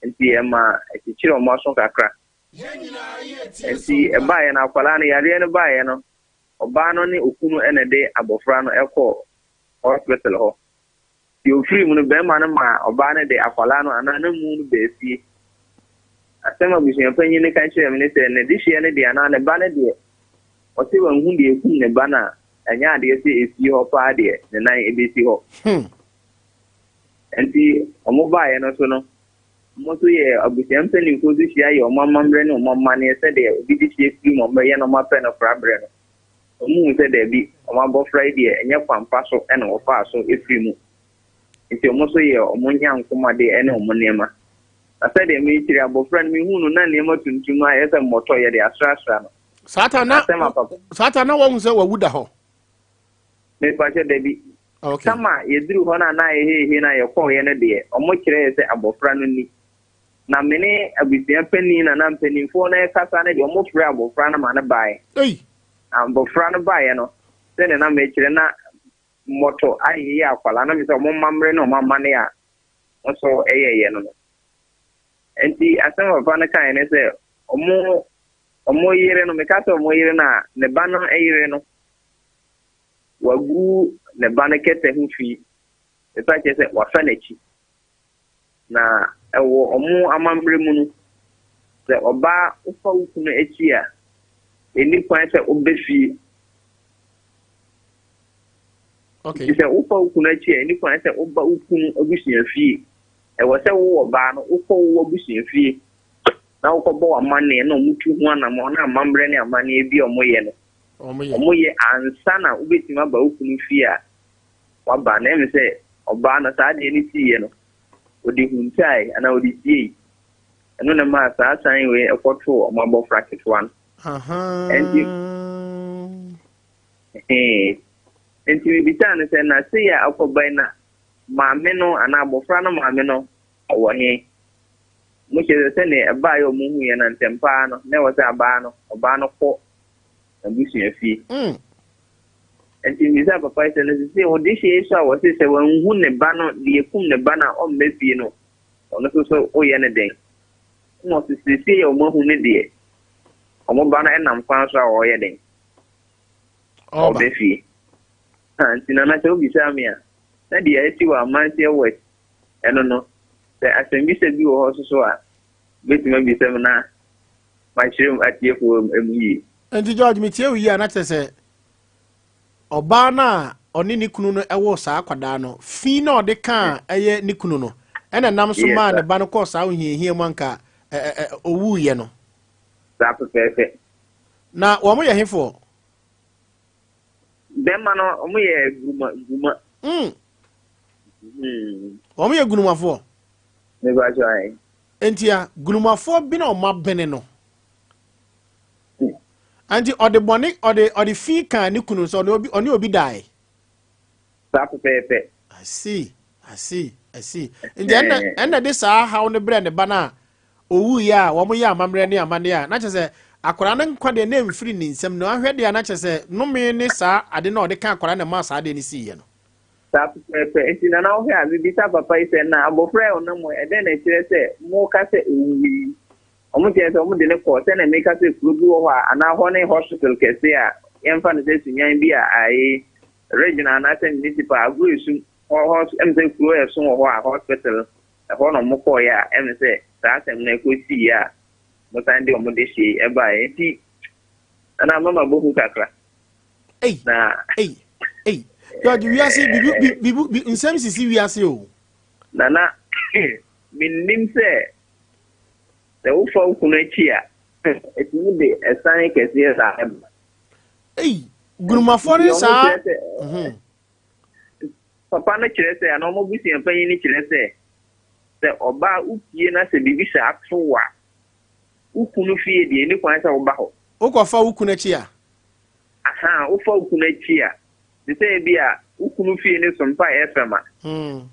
Enti ɛma ɛkyekyere wɔn aso kakra. Enti ɛbaeɛ no, akwadaa no, yareɛ no baeɛ no, ɔbaa no ne okunu na ɛde abɔfra no kɔɔ hospital hɔ. Deɛ ɔfirii mu no, barima no maa ɔbaa no de akwadaa no anaa n'amu no baa fie. Asɛm a abusuapanyin no ka kyerɛɛ me ne sɛ, ne dehyeɛ no deɛ anaa ne ba no deɛ, ɔse wanhu deɛ ɛkum ne ba no a, ɛnyɛ adeɛ sɛ efie hɔ paa deɛ ne nan bɛsi hɔ. Enti wɔbaeɛ no so no, wɔn nso yɛ abusua mpanimfoɔ nso hyia yɛ wɔn amammerɛ ne wɔn amanneɛ sɛdeɛ obi de hyia firi mu a wɔbɛyɛ na wɔapɛ no koraberɛ no. Wɔhuu sɛ daabi, wɔn abɔfra yi deɛ ɛnyɛ kwan pa so na wɔfaa so firii mu. Nti wɔn nso yɛɛ wɔn nyankomade ne wɔn nneɛma. Na sɛdeɛ merekyerɛ abɔfra no, mehuu no na nneɛma tuntum a ɛyɛ sɛ mmɔtɔ yɛde asrasra no. Saa ta na Asɛm a papa. Saa ta na wɔahu sɛ wawu da hɔ. Mepakyɛ dabi. Okay. Tam a yɛduruu hɔ no a na ayɛ heihei no a yɛkɔeɛ no deɛ, wɔkyerɛɛ sɛ abɔfra no ni. Na me ne abusua panin na na mpanimfoɔ no rekasa no deɛ, wɔfrɛɛ abɔfra no ma no baeɛ. Ei! Na abɔfra no baeɛ no, sɛdeɛ na mekyerɛ na mmɔtɔ ayeyɛ akwadaa no, na mesɛ wɔn amammerɛ ne wɔn amanneɛ a wɔn nso yɛeɛ no no. Enti asɛm a papa no kaeɛ ne sɛ, wɔn wɔn yere no, meka sɛ wɔn yere no a, ne ba no yere no, wagu ne ba no kɛtɛ ho fi, mepa kyerɛ sɛ wafa n'akyi. Na ɛwɔ wɔn amammerɛ mu no, sɛ ɔbaa wofa wo kunu akyi a, ɛnni kwan sɛ woba fie. Okay. Nti sɛ wofa wo kunu akyi a, ɛnni kwan sɛ woba wo kunu abusua fie. Ɛwɔ sɛ wowɔ baa no, wokɔ wo abusua fie na wokɔbɔ w'amanneɛ na wɔtu ho anammɔn na amammerɛ ne amanneɛ bi a wɔyɛ no, wɔyɛ ansa na wobɛtumi aba wo kunu fie a waba. Na ɛmi sɛ ɔbaa no saa adeɛ no siiɛ no, ɔde huntaae anaa ɔde siei. Ɛno na ɛmaa saa san wei ɛkɔtoo wɔn abɔfra ketewa no. Ɛnti, nti mebisaa no sɛ na sei a akɔba yi na maame no anaa abɔfra no maame no ɔwɔ he? Mo kyerɛ sɛ sɛdeɛ ɛbaeɛ a wɔn huiɛ no ntɛm paa no na ɛwɔ sɛ abaa no ɔbaa no kɔ n'abusua fie. Nti mbisaa papa yi sɛ na sisi ɔde hyɛ yi so a wɔse sɛ wanhu ne ba no deɛ ekum ne ba no a ɔmma fie no ɔno nso so woyɛ no dɛn? Ɛna ɔse seesei a wɔn ahu no deɛ wɔn ba no ɛnam kwan so a ɔreyɛ dɛn? Ɔba fie. Ha nti nana sɛ wobisaa me a na deɛ asi wɔ Amanseɛ West ɛno no sɛ asɛmbisa bi wɔ hɔ nso so a wobɛtumi abisa mu na makyerɛ mu atiefoɔ mu yie. Nti George metie wo yie a na kyerɛ sɛ ɔbaa no a ɔne ne kunu no woo saa akwadaa no, fi na ɔde kaa ɛyɛ ne kunu no ɛna nam so maa ne ba no kɔɔ saa ohiahia mu anka owuiɛ no. Saa pɛpɛɛpɛ. Na wɔn yɛ hefoɔ? Bɛrima no wɔn yɛ guruma guruma. Wɔn yɛ gurumafoɔ. Mepa kyɛw ayi. Nti a gurumafoɔ bi na wɔn abene no. Nti ɔde bɔne ɔde ɔde fi kaa ne kunu sɛ ɔne obi ɔne obi dae. Saa pɛpɛɛpɛ. I see, I see, I see. Nti ɛnna ɛnna de saa haw no brɛ ne ba no a owuiɛ a wɔyɛ amammerɛ ne amanneɛ a na kyerɛ sɛ akwadaa no nkwa deɛ na ɛmfiri ne nsam no ahwɛ deɛ a na kyerɛ sɛ nnome ne saa ade no a ɔde ka akwadaa na ɛmaa saa adeɛ no siiɛ no. Saa pɛpɛɛpɛ. Nti Nana wohwɛ a mebisa papa yi sɛ na abɔfra yi a ɔnam mu yi ɛdɛn na ɛkyerɛ sɛ moka sɛ owui? Wɔn kyerɛ sɛ wɔn de no kɔ sɛnea meka sɛ kuro bi wɔ hɔ a anaa hɔ ne hospital kɛse a yɛmfa no sɛ Sunyani bi a ayi regional anaasɛ municipal agorɔ esum hɔ hɔ ɛm sɛ kuro ɛso wɔ hɔ a hospital ɛhɔ na wɔn kɔɔeɛ a ɛm sɛ saa asɛm no ɛkɔ siiɛ a wɔn san de wɔn de hyee ɛbaeɛ nti ɛna mama bɔ hu kakra. Ei, na ei, ei. George, wiase bibi bibi bi nsɛm sisi wiase o. Nana, mennim sɛ sɛ wofa wo kunu akyi a, ɛtumi de ɛsan kɛseɛ saa ɛba. Ei, gurumafoɔ ne saa. Mhm. Papa no kyerɛ sɛ, anaa wɔn abusua panyin no kyerɛ sɛ, sɛ ɔbaa wopie na sɛ biribi saa to wo a, wo kunu fie deɛ ɛni kwan sɛ woba hɔ. Wokɔfa wo kunu akyi a? Aha, wofa wo kunu akyi a, te sɛ ebi a wo kunu fie ne Sompa FM a,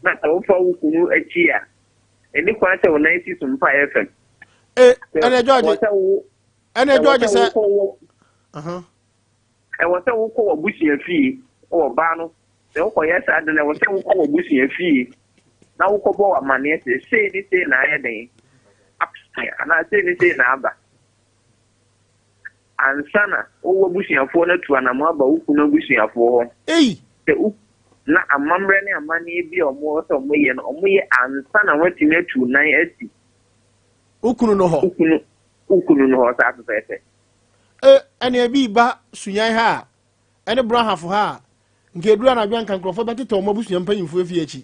na sɛ wofa wo kunu akyi a, ɛni kwan sɛ wo nan si Sompa FM. E, ɛnɛ George, ɛnɛ George sɛ, ɛwɔ sɛ wokɔ w'abusua fie wɔ baa no, sɛ wokɔyɛ saa de no, ɛwɔ sɛ wokɔ w'abusua fie na wokɔbɔ w'amanneɛ sɛ sei ne sei na ayɛ den anaa sei ne sei na aba ansa na wowɔ abusuafoɔ no atu anamo aba wo kunu abusuafoɔ hɔ. Ei! Sɛ wo na amammerɛ ne amanneɛ bi a wɔwɔ sɛ wɔyɛ no, wɔyɛ ansa na wɔatumi atu nan asi. Wo kunu no hɔ. Wo kunu, wo kunu no hɔ saa pɛpɛɛpɛ. E, ɛne ebi ba Sunyan ha a, ɛne Brahafo ha a, nka eduru anadwo a nka nkurɔfoɔ bɛtetɛ wɔn abusua mpanyimfoɔ afie akyi.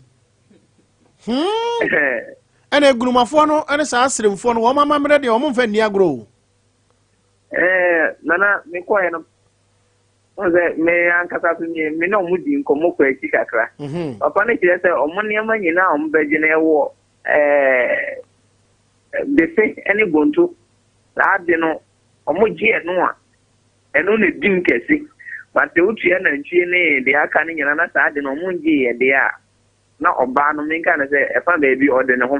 Hmm. Ɛna egunumafoɔ no ɛne saa seremfoɔ no wɔn amammerɛ deɛ wɔn mfa nni agorɔ o. Ɛɛ nana mekɔɛ no. Wohu sɛ me ankasa so me me ne ɔmo di nkɔmmɔ kɔ akyi kakra. Papa no kyerɛ sɛ ɔmo nneɛma nyinaa a ɔmo bɛgye no ɛwɔ ɛɛ befe ne bonto. Saa ade no ɔmo gye ɛno a ɛno na edi mu kɛse. But sɛ wotua nantwie ne deɛ aka no nyinaa na saa ade no ɔmo ngye yɛ deɛ a na ɔbaa no menka no sɛ ɛfa baabi ɔde ne ho.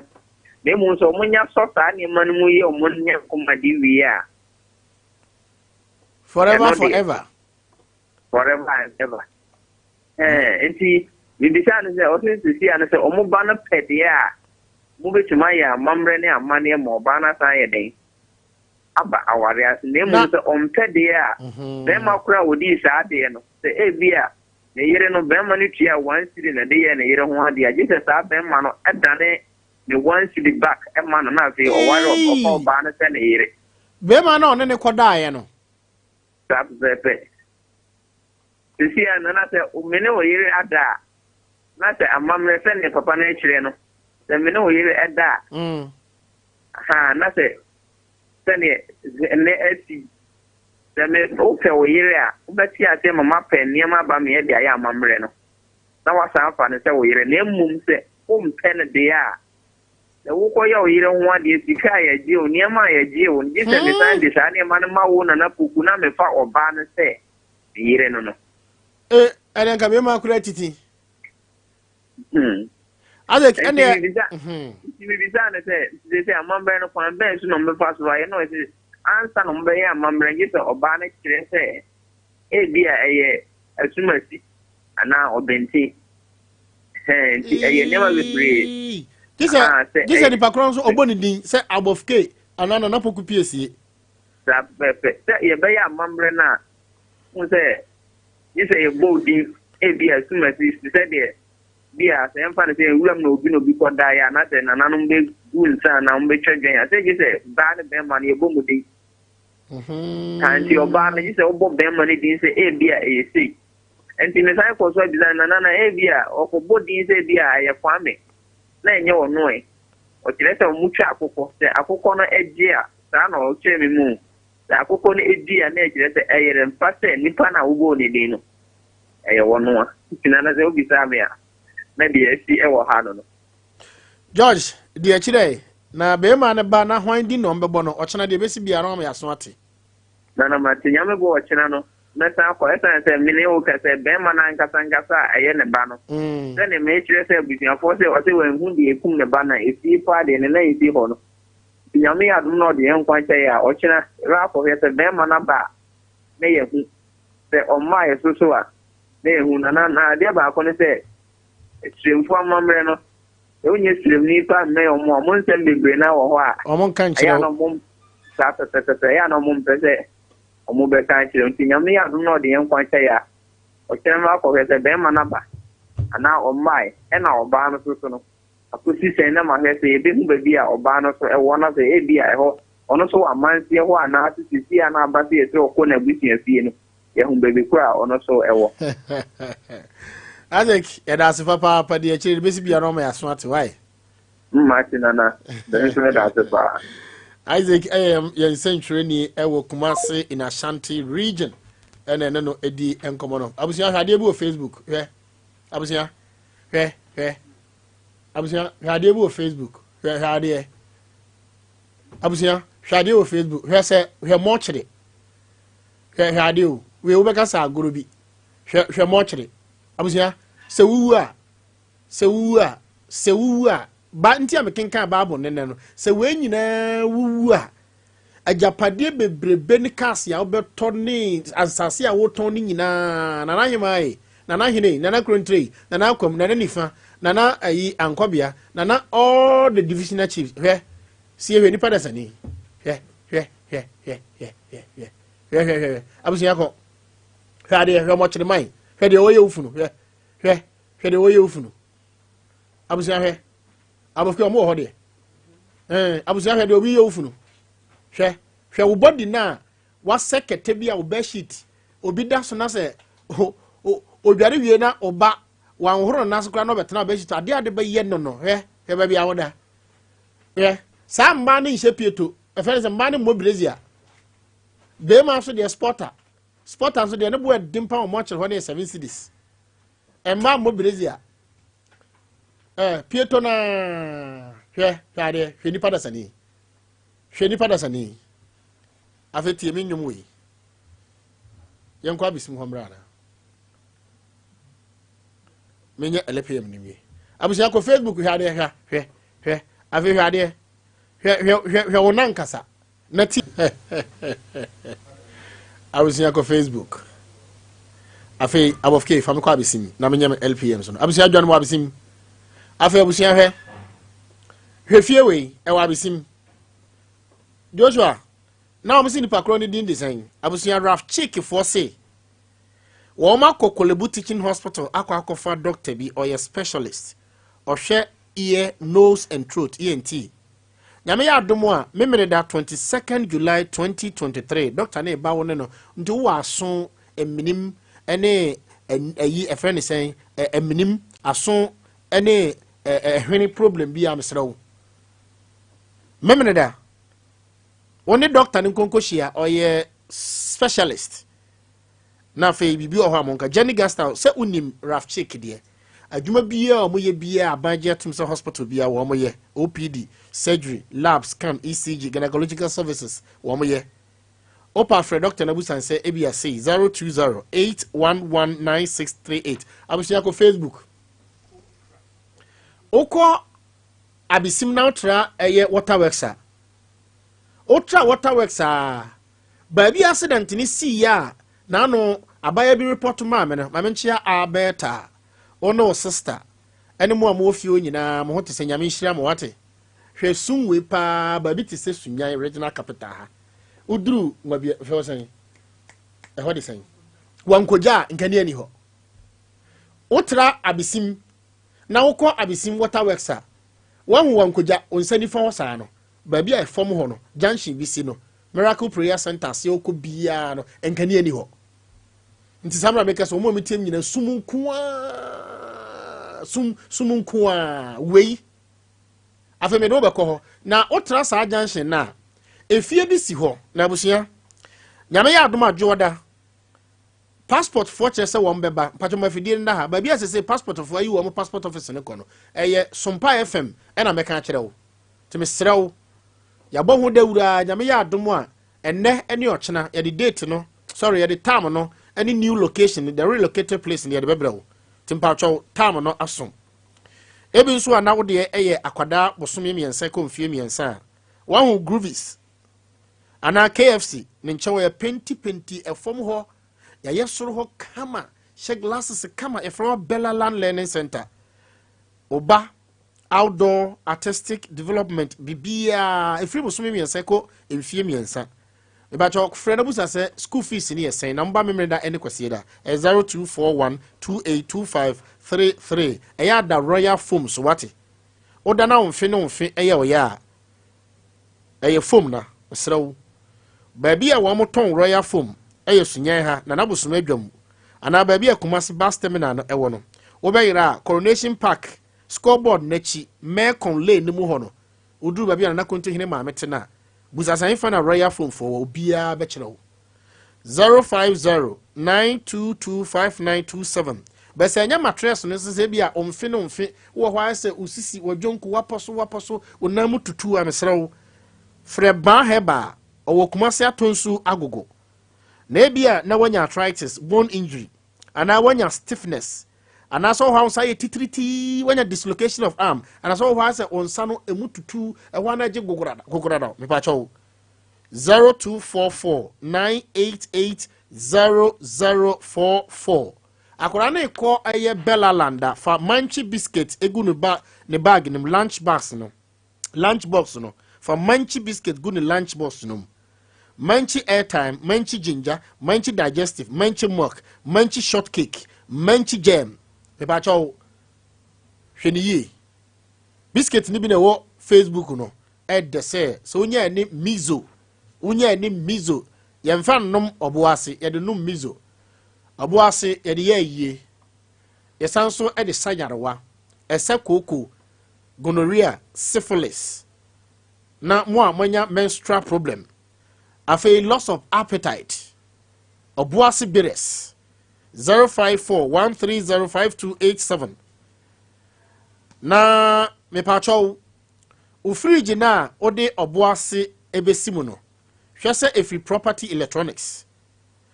Na mmom sɛ ɔmo nya sɔ saa nneɛma no mu yɛ ɔmo nyankomade wie a Forever Ɛno deɛ. forever. Forever and ever. Ɛɛ nti mebisa no sɛ ɔsɛ sisi ano sɛ ɔmo ba no pɛ deɛ a mobɛtumi ayɛ amammerɛ ne amanneɛ ma ɔbaa no asan ayɛ dɛn aba aware ase na mmom sɛ ɔmpɛ deɛ a bɛrima koraa a odii saa adeɛ no sɛ ebi a ne yere no bɛrima no tua 1 cedi na de yɛ ne yere ho adeɛ a gye sɛ saa bɛrima no ɛdane ne 1 cedi back ɛma no na afei ɔware ɔfa ɔbaa no sɛ ne yere. Bɛrima na ɔne ne kɔdaeɛ no. Saa pɛpɛɛpɛ. Sisi a no na sɛ me ne wo yere ada a na sɛ amammerɛ sɛnea papa no akyerɛ no sɛ me ne wo yere ɛda a ha na sɛ sɛneɛ nnɛ asi sɛ me wopɛ wo yere a wobɛte aseɛ ma mapɛ nneɛma aba me de ayɛ amammerɛ no na wasan afa no sɛ wo yere na mmom sɛ wompɛ no deɛ a sɛ wokɔyɛ wo yere ho adeɛ sika a yɛgye wo nneɛma a yɛgye wo gye sɛ mesan de saa nneɛma no ma wo Nana Poku na mefa ɔbaa no sɛ me yere no. E ɛnɛ nka bɛrima akora titi. Isaac Nti ɛnɛ nti mebisa no sɛ sɛ sɛ amammerɛ no kwan bɛn so na ɔmbɛfa so ayɛ na ɔsɛ ansa na ɔmbɛyɛ amammerɛ gye sɛ ɔbaa no kyerɛ sɛ ebi a ɛyɛ asumasi anaa ɔbɛnten. Ɛhɛn, nti ɛyɛ nneɛma bebree. Gye sɛ Ah, sɛ gye sɛ nipa korɔ nso ɔbɔ ne din sɛ Abɔfke anaa Nana Poku Piesie. Saa pɛpɛ sɛ yɛbɛyɛ amammerɛ no a hu sɛ gye sɛ yɛbɔ wo din ebi a asumasi te sɛ deɛ bi a sɛ yɛmfa no sɛ nwuram na obi na obi kɔdaeɛ a na sɛ nananom bɛgu nsa anaa wɔbɛtwa dwan a sɛ gye sɛ baa ne bɛrima no yɛbɔ mu din. Ka nti ɔbaa no gye sɛ wobɔ bɛrima no din sɛ ebi a ɛyɛ sei. Nti mesan kɔ so abisa no nana na ebi a ɔkɔbɔ din sɛ ebi a ɛyɛ Kwame na ɛnyɛ ɔno ɛ. Ɔkyerɛ sɛ ɔmo twa akokɔ sɛ akokɔ no agye a saa na ɔkyerɛ me mu sɛ akokɔ no edi a na ɛkyerɛ sɛ ɛyɛ mfa sɛ nipa no a wobɔɔ ne din no ɛyɛ wɔno a. Nti nana sɛ wobisaa me a na deɛ asi ɛwɔ ha no. George deɛ akyirɛ na bɛrima no ba na hwan din na ɔmbɛbɔ no ɔkyena deɛ ɛbɛsi biara ɔma yɛaso ate. Nana mate. Nyame bɔ ɔkyena no mɛsan akɔ ɛsiane sɛ mene wo kɛ sɛ bɛrima no ankasa nkasa a ɛyɛ ne ba no sɛne mekyerɛ sɛ abusuafoɔ sɛ ɔsɛ wanhu deɛ ɛkum ne ba no a ɛfie paa deɛ ne nan ɛsi hɔ no. Nti Nyame yɛ adom na ɔde yɛn nkwa kyɛ yɛ a ɔkyena yɛbɛ akɔhwɛ sɛ bɛrima no aba a na yɛhu sɛ ɔmmaa yɛ so so a na yɛhu. Nana na adeɛ baako ne sɛ siremfoɔ amammerɛ no sɛ wonyɛ siremni pa mmɛn ɔmo a ɔmo nsɛm bebree na wɔ hɔ a ɔmo nka ɛyɛ nkyerɛ a na wo. ɔmo saa pɛpɛpɛpɛ ɛyɛ a na ɔmo mpɛ sɛ ɔmo bɛka akyerɛ wo. Nti Nyame yɛ adom na ɔde yɛn nkwa kyɛ yɛ a ɔkyerɛ no akɔhwɛ sɛ bɛrima no aba anaa ɔmmae ɛna ɔbaa no so so no akɔsi sɛn na mahwɛ sɛ yɛbɛhu baabi a ɔbaa no so ɛwɔ na sɛ ebi a ɛhɔ ɔno so wɔ amanseɛ hɔ anaa sɛ sisi a na aba sɛ yɛsɛ ɔkɔ n'abusua fie no yɛhu baabi koro a ɔno so ɛwɔ. Isaac yɛda ase papaapa deɛ akyirɛ de bɛsi biara ɔma yɛaso ate wae. Mma ate nana bɛn nso mɛda ase paa. Isaac ɛyɛ yɛn nsɛntwerɛni ɛwɔ Kumase in Ashanti Region ɛna ɛne no ɛdi nkɔmmɔ no. Abusua, hwɛ adeɛ bi wɔ Facebook. Hwɛ abusua, hwɛ hwɛ abusua, hwɛ adeɛ bi wɔ Facebook. Hwɛ hwɛ adeɛ abusua, hwɛ adeɛ wɔ Facebook. Hwɛ sɛ hwɛ mɔkyere hwɛ hwɛ adeɛ o wei wobɛka sɛ agorɔ bi. Hwɛ hwɛ mɔkyere abusua, sɛ wuwu a sɛ wuwu a sɛ wuwu a ba nti a mekenkan Bible ne nɛ no sɛ wei nyinaa wuwu a agyapadeɛ bebrebe ne cars a wobɛtɔ ne asase a wotɔn ne nyinaa nana hemaa yi nana hene nana kurontire nana akwam nana nifa nana ayi ankɔbea nana all the divisional chiefs. Hwɛ sie hwɛ nipa dasani hwɛ hwɛ hwɛ hwɛ hwɛ hwɛ hwɛ hwɛ hwɛ hwɛ abusua kɔ hwɛ adeɛ hwɛ mɔkyere man hwɛ deɛ ɔyɛ wo funu hwɛ hwɛ hwɛ deɛ ɔyɛ wo funu abusua hwɛ abɔfra ɔmo wɔ hɔ deɛ abusua hwɛ deɛ obi yɛ wo funu hwɛ hwɛ wo body na wasɛ kɛtɛ bi a wo bed sheet obi da so na sɛ odware wie na ɔba wanhoro ne nan koraa na ɔbɛtena bed sheet adeɛ ade bɛyɛ no no hwɛ hwɛ baabi a woda hwɛ saa mmaa no nhyɛ pieto ɛfɛ ne sɛ mmaa no mmɔ brassiere bɛrima nso deɛ sporter. Sporter nso deɛ ne bo ɛden pa wɔn akyerɛ hɔ ne yɛ 7 cedis. Mmaa mmɔ brassiere pieto naa. Hwɛ, hwɛ adeɛ, hwɛ nipa dasani, hwɛ nipa dasani. Afei tie mi nnwom wei, yɛnkɔ abesim hɔ mmra na menyɛ LPM no nwie. Abusua, kɔ Facebook, hwɛ adeɛ, hwɛ, hwɛ, hwɛ. Afei hwɛ adeɛ, hwɛ, hwɛ, hwɛ, hwɛ wo nankasa na ti. Abusua, kɔ Facebook. Afei abɔfke fa me kɔ abesim na menyɛ me LPM so no. Abusua, adwane wɔ abesim. Afei abusua, hwɛ, hwɛ fie wei ɛwɔ abesim. Joshua na wɔn si nipa korɔ ne din de sɛn? Abusua, Raf Chick foɔ se wɔn akɔ Korle Bu Teaching Hospital akɔ akɔfa doctor bi, ɔyɛ specialist, ɔhwɛ ear, nose and throat, ENT. Nyame yɛ adom a, memene da 22nd July 2023 doctor ne ba wo ne no. Nti wowɔ aso, eminim ne ɛyi ɛfrɛ ne sɛn, eminim, aso ne ɛhwene problem bi a, mesrɛ wo, memene da wo ne doctor ne nkonko hyia, ɔyɛ specialist. Na afei biribi wɔ hɔ a monka Jenny Gastal sɛ wonim Raf Chick deɛ, adwuma biara a wɔyɛ biara, aban gye atom sɛ hospital biara wɔn yɛ OPD, surgery, lab, scan, ECG, gynecological services wɔn yɛ. Wopa frɛ doctor no abusan sɛ ebi ase 020 811 9638. Abusua, kɔ Facebook. Wokɔ abesim na wotra ɛyɛ Waterworks a, wotra Waterworks a, baabi accident ne sii a n'ano abaya bi report maa me no, maame nkyea Abɛɛta, wo ne wo sister ɛne mo a mowɔ fie hɔ nyinaa, mo ho te sɛ? Nyame nhyira mo, wate. Hwɛ sum wei paa, baabi te sɛ Sunyan, regional capital ha. Woduru Nwabia, hwɛ wɔ sɛn ɛhɔ de sɛn wankogya a nkani ani hɔ. Wotra abesim na wokɔ abesim Waterworks a, wahu wankogya wo nsa nifa hɔ saa no, baabi a ɛfam hɔ no, junction bi si no, Miracle Prayer Center ase. Wokɔ biara no, nkani ani hɔ. Nti saa mmerɛ meka sɛ wɔn a metie nyina, sum nko a, sum, sum nko a wei. Afei mede wobɛkɔ hɔ na wotra saa junction no a, efie bi si hɔ. Na abusua, Nyame yɛ adom adwoɔda, passport foɔ kyerɛ sɛ wɔn bɛba mpatwɔmɔ afidie no da ha, baabi a sɛ passport foɔ ayi wɔn passport office no kɔ no, ɛyɛ Sompa FM ɛna mɛka akyerɛ wo. Nti mesrɛ wo, yɛabɔ ho dawuraa. Nyame yɛ adom a, ɛnɛ ne ɔkyena yɛde date no, sorry, yɛde time no ɛne new location, the relocated place no, yɛde bɛbrɛ wo. Nti mpatwɔw, time no aso. Ebi nso a na wodeɛ ɛyɛ akwadaa bosome 3 kɔ mfie 3 a, wahu Groovies anaa KFC ne nkyɛn, wɔyɛ penti penti ɛfam hɔ, yɛayɛ soro hɔ kama, hyɛ glasses kama. Yɛfrɛ hɔ Bella Land Learning Center. Ɔba outdoor artistic development biribiara ɛfiri bosome 3 kɔ mfie 3. Mebakyɛ frɛ no busa sɛ school fees ni yɛ sɛn na moba memere da ɛne kwasie da. Ɛyɛ 0241 282533. Ɛyɛ ada Royal Foam so, wate. Woda na wo mfe ne wo mfe ɛyɛ ɔyɛ a, ɛyɛ foam na mesrɛ wo, baabi a wɔn tɔn Royal Foam ɛyɛ Sunyan ha na n'abosom adwa mu anaa baabi a Kumasi bus terminal no ɛwɔ no. Wobɛyerɛ a, Coronation Park scoreboard n'akyi, Mɛkon Lane no mu hɔ no, woduru baabi a Nana Kontohene maame te no a, busasan fa na Royal Foam foɔ wɔ, obiara bɛkyerɛ wo. 050 922 5927. Bɛsɛ ɛnyɛ mattress no nso sɛ bi a ɔmfe no mfe wɔ hɔ ayɛ sɛ osisi wɔdwonko wapɔ so wapɔ so, onam mu tutu a, mesrɛ wo, frɛ Ban Heba a ɔwɔ Kumase Atonsu Agogo. Na ebi a na wanya arthritis, bone injury, anaa wanya stiffness, anaasɛ ɔhɔ a wo nsa yɛ titiritii, wanya dislocation of arm, anaasɛ ɔhɔ a sɛ wo nsa no emu tutu ɛhɔ ana gye gogorada gogorada, mepakyɛw, 0244 988 0044. Akwadaa no kɔ ɛyɛ Bella Landa, fa Manchi biscuit egu ne ba ne bag no mu, lunch box no, lunch box no. Fa Manchi biscuit gu ne lunch box no mu. Manchi airtime, Manchi ginger, Manchi digestive, Manchi milk, Manchi shortcake, Manchi jam. Mepakyɛw, hwɛ ne yie, biscuit ni bi na ɛwɔ Facebook no. Ɛdɛ sɛ wonya ɛne miso, wonya ɛne miso, yɛmfa nnom ɔbo ase, yɛde nom miso. Ɔbo ase yɛde yɛ ayie, yɛsan so de sa yarewa, ɛsɛ kooko, gonorrhea, syphilis, na mo a moanya menstrual problem, afei loss of appetite. Ɔboase Bitters, 054 130 5287. Na mepatwɛw, wo fridge no a wode Ɔboase ɛbɛsi mu no, hwɛ sɛ ɛfiri Property Electronics.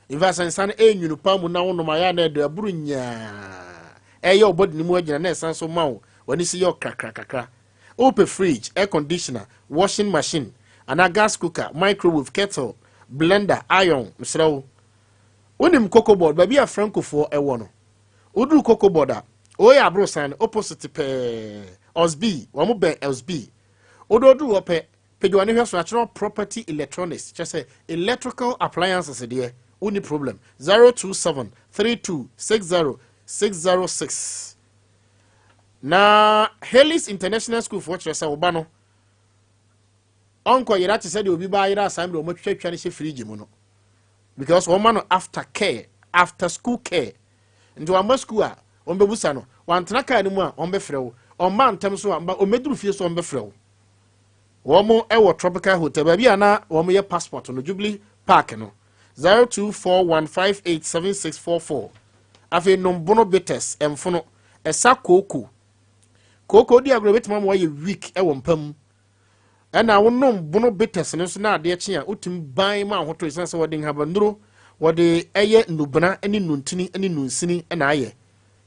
Mfa sɛ nsa no ɛnwunu pa mu na wonom ayɛ a na ɛde aburu nyaa ɛyɛ wo bɔde no mu agyina na ɛsan so ma wo w'ani so yɛ ɔkrakra kakra. Wopɛ fridge, air conditioner, washing machine anaa gas cooker, microwave, kettle, blender, iron, mesrɛ wo, wonim Cocoa Board, baabi a Francofoɔ ɛwɔ no, woduru Cocoa Board a wɔyɛ aborosan no opposite pɛɛ, Osb wɔn bɛn Osb. Wode oduru hɔ pɛ, pagya w'ani hwɛ so, akyerɛ Property Electronics, kyerɛ sɛ electrical appliances deɛ, wonni problem. 027 32 60 606. Na Haley's International School foɔ kyerɛ sɛ wo ba no ɔnkɔ yera te sɛ deɛ obi ba ayera asan bi wɔn atwitwa no hyɛ fridge mu no, because wɔn ma no after care, after school care. Nti wɔn ama school a, wɔn bɛbusa no, wɔantena kaa no mu a, wɔn bɛfrɛ wo. Ɔmma ntɛm so a, mba ɔmɛduru fie so, wɔn bɛfrɛ wo. Wɔn wɔ Tropical Hotel, baabi a na wɔn yɛ passport no, Jubilee Park no, 0241587644. Afei Nombono Bitters, ɛmfono ɛsa kooko kooko di agorɔ ebɛtumi ama wɔayɛ weak ɛwɔ mpa mu. Ɛna wonom Bono Bitters no nso na adeɛ kye a, wotumi ban ma ahotɔ, ɛsiane sɛ wɔde nhabannuro, wɔde ɛyɛ nnubena ne nnuntini ne nnunsini na ayɛ.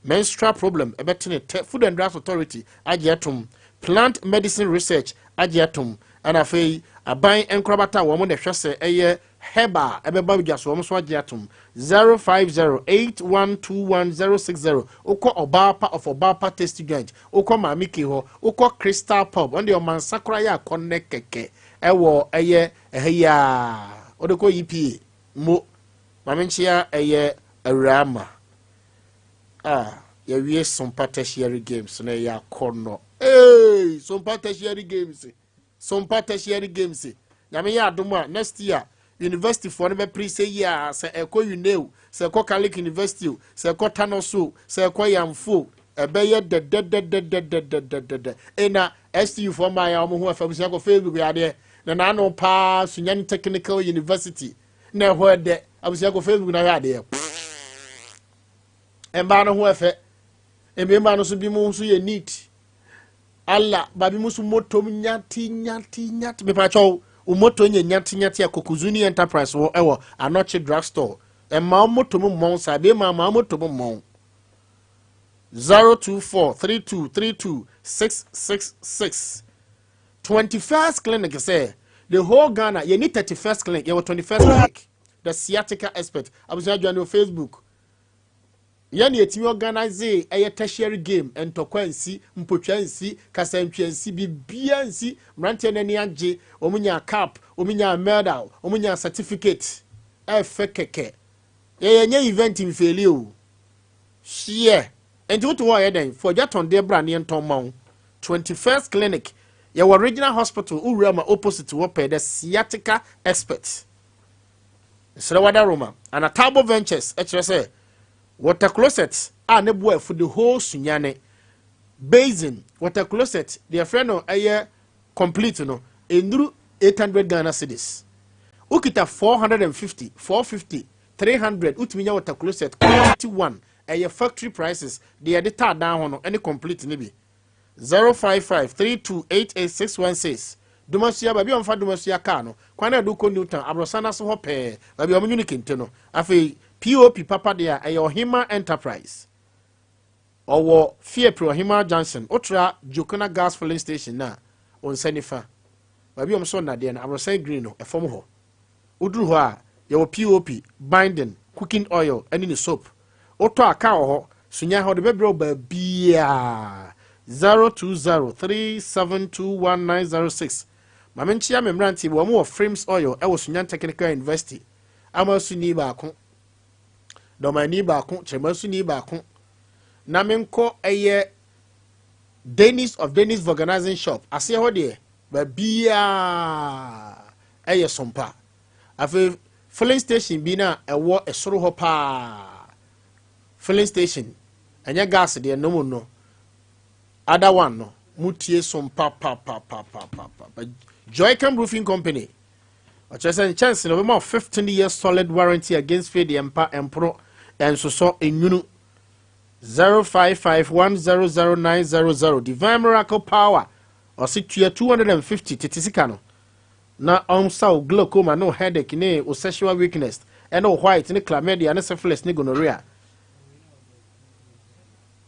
Menstrual problem ɛbɛtene tɛ. Food and Drugs Authority agye atom, Plant Medicine Research agye atom, ɛna afei aban nkorabata a wɔn na ɛhwɛ sɛ ɛyɛ herbal ɛbɛba dwa so, wɔn nso agye atom. 0508121060. Wokɔ Ɔbaapa of Ɔbaapa Tasty Joint, wokɔ Maame Ke hɔ, wokɔ Crystal Pub, ɔno deɛ ɔmansa koraa yɛ akɔnnɛ kɛkɛ ɛwɔ ɛyɛ ɛha yi a wode kɔ EPA mo. Maame nkyea ɛyɛ awuraama a yɛwie Sompa Tertiary Games no, ɛyɛ akɔnnɔ. Ee, Sompa Tertiary Games, Sompa Tertiary Games, Nyame yɛ adom a, next year university foɔ no bɛpere sɛ yi a, sɛ ɛkɔ UNEO, sɛ ɛkɔ Catholic University o, sɛ ɛkɔ Tanoso o, sɛ ɛkɔ Yamfo o, ɛbɛyɛ dɛdɛdɛdɛdɛdɛdɛdɛ. Ɛna STU foɔ mmaa yɛ a wɔn ho ɛfɛ, abusua, kɔ Facebook yɛ adeɛ na n'ano paa. Sunyani Technical University na ɛhɔ ɛdɛ. Abusua, kɔ Facebook na yɛ adeɛ. Mmaa no ho ɛfɛ, mmarima no nso bi mu nso yɛ neat ala baabi mu nso motom nyati nyati nyati. Mipakyɛw, wo moto nyɛ nyati nyati a, Kokuzuni Enterprise wɔ ɛwɔ Anɔkye Drug Store. Ɛma wo moto mu mmɔn saa ebi ma ma wo moto mu mmɔn. 0243232666. 21st Clinic sɛ the whole Ghana yɛ ni 31st Clinic, yɛwɔ 21st Clinic, the sciatica expert. Abusua, adwane wɔ Facebook. Yɛn na yɛtumi organize ɛyɛ tertiary game, ntɔkwa nsi, mpotwa nsi, kasantwa nsi, biribiara nsi. Mmeranteɛ n'ani agye, wɔn nya cap, wɔn nya medal, wɔn nya certificate. Ɛfɛ kɛkɛ. Yɛyɛ nyɛ event mfeeli o hyeɛ. Nti wote hɔ a, yɛ dɛn fo agya tɔndeɛ bra ne yɛntɔn ma wo. 21st Clinic, yɛwɔ Regional Hospital, wowura ma opposite wɔ pɛ, the sciatica expert. Srɛ wada Roma Anatabo Ventures ɛkyerɛ sɛ water closet a ne bo afu the whole Sunyane basin. Water closet deɛ yɛfrɛ no ɛyɛ complete no, nnuru 800 Ghana cedis. Wokita 450, 450, 300, wotumi nya water closet quality one. Ɛyɛ factory prices deɛ yɛde taa dan ho no ɛne complete ne bi. 055 3288 616. Dumasua, baabi a wɔmfa Dumasua kaa no kwan na ɛde kɔ Newtown aborɔsan ase hɔ pɛɛ, baabi a wɔnwene kente no. Afei POP papa deɛ a, ɛyɛ Ɔhema Enterprise. Ɔwɔ Fiapre Ɔhema Junction, wotra Jokona Gas Filling Station na wɔn nsa nifa, baabi a wɔn so nnadeɛ no, aborɔsan green no ɛfam hɔ. Woduru hɔ a, yɛwɔ POP, binding, cooking oil ɛne ne soap. Wotɔ a, kaa wɔ hɔ sunya hɔ de bɛbrɛ wo baabiaa. 0203721906. Maame nkyia me mmeranteɛ bi, wɔn wɔ Frames Oil ɛwɔ Sunyan Technical University. Amasuni baako, dɔmani baako, kyerɛmasuni baako. Na menkɔ ɛyɛ Dennis of Dennis Vulcanizing Shop aseɛ hɔ deɛ, baabiaa ɛyɛ sompa. Afei filling station bi na ɛwɔ ɛsoro hɔ paa, filling station ɛnyɛ gas deɛ no mu no, other one no mutie som papapapapapa. Joycam Roofing Company. Ɔkyerɛ sɛ nkyɛnse no ɔbɛma wo 15 years solid warranty against failure, mpa ɛmpono ɛnsosɔ enwunu. 055100900 Divine Miracle Power. Ɔse tua 250 tete sika no na ɔnsa wo glaucoma ne wo headache ne wo sexual weakness ɛne wo white ne chlamydia ne syphilis ne gonorrhea.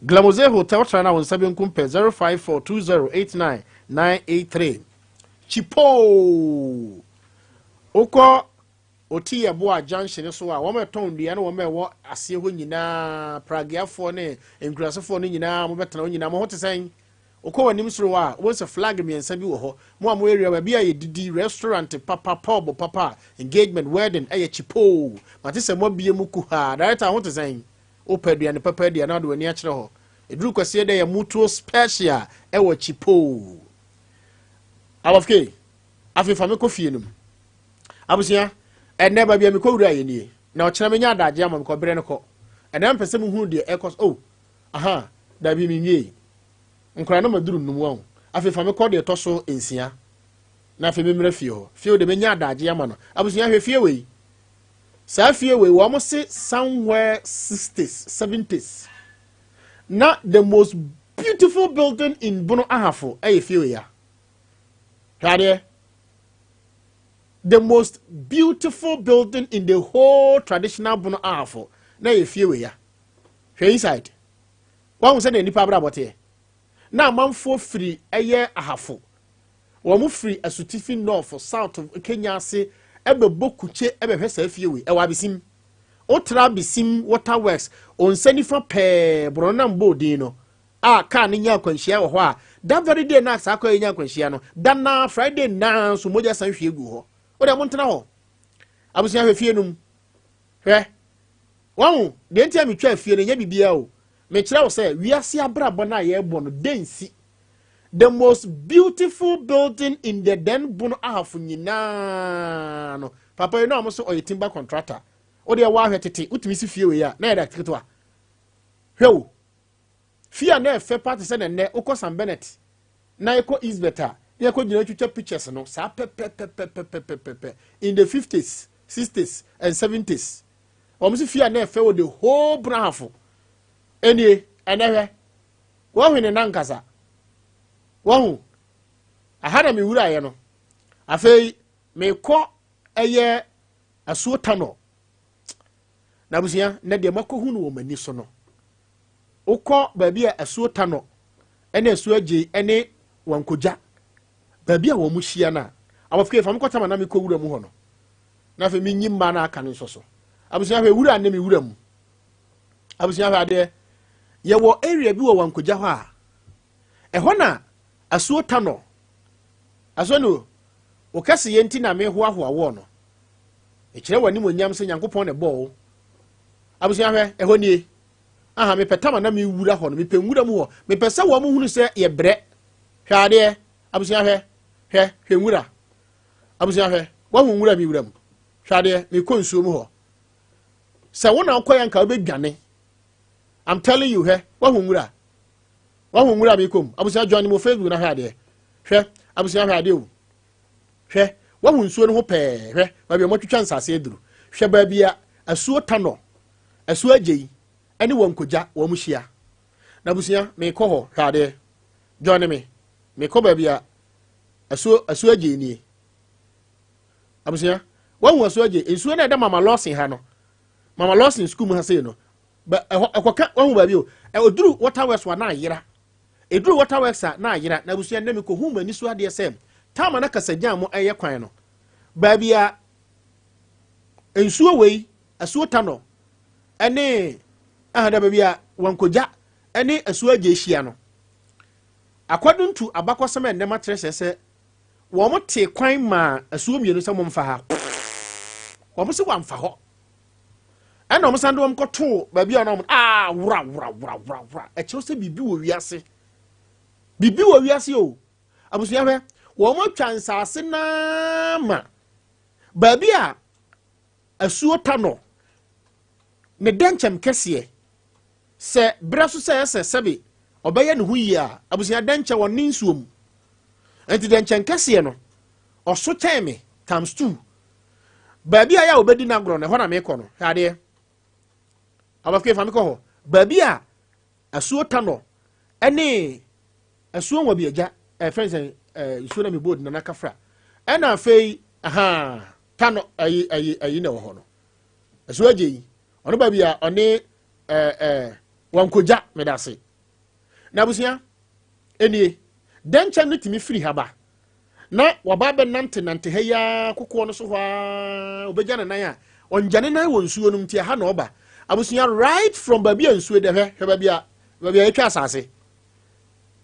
Glamoze Hotel tra na wo nsa benkum pɛ. 0542089983. Chipoo, wokɔ Oti Yɛboa junction so a, wɔn ɛtɔn nnua ne wɔn a ɛwɔ aseɛ hɔ nyinaa, pragiafoɔ ne nkurasefoɔ no nyinaa, mobɛtena hɔ nyinaa, mo ho te sɛn? Wokɔ w'anim soro hɔ a, wobɛhu sɛ flag mmiɛnsa bi wɔ hɔ. Mo a mo area baabi a yɛdidi, restaurant papa, pub papa, engagement, wedding, ɛyɛ Chipoo. Mate sɛ moabie mu kuhaa. Director, ho te sɛn? Wopɛ aduane papa adi anaa wode w'ani akyerɛ hɔ? Ɛduru kwasie dɛ yɛ mutuo special ɛwɔ Chipoo. Abɔfke, afei fa me kɔ fie no mu. Abusua, ɛnɛ baabi a mekɔ wura yɛ nie. Na ɔkyena menya adagye ama mekɔ berɛ no kɔ. Ɛnɛ mpɛ sɛ mehunu deɛ ɛkɔ so. Oh, aha, dabi menwie. Nkora no maduru nnum wɔn. Afei fa me kɔ deɛ ɛtɔ so nsia. Na afei memmrɛ fie hɔ. Fie de menya adagye ama no. Abusua, hwɛ fie wei. Saa fie wei, wɔn se somewhere 60s, 70s. Na the most beautiful building in Bono Ahafo ɛyɛ fie wei ya. Hwɛ adeɛ. The most beautiful building in the whole traditional Bono Ahafo na ɛyɛ fie wei ya. Hwɛ inside. Wɔn sɛ na nipa abrabɔ teɛ. Na amanfoɔ firi ɛyɛ Ahafo. Wɔn firi Asutifi North, South, Kenya ase ɛbɛbɔ kukyɛ ɛbɛhwɛ saa fie wei. Ɛwɔ Abesim. Wotra Abesim Waterworks, onsa nifa pɛɛ, borɔno nam bɔɔ din no a kaa no nya akwanhyia wɔ hɔ a, that very day na saa kɔ yi nya akwanhyia no da na Friday naa nso mogya san hwie gu hɔ. Wode mo ntena hɔ. Abusua, hwɛ fie no mu. Hwɛ wɔn deɛ nti a metwa fie no nyɛ biribiara o. Mekyerɛ wo sɛ wiase abrabɔ no a yɛrebɔ no densi. The most beautiful building in the then Bono Ahafo nyinaa no, papa yi no a mo so ɔyɛ timber contractor. Wode ɛwɔ ahwɛ tete wotumi si fie wei a na yɛde aketewa. Hwɛ o, fie a na ɛfɛ pa te sɛ nɛnɛ wokɔ San Bennett na yɛkɔ Eastbet a na yɛkɔ gyina twitwa pictures no saa pɛpɛpɛpɛpɛpɛpɛ in the 50s, 60s and 70s. Wɔn si fie a na ɛfɛ wɔ the whole Bono Ahafo ɛnie. Ɛnɛ hwɛ wɔhwe ne nankasa wɔho aha na mewuraeɛ no. Afei mekɔ ɛyɛ Asuo Tanɔ na abusua na deɛ makɔhu no wɔ m'ani so no, wokɔ baabi a Asuo Tanɔ ɛne Asuo Agye ɛne Wankogya baabi a wɔn hyia no a, abɔfra fa mekɔ tama na mekɔ wura mu hɔ no na afei menyi mmaa no aka no nso so. Abusua, hwɛ wura ne me wura mu. Abusua, hwɛ adeɛ. Yɛwɔ area bi wɔ Wankogya hɔ a ɛhɔ na Asuo Tanɔ asuo no wo kɛse yɛ nti na mehoahoa wɔɔ no ɛkyerɛ w'anim onyam sɛ Nyankopɔn na ɛbɔɔ wo. Abusua, hwɛ ɛhɔ nie. Aha mepɛ tama na mewura hɔ no, mepɛ nwura mu hɔ, mepɛ sɛ wɔn hunu sɛ yɛbrɛ. Hwɛ adeɛ, abusua, hwɛ hwɛ hwɛ nwura. Abusua, hwɛ, wahu nwura mi wura mu. Hwɛ adeɛ, mekɔ nsuo mu hɔ sɛ wo na wokɔ yɛ nka wobɛdwane. I'm telling you. Hwɛ, wahu nwura, wahu nwura mi kɔm. Abusua, join mo Facebook na hwɛ adeɛ. Hwɛ, abusua, hwɛ adeɛ o. Hwɛ, wahu nsuo no ho pɛɛ. Hwɛ baabi a wɔatwitwa nsase aduru. Hwɛ baabi a Asuo Tanɔ, Asuo Agye yi ɛne wɔn nkogya wɔn hyia na abusua mekɔ hɔ. Hwɛ adeɛ, join me. Mekɔ baabi a Asuo Agye nie. Abusua, wahu Asuo Agye nsuo no a ɛda Mama Lawson ha no, Mama Lawson school mu ha sei no, ɛhɔ ɛkɔka. Wahu baabi o ɛduru Waterworks wa na ayera. Ɛduru Waterworks a na ayera. Na abusua, nnɛ mekɔhu m'ani so adeɛ sɛ taama na kasagyan mo ɛyɛ kwan no baabi a nsuo wei, Asuo Tanɔ ɛne ɛha da baabi a Wankogya ɛne Asuo Agye ahyia no. Akwaduntu abakɔsɛm a ɛnnɛma kyerɛ sɛ wɔn te kwan maa asuo mmienu sɛ momfa ha. Wɔn sɛ wɔamfa hɔ ɛna wɔn san de wɔn kɔtoo baabi a wɔn aa wura wura wura wura wura. Ɛkyerɛ sɛ biribi wɔ wiase, biribi wɔ wiase o. Abusua, hwɛ, wɔn atwa nsaase naa ma baabi a Asuo Tanɔ ne dɛnkyɛm kɛseɛ sɛ berɛ so sɛ ɛsɛ sɛbe ɔbɛyɛ ne ho yie a. Abusua, dɛnkyɛ wɔ ne nsuo mu nti dɛnkyɛm kɛseɛ no ɔso kyɛn me times two. Baabi a yɛ a wɔbɛdi n'agorɔ no, ɛhɔ na mekɔ no. Hwɛ adeɛ. Abafo fa me kɔ hɔ. Baabi a asuo Tanɔ ɛne asuo Nwabi Agya, ɛfɛn sɛ nsuo na mebɔ nana kafra. Ɛna afei, aha, Tanɔ ayi ayi ayi na ɛwɔ hɔ no. Asuo Agye yi, ɔno baabi a ɔne ɛɛ ɛɛ Wankogya meda ase. Na abusua, enie, dɛnkyɛm no tumi firi ha ba na waba abɛnante nante ha yi ara kokoɔ no so hɔ ara, obɛgya ne nan a ɔngya ne nan wɔ nsuo no mu, nti ɛha na ɔba. Abusua, right from baabi a nsuo da, hwɛ, hwɛ baabi a yɛtwa asase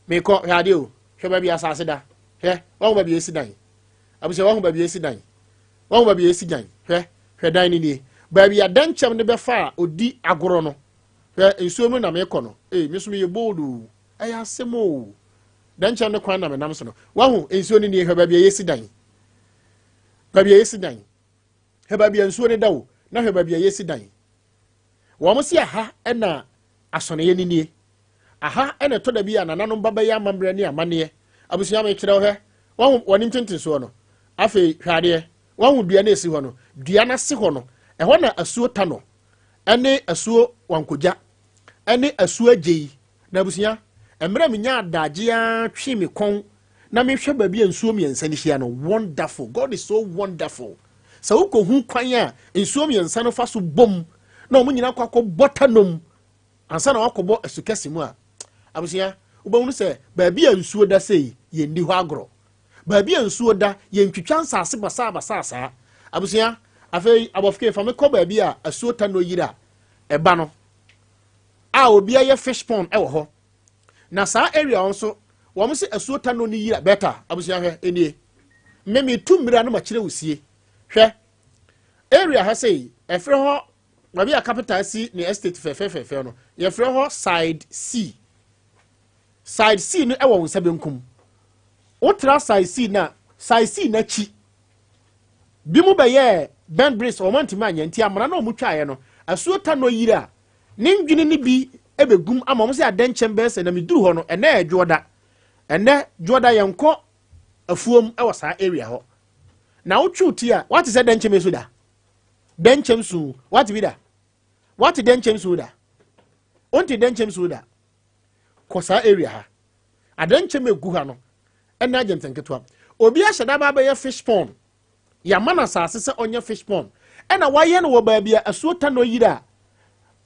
mekɔ, hwɛ adeɛ o, hwɛ baabi a asase da, hwɛ, wahu baabi a esi dan. Abusua, wahu baabi a esi dan, wahu baabi a esi dan, hwɛ, hwɛ dan no nie, baabi a dɛnkyɛm no bɛfa a odi agorɔ no. Hwɛ nsuo mu na mekɔ no. Ee, me nso meyɛ bold o, ɛyɛ asɛm o. Dɛnkyɛm no kwan na menam so no, wahu nsuo no nie. Hwɛ baabi a yɛsi dan, baabi a yɛsi dan, hwɛ baabi a nsuo no da o, na hwɛ baabi a yɛsi dan. Wɔn si aha ɛna asɔneɛ no nie. Aha ɛna ɛtɔ da bi a nananom ba bɛyɛ amammerɛ ne amanneɛ. Abusua, mekyerɛ hwɛ, wahu wɔn ntentensoɔ no. Afei hwɛ adeɛ, wahu dua no esi hɔ no, dua no ase hɔ no, ɛhɔ na asuo ta no ɛne asuo Wankogya ɛne asuo Agye yi. Na abusua, mmerɛ menya adagye ara twe me kɔn na mehwɛ baabi a nsuo mmiɛnsa no hyia no, wonderful. God is so wonderful. Sɛ wokɔhu kwan a nsuo mmiɛnsa no fa so bom na wɔn nyinaa kɔ akɔbɔ tanom ansa na wakɔbɔ asu kɛse mu a, abusua, wobɛhunu sɛ baabi a nsuo da sei, yɛnni hɔ agorɔ. Baabi a nsuo da, yɛntwitwa nsase basaabasaa saa. Abusua, afei abɔfke fa me kɔ baabi a asuo Tano yiri a ɛba no a obi ayɛ fish pond ɛwɔ hɔ. Na saa area hɔ nso, wɔn sɛ asuo Tano no yiri a bɛta. Abusua, hwɛ, enie. Me metu mmira no makyerɛ wo sie. Hwɛ area ha sei, ɛfrɛ hɔ baabi a capital si ne estate fɛfɛɛfɛɛ no, yɛfrɛ hɔ Side C. Side C no ɛwɔ wo nsa benkum. Wotra Side C na Side C n'akyi bi mu bɛyɛɛ Ben Brice, wɔn antumi anyɛ nti amena na wɔn twaeɛ no, asuo Tanɔ yiri a ne ndwene no bi ɛbɛgum ama wɔn sɛ adɛnkyɛm bɛyɛ sɛ. Na meduru hɔ no, ɛnɛ yɛ dwoɔda, ɛnɛ dwoɔda yɛnkɔ afuom ɛwɔ saa area hɔ. Na wotwe ti a wate sɛ dɛnkyɛm so da, dɛnkyɛm su wate bi da, wate dɛnkyɛm su da, wonte dɛnkyɛm su da. Kɔ saa area ha, adɛnkyɛm egu ha no ɛna agye nketewa. Obi ahyɛ daba abɛyɛ fish pond, yɛama no asase sɛ ɔnyɛ fish pond, ɛna wayɛ no wɔ baabi a asuo Tanɔ yiri a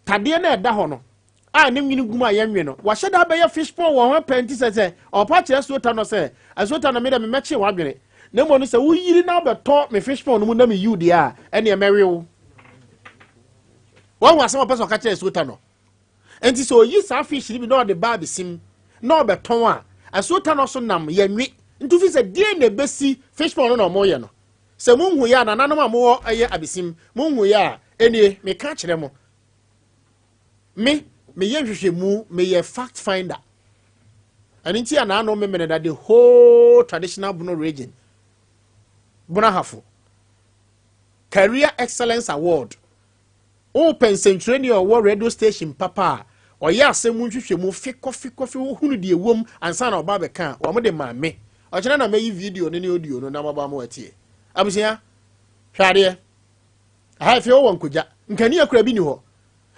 tadeɛ no ɛda hɔ no a ne nwene gum a yɛnwe no. Wahyɛ da abɛyɛ fish pond wɔ ho pɛ, nti sɛ ɔpa kyerɛ asuo Tanɔ sɛ, asuo Tanɔ, me dɛ memɛkye w'adwene, na mmom no sɛ woyiri na wobɛtɔ me fish pond no mu na meyiw deɛ a, ɛneɛ mɛwe wo. Wahu asɛm a ɔpɛ sɛ ɔka kyerɛ asuo Tanɔ? Nti sɛ oyi saa fish no bi na ɔde ba abesim na ɔbɛtɔn a, asuo Tanɔ so nam yɛnwe. Nti fi sɛ deɛ na ɛbɛsi fish pond no na ɔmoyɛ no, sɛ monhu yɛ a, nananom a mowɔ ɛyɛ abesim, monhu yɛ a, ɛnie meka kyerɛ mo. Me meyɛ nhwehwɛmu, meyɛ fact finder. Ɛno nti a naano memene da the whole traditional Bono Region, Bono Ahafo Career Excellence Award. Wopɛ nsɛntwerɛni a ɔwɔ radio station papa a ɔyɛ asɛm mu nhwehwɛmu fikɔ fikɔ fi hunu deɛ ɛwom ansa na ɔba abɛka a, wɔn de maa me. Ɔkyerɛ na mɛyi video no ne audio no na maba mo atie. Abusua, hwɛ adeɛ. Aha afei wɔwɔ nkogya nkanea kura bi ni hɔ.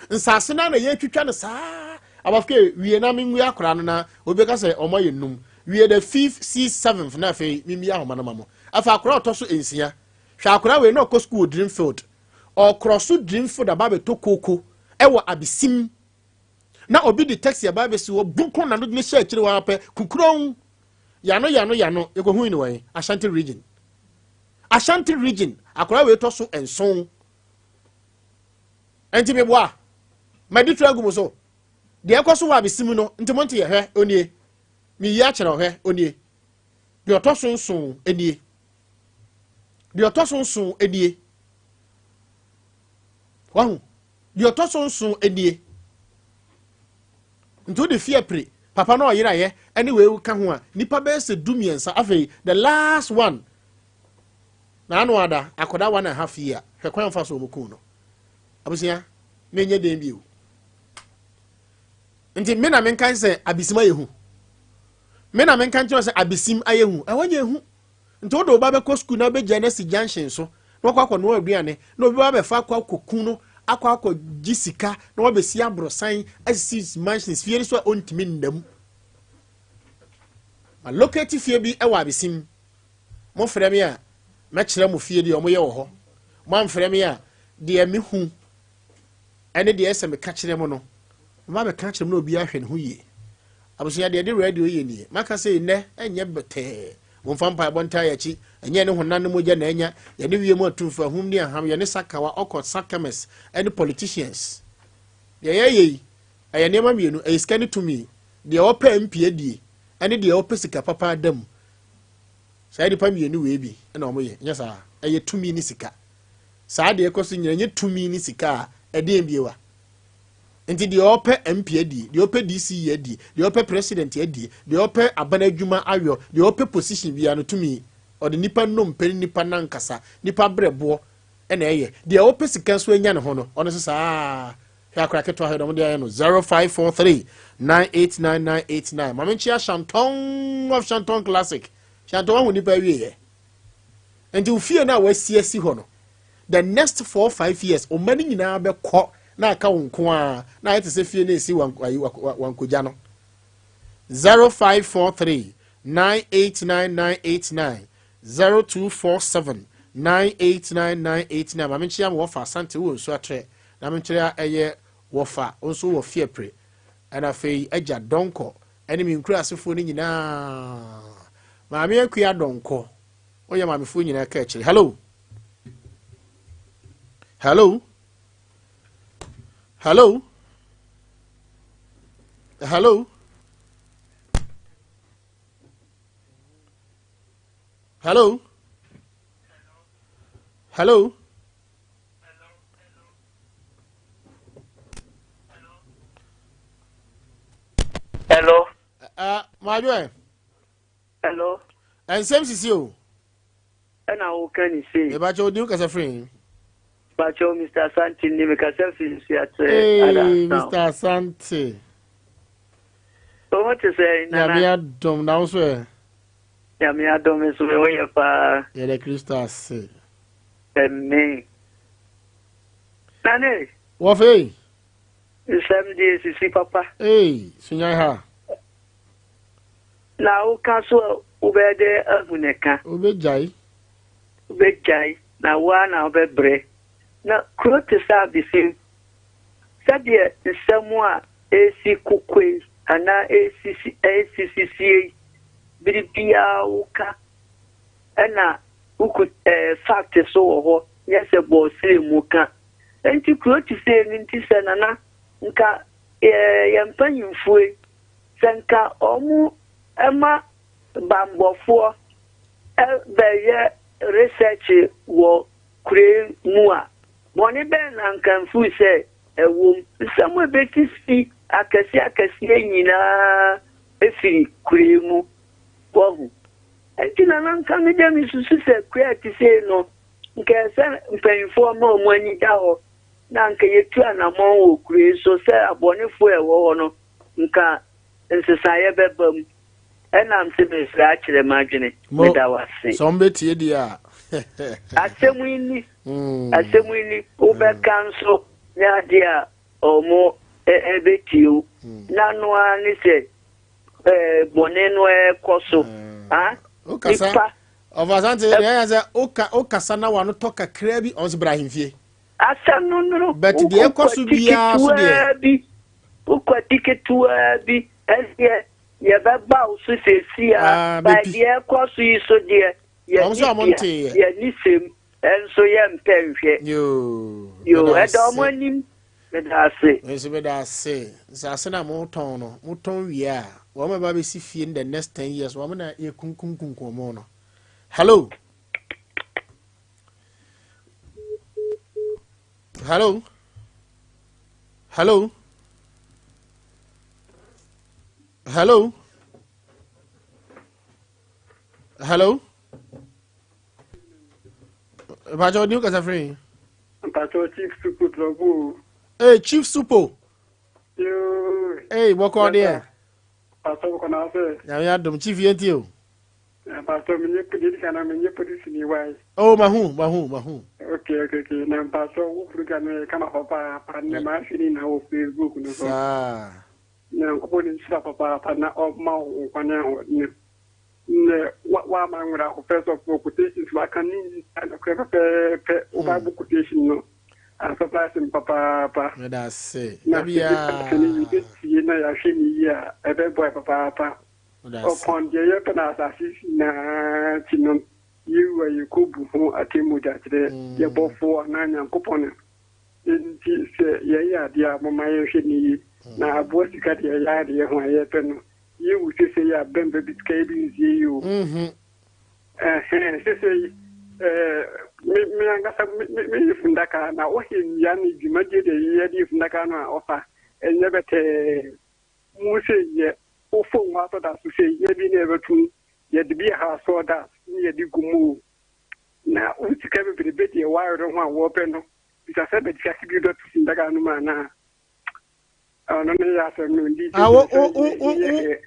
Nsase no na yɛtwitwa no saa. Abafo wie na menwie akora no na obi bɛka sɛ ɔmo ayɛ num. Wie the fifth, sixth, seventh na afei mimie ahoma no ma mo. Afei akora ɔtɔ so nsia. Hwɛ akora wei na ɔkɔ school wɔ Dreamfield. Ɔkorɔ so Dreamfield aba abɛtɔ kooko ɛwɔ Abesim. Na obi de taxi aba abɛsi hɔ bu kɔn na no de ne hyɛ akyire hɔ apɛ kukuron. Yano yano yano yɛkɔhui no wɔn Ashanti Region. Ashanti Region, akora wei tɔ so 7. Nti meboa madi tura agu mo so deɛ ɛkɔ so wɔ Abesim no. Nti mo nte yɛ. Hwɛ, onie, meyi akyerɛ hwɛ, onie, deɛ ɔtɔ so 7 nie, deɛ ɔtɔ so 7 nie. Wahu deɛ ɔtɔ so 7 nie. Nti wode fie pere papa na ɔyerayɛ ɛne wei ka ho a, nipa bɛyɛ sɛ 13. Afei the last one na ano ada akɔda 1.5 year. Hwɛ kwan fa so wɔn kun no. Abusua, menyɛ den bio. Nti me na menka sɛ Abesim ayɛ hu? Me na menka nkyerɛ sɛ Abesim ayɛ hu? Ɛhɔ nyɛ hu. Nti wode wo ba bɛkɔ sukuu na wobɛgya no asi junction so. Na wakɔ akɔnoa aduane, na obi ba abɛfa akɔ akɔku no, akɔ akɔgye sika, na wabɛsi aborosan, asisi mansions, fie no so a ɔntumi nna mu. Ma locate fie bi wɔ Abesim. Mofrɛ me a, mɛkyerɛ mo fie deɛ wɔyɛ wɔ hɔ. Moamfrɛ me a, deɛ mehu ɛne deɛ ɛsɛ meka kyerɛ mo no, mɛba abɛka akyerɛ mo na obiara ahwɛ ne ho yie. Abusua, deɛ ɛde radio yɛ nie. Maka sɛ nnɛ ɛnyɛ bɛtɛɛ. Momfa mpaebɔ ntaa yɛn akyi. Ɛnyɛ yɛne honam ne mogya na anya, yɛne wiem atumfoɔ, ahum ne aham, yɛne sakawa, ɔkɔ, sakemes, ne politicians. Deɛ yɛyɛ yi, ɛyɛ nneɛma mmienu, ɛyɛ sika ne tumi. Deɛ ɔpɛ MP adie, ɛne deɛ ɔpɛ sika papa ada mu. Saa nnipa mmienu wei bi na wɔyɛ, nyɛ saa? Ɛyɛ tumi ne sika. Saa deɛ ɛkɔ so nyina ɛnyɛ tumi ne sika a, ɛdeɛn bio a? Nti deɛ ɔpɛ MP adie, deɛ ɔpɛ DCE adie, deɛ ɔpɛ president adie, deɛ ɔpɛ aban adwuma ayɔ, deɛ ɔpɛ position biara no tumi, ɔde nipa nnompe ne nipa nankasa, nipa brɛboɔ ɛna ɛyɛ. Deɛ ɔpɛ sika nso anya ne ho no, ɔno nso saa. Hwɛ akora ketewa hwɛ dɔm de ayɛ no 0543 989989. Maame nkyia Shanton of Shanton Classic. Shanton wahu nipa awieɛ. Nti ofie no a wasi asi hɔ no, the next 4, 5 years, ɔma no nyinaa bɛkɔ na aka wo nko ara na ayɛ te sɛ fie no esi wankogya no. 0543 989989, 0247 989989. Maame nkyia ma wɔfa Asante wɔ nsu atrɛ na menkyerɛ ɛyɛ wɔfa nso wɔ fiepre, ɛna afei agya dɔnkɔ ɛne me nkura asefoɔ no nyinaa. Maame Akua Dɔnkɔ, woyɛ maamefoɔ nyinaa ka akyire. Hello, hello, hello, hello, hello, hello. Hello. Maadwo ɛ. Hello. Nsɛm sisi o. Ɛna woka ni sei. Mebakyɛ odi kasa firi. Bakyɛ Mr. Asante ni mekasa firi Nsuatrɛ. Hey, Mr. Asante. Wo te sɛ nana. Nyame adom na wo so ɛ. Nyame adom nso me ho yɛ paa. Yɛda Kristo ase. Amen. Nane. Wɔfei. Nsɛm deɛ sisi papa. Hey, sunyan ha. Na woka so a wobɛyɛ dɛ ahu ne ka. Wobɛgyae. Wobɛgyae na woa na wobɛbrɛ. Na kuro te sɛ Abesim, sɛdeɛ nsɛm a ɛresi kokoe anaa ɛresisi ɛresisisie yi, bere biara woka ɛna woku ɛɛ fact so wɔ hɔ, nyɛ sɛ bɔɔsire mu ka. Nti kuro te sɛ no nti sɛ nana nka ɛɛ yɛn mpanyinfoɔ yi sɛ nka wɔn ma bambɔfoɔ bɛyɛ research wɔ kure mu a, bɔne bɛn na nka mfiri sɛ ɛwom? Nsɛm a ɛbɛsisi akɛseɛ akɛseɛ nyinaa firi kure mu. Wahu? Nti na na nka me deɛ mesusu sɛ kure a ɛte sei no, nka ɛsɛ mpanyinfoɔ ma wɔn ani da hɔ na nka yɛtu anammɔn wɔ kure so sɛ abɔnefoɔ a ɛwɔ hɔ no, nka nsesaeɛ bɛba mu. Ɛnam sɛ mesrɛ akyerɛ m'adwene. Meda wo ase. Sɛ wɔn bɛtie deɛ a. Asɛm yi ni. Asɛm yi ni. Wobɛka nso nyɛ adeɛ a wɔn ɛbɛtie wo. Na no ara ne sɛ bɔne no ɛrekɔ so. Wokasa ɔfa asante deɛ ɛyɛ sɛ woka wokasa na wano tɔ kakraa bi ɔn sɛ bra ahemfie. Asɛm no no. But deɛ ɛkɔ so biara so deɛ. Bi wokwati ketewaa bi ɛdeɛ yɛbɛba wo so seesei a, by deɛ ɛkɔ so yi so deɛ yɛni dea, yɛni sɛm, ɛnso yɛmpɛ nhwɛ. Yoo, ɛda ɔmo anim, meda ase. Me nso meda ase. Nsase na motɔn no, motɔn wie a, wɔn a ɛba bɛsi fie in the next 10 years, wɔn na yɛkunkumkunkum wɔn no. Hello. Hello. Hello. Hello. Hello. Mpatsɔ ni kasa firi. Mpatsɔ Chief Supo Trɔbo. Ee, Chief Supo. Yoo. Ee, bɔkɔ deɛ. Mpatsɔ bɔkɔ na ase. Nyame adom, Chief yɛn ti o. Mpatsɔ mi nye deɛ di kan na mi nye polisi ni wa yi. Oh, mahu, mahu, mahu. Okay, okay, okay. Na mpatsɔ wo program no yɛ kama papaapa. Nnɛ mahwɛ ne nyinaa wɔ Facebook no so. Saa. Nyankopɔn nhyira papaapa na ɔmma wo nkwa ne ahoɔden. Nnɛ wa wama nwera ho first of all quotations waka ne nyinaa nokorɛ pɛpɛɛpɛ. Wo Bible quotation no asurprise me papaapa. Meda ase. Na Da sɛ yɛbɛhwɛ no biara. yɛbɛtie na yɛahwɛ ne yie a ɛbɛboa yɛ papaapa. Meda ase. Ɔpɔn deɛ yɛpɛ no asase so nyinaa akyi no, yewu a yekobu ho atemmu de akyerɛ yɛn Bɔfo anaa Nyankopɔn no. Enti sɛ yɛyɛ ade a, momma yɛnhwɛ no yiye. Na aboa sika deɛ, ɛyɛ ara de yɛn ho a yɛpɛ no. Yewu seesei a, bɛmba bi sika yi bi nsie yi o. Ɛhɛn, seesei, ɛɛ, me, me ankasa me, me, meyɛ fundaka, na wohwɛ nnua ne dwumadie deɛ yɛde yɛ fundaka no a, ɔfa, ɛnyɛ bɛtɛɛ. Mu sei yɛ wo phone watɔ da so sei yɛ bi na yɛbɛtum yɛde bi ha sawdust ne yɛde gu mu o na wo sika bebrebe deɛ wayere ho a wɔpɛ no bisa sɛ bɛde sika bi bɛto sindaka no mu anaa ɔno ne yɛ asɛm no ndi Ah, wo wo wo wo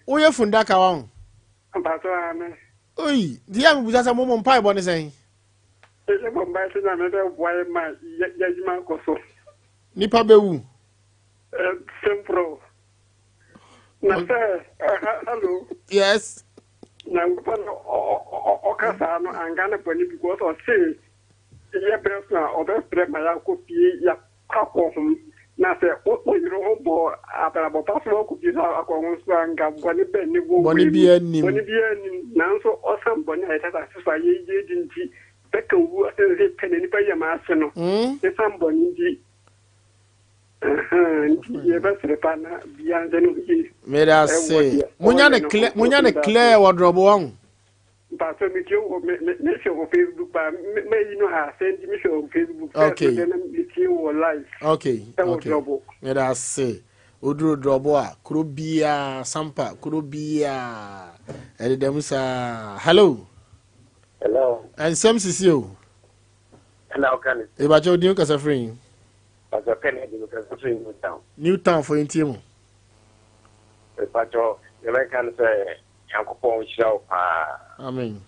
wo woyɛ fundaka wa ho. Mpatsɔ ame. Oyi, di a mebusa sɛ mo mo mpaebɔ ne sɛn? Yɛ bɔ mpae sɛ Nyame bɛboa yɛ ma yɛ adwuma akɔ so. Nipa bɛwu. Simple. Na sɛ hello. Yes. Nyankopɔn ɔka saa no anka ne bɔne because ɔse yɛ berɛ so a ɔbɛfrɛ ma yɛakɔ fie yɛakɔ hom na sɛ woyere ho bɔ abrabɔ pa so akɔ fie so akɔ ho so a nka bɔne bɛn ne wɔ bɔne biara nnim bɔne biara nnim nanso ɔsan bɔne a yɛtata ase so a yɛgye di nti bɛka wu asɛnse pɛ na nipa yam ase no ɛsan bɔne nti. Meda ase. Munya ne clear, munya ne clear wɔ drɔbo wɔn. Mpatsɔ mi tie wɔ me me me hwɛ wɔ Facebook pa me me yi no ha sɛ nti me hwɛ wɔ Facebook. Okay. First no me tie wɔ live. Okay. Ɛwɔ okay. drɔbo. Meda ase. Oduro drɔbo a kuro biara sampa kuro biara ɛdeda mu saa. Hello. Hello. Nsɛm sisi o. Ɛna ɔka ne. Ebakyɛ odin kasa firi yi. Pastor Kennedy me kasa firi New Town. New Town fo yɛntie mo. Mepakyɛ deɛ mɛka ne sɛ Nyankopɔn nhyira wo paa. Amen.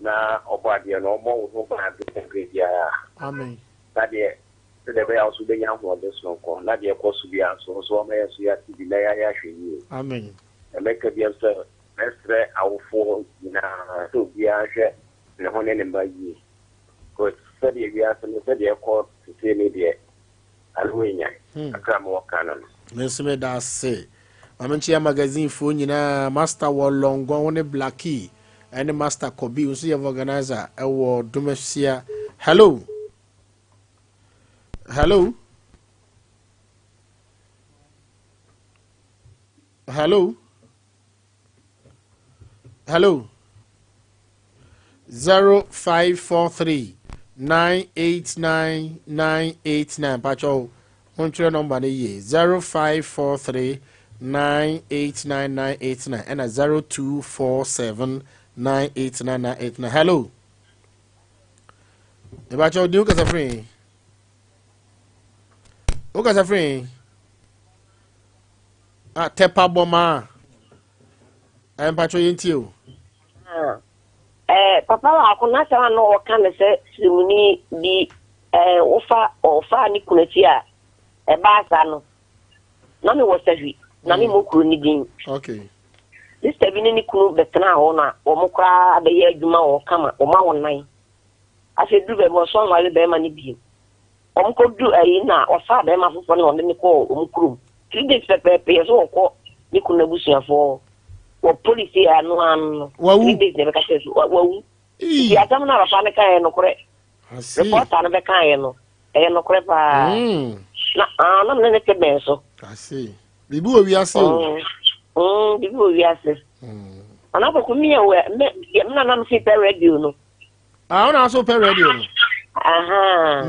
Na ɔbɔ adeɛ no ɔmmɔ wo ho ban berɛ berɛ biara. Amen. Na deɛ sɛdeɛ ɛbɛyɛ a wo nso wobɛnya ahoɔden sononko na deɛ ɛkɔ so biara nso wo nso wama yɛn nso yɛate bi na yɛayɛ ahwɛ yie. Amen. Na mɛka biam sɛ mɛsrɛ awofoɔ nyinaa sɛ obiara nhwɛ ne ho ne ne mma yie. Cos sɛdeɛ wiase no sɛdeɛ ɛkɔ sesei no deɛ ano ɛnyan. Kakra a mewɔ ka no no. Me nso meda ase. Maame nkyea magazine foɔ nyinaa, Master wɔ Lɔngɔn, wo ne Blackie ɛne Master Kɔbi, wo nso yɛ organizer ɛwɔ Dumasia. Hello. Hello. Hello. Hello. 0543 989 989 patro montwerɛ nɔmba no yie 0543 989 989 ɛna 0247 989 989 hello ɛbakyɛ ɔdi wo kasa firi wo kasa firi ah tɛpa bɔmaa Eh, mpatsɔ yɛn tie o. Ah, eh, papa baako n'asɛm a na ɔka ne sɛ sirimuni bi eh, wofa ɔfaa ne kunu akyi a ɛbaa saa no na mewɔ sahwi na mm. memmɔ kuro no din. Okay. Sista bi ne ne kunu bɛtenaa hɔ na wɔn koraa bɛyɛ adwuma wɔ kama wɔn awo nan. Afei duru baabi ɔsɔn wale bɛrima no bio. Wɔkɔduru ayi na ɔfaa bɛrima foforɔ na ɔde no kɔɔ wɔn kurom. 3 days pɛpɛɛpɛ yɛ sɛ wɔkɔ ne kunu abusuafoɔ wɔ polisi ano ano no. Wawu. 3 days na ɛbɛka kyerɛ so wawu. Nti asɛm no a papa no kaeɛ nokorɛ. Reporter no bɛkaeɛ no ɛyɛ nokorɛ paa. Na ah na mene ne te bɛn so. Ase. Biribi wɔ wiase o. Biribi wɔ wiase. Ɔno akɔkɔ mi yɛ wɔ me me nanam si pɛ radio no. Ah, ɔna nso pɛ radio no.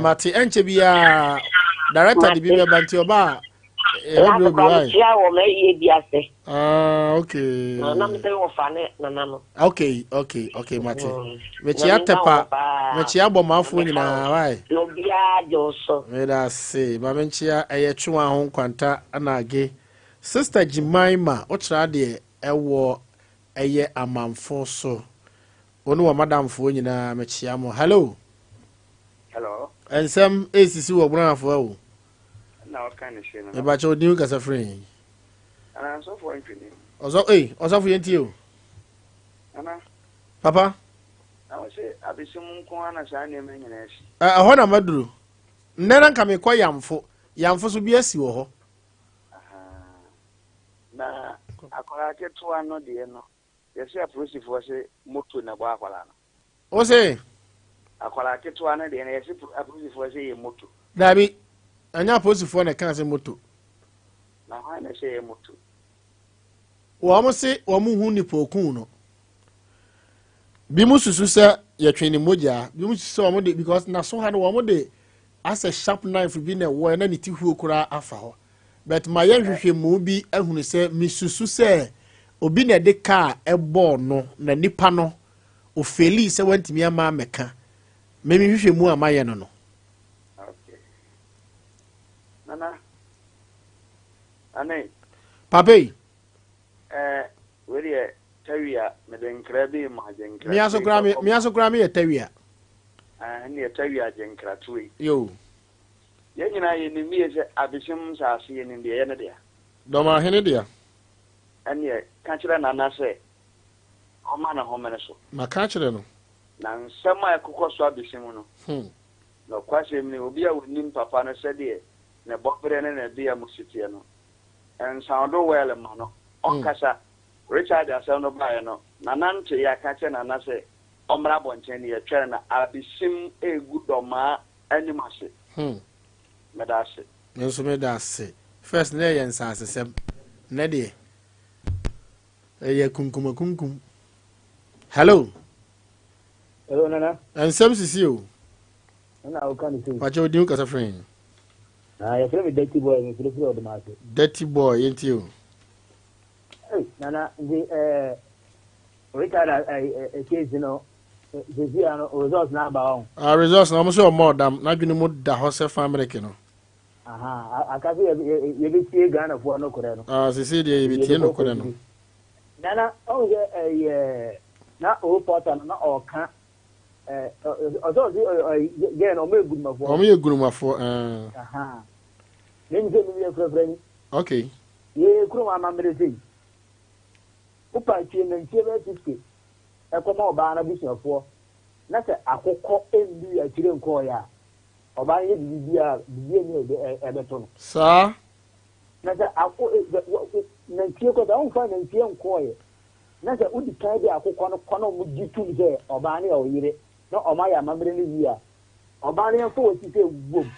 Mate ɛnkyɛ biara director de bi bɛba nti ɔba a ɛbɛbrɛ obi wae. Mekyia wɔ m'ayie bi ase. Ah, okay. Na me sɛ wɔfa ne nana no. Okay, okay, okay, mate. Mekyia tɛpa, mekyia bɔmafoɔ nyinaa wae. Na obiara gye wo so. Meda ase, ma menkyia ɛyɛ twewa ho nkwanta na age. Sister Jemima, wokyerɛ adeɛ ɛwɔ ɛyɛ amanfo so. Wo ne w'amadamfoɔ nyinaa mekyea mo. Hello. Hello. Nsɛm esisi wɔ Brɔnafoɔ o. Ɛna ɔka ne se no. Mepakyɛ wo din kasa firi he? Nana nsɔfoɔ ntwene. Ɔsɔ ei ɔsɔfo yɛn tie o. Nana. Papa. Na wo se abesim nko ara na saa nneɛma nyinaa si. Ɛhɔ na maduru. Nnɛ na nka mekɔ Yamfo. Yamfo so bi asi wɔ hɔ. Ahaa. Na akwadaa ketewa no deɛ no, yɛse apolisifoɔ se moto na ɛbɔ akwadaa no. Wo se? Akwadaa ketewa no deɛ no yɛse apolisifoɔ se yɛ moto. Daabi, ɛnyɛ apolisifoɔ na ɛkaa sɛ moto. Na hwan na ɛsɛ yɛ moto? Wɔn se wɔn hu nipa okun no. Bi mu susu sɛ yɛtwe ne mogya, bi mu susu sɛ wɔn de because n'aso ha no wɔn de asɛ sharp knife bi na ɛwɔ na ne ti huo koraa afa hɔ. But ma yɛ nhwehwɛmu bi ahunu sɛ mesusu sɛ obi na ɛde kaa ɛbɔɔ no na nipa no ofeelii sɛ wantumi ama amɛka me me nhwehwɛmu a mayɛ no no. Okay. Nana. Nana. Papa yi. Eh, wei deɛ tawia mede nkra bi ma agye nkra. Mia so koraa me mia so koraa meyɛ tawia. Eh, ɛnneɛ tawia agye nkra tuo yi. Yo. Yɛn nyinaa yɛnim yie sɛ abesim nsaase yɛnim deɛ ɛyɛ ne dea. Dɔmahene dea. Ɛnneɛ ka kyerɛ Nana sɛ ɔmma ne homene so. Maka akyerɛ no. Na nsɛm a ɛkokɔ so abɛsi mu no, nokwasɛm ni, obi a ɔnim papa no sɛdeɛ ne bɔberɛ ne ne bea mu si teɛ no, nsawdo well mma no. Ɔnkasa. Richard asɛm no baeɛ no, Nana nteeɛ a, ka kyerɛ Nana sɛ ɔmmra abɔnten na yɛtwɛn no abesim regu Dɔmaa anim ase. Meda ase. Me nso meda ase. First na ɛyɛ nsasesɛm, nnɛ deɛ. Ɛyɛ kunkumakunkum. Hello. Hello nana. Nsɛm sisi o. Nana awo ne sei. Pakyɛ odi ho kasa firi. Na yɛfrɛ me Dirty Boy me firi firi ɔdom ase. Dirty Boy yɛn ti o. Hey nana nti ɛɛ eh, Richard ɛɛ eh, eh, case no sisi ano results na aba wɔn. Ah results na wɔn sɛ ɔmɔ ɔdam n'adwene mu da hɔ sɛ family no. Aha aka sɛ yɛbɛtie Ghanafoɔ nokorɛ no. Ah sisi deɛ yɛbɛtie nokorɛ no. Nana ɔhu sɛ ɛyɛ na o pɔta no na ɔka ɔsɛ ɔsɛ gɛn no ɔmo yɛ gurumafoɔ. Ɔmo yɛ gurumafoɔ ɛɛ. Aha ne mi sɛ mi yɛ furafura ni. Okay. Yɛ kurom amammerɛ sei wopa twie nantwie bɛyɛ 50 ɛkɔma ɔbaa no abusuafoɔ na sɛ akokɔ ndu akyire nkɔɔyɛ a Ɔbaa no yɛ biribi biara a, biribi nni a ɛbɛto no. Saa. Na sɛ ako e sɛ wo wo nantwie kɔ sɛ womfa nantwie nkɔɔeɛ, na sɛ wodi kan de akokɔ no kɔ na wɔgye tom sɛ ɔbaa no yɛ wo yere na wɔayɛ amammerɛ no wie a, ɔbaa no yɛmfa w'akyi sɛ wom.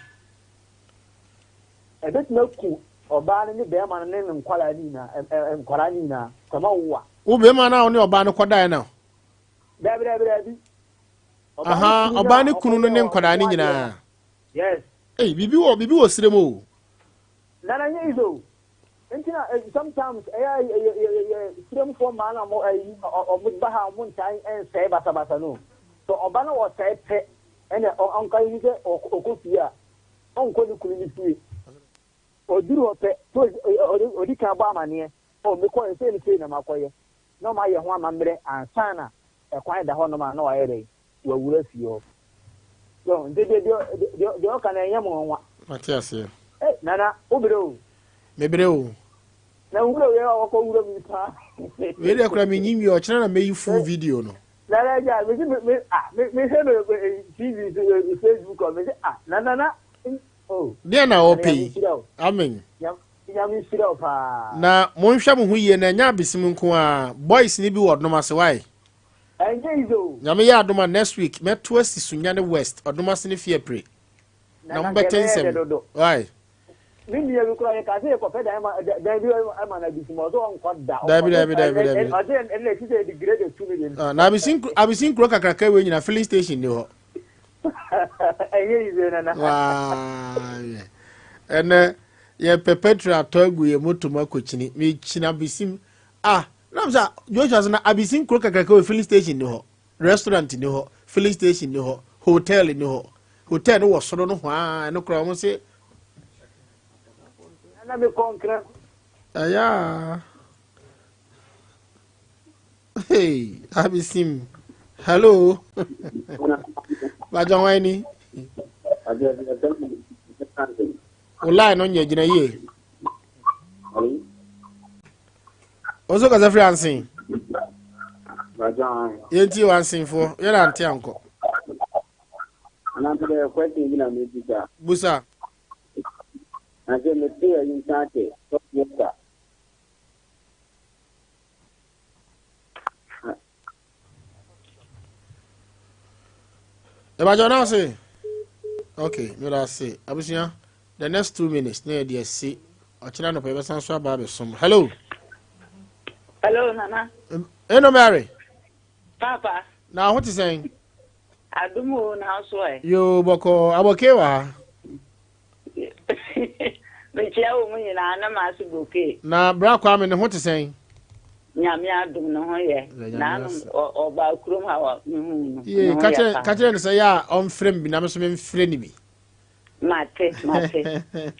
Ɛbɛtumi aku ɔbaa no ne barima no ne ne nkwadaa no nyinaa, ɛ ɛ nkwadaa no nyinaa, sɛ moawo a. Wo barima no a wo ne ɔbaa no kɔdaeɛ no? Daabi, daabi, daabi. Aha, ɔbaa ne kunu no ne nkwadaa no nyinaa. Yes. Ei, biribi wɔ biribi wɔ srem o. Nana nyɛ easy o. Nti na eh, sometimes ɛyɛ yɛ yɛ yɛ sremfoɔ mmaa na ɔmo ɛyi ɔmo ba ha ɔmo ntaa nsɛe basabasa no. So ɔba na ɔsɛe pɛ ɛna ɔnka yi sɛ ɔkɔ fie a ɔnkɔ ne kunu ne fie. Ɔduru hɔ pɛ so ɔdi kan bɔ amaneɛ. Oh mekɔɛ sei ne sei na makɔyɛ. na wɔayɛ ho amammerɛ ansa na ɛkwan da hɔnom a na wayɛ dɛn? Wawura fie hɔ. So nti deɛ deɛ deɛ deɛ ɔka no ɛnyɛ mo nwanwa. Mate aseɛ. Hey, Nana, wo brɛ o. Me brɛ o. Na nwura wei a wɔkɔ wura mu yi paa. Wei deɛ koraa menyi nwie ɔkyena na mɛyi full video no. Nana agya, mesi me me ah me mehwɛ no TV so Facebook a mesi ah na nana oh. Deɛ na ɔpɛ yi. Amen. Nyame nhyira wo paa. Na monhwɛ mo ho yie na ɛnyɛ abesim nko ara, boys no bi wɔ ɔdom ase wai. Ɛnyɛ easy o. Nyame yɛ adom a next week mɛto asi Sunyani West, ɔdom ase ne Fiapre. Na mobɛte nsɛm wai. Me nua bi koraa yɛkaa sɛ yɛkɔpɛ dan ma dan bi ma no abesim ɔsɛ ɔnkɔ da. Dabi dabi dabi dabi. Ɔsɛ ɛnna ɛti sɛ yɛde grade tu no deɛ. Ah, na abesim abesim kuro kakraka wei nyina filling station ni hɔ. Ɛnyɛ easy nana. Waa ɛnɛ yɛpɛ petrol atɔ agu yɛ moto mu akɔkyini mekyini abesim ah nam sɛ Joshua sɛ na abesim kuro kakraka wɔ filling station ni hɔ restaurant ni hɔ filling station ni hɔ hotel ni hɔ hotel no wɔ soro no hɔ a ɛno koraa wɔn se Nana mekɔ nkran. Ɛyɛ Hey, abesim. Hello. Bajɔ hwan ni? Wo line no nyɛ gyina yie. Wo nso kasa firi ansen. Yɛntie wɔ ansenfoɔ yɛn ante ankɔ. Busa. Ɛbàjọ́ náà se okay meda ase abusua the next 2 minutes na yɛde asi ɔkyerɛ anɔpa yɛbɛsan so aba abɛsom. Hello. Hello, Nana. Eno Mary. Papa. Na ho te sɛn? Adum o, na so ɛ. Yoo, bɔkɔ abɔke wɔ ha. Mekyia wo mu nyinaa na maase boke. Na bra Kwame ne ho te sɛn? Nyame adom, ne ho yɛ. Nanom ɔbaa kurom ha wɔ mehu no. Yee, ka kyerɛ no sɛ yɛ a ɔmfrɛ me bi na me so memfrɛ no bi. Mate, mate.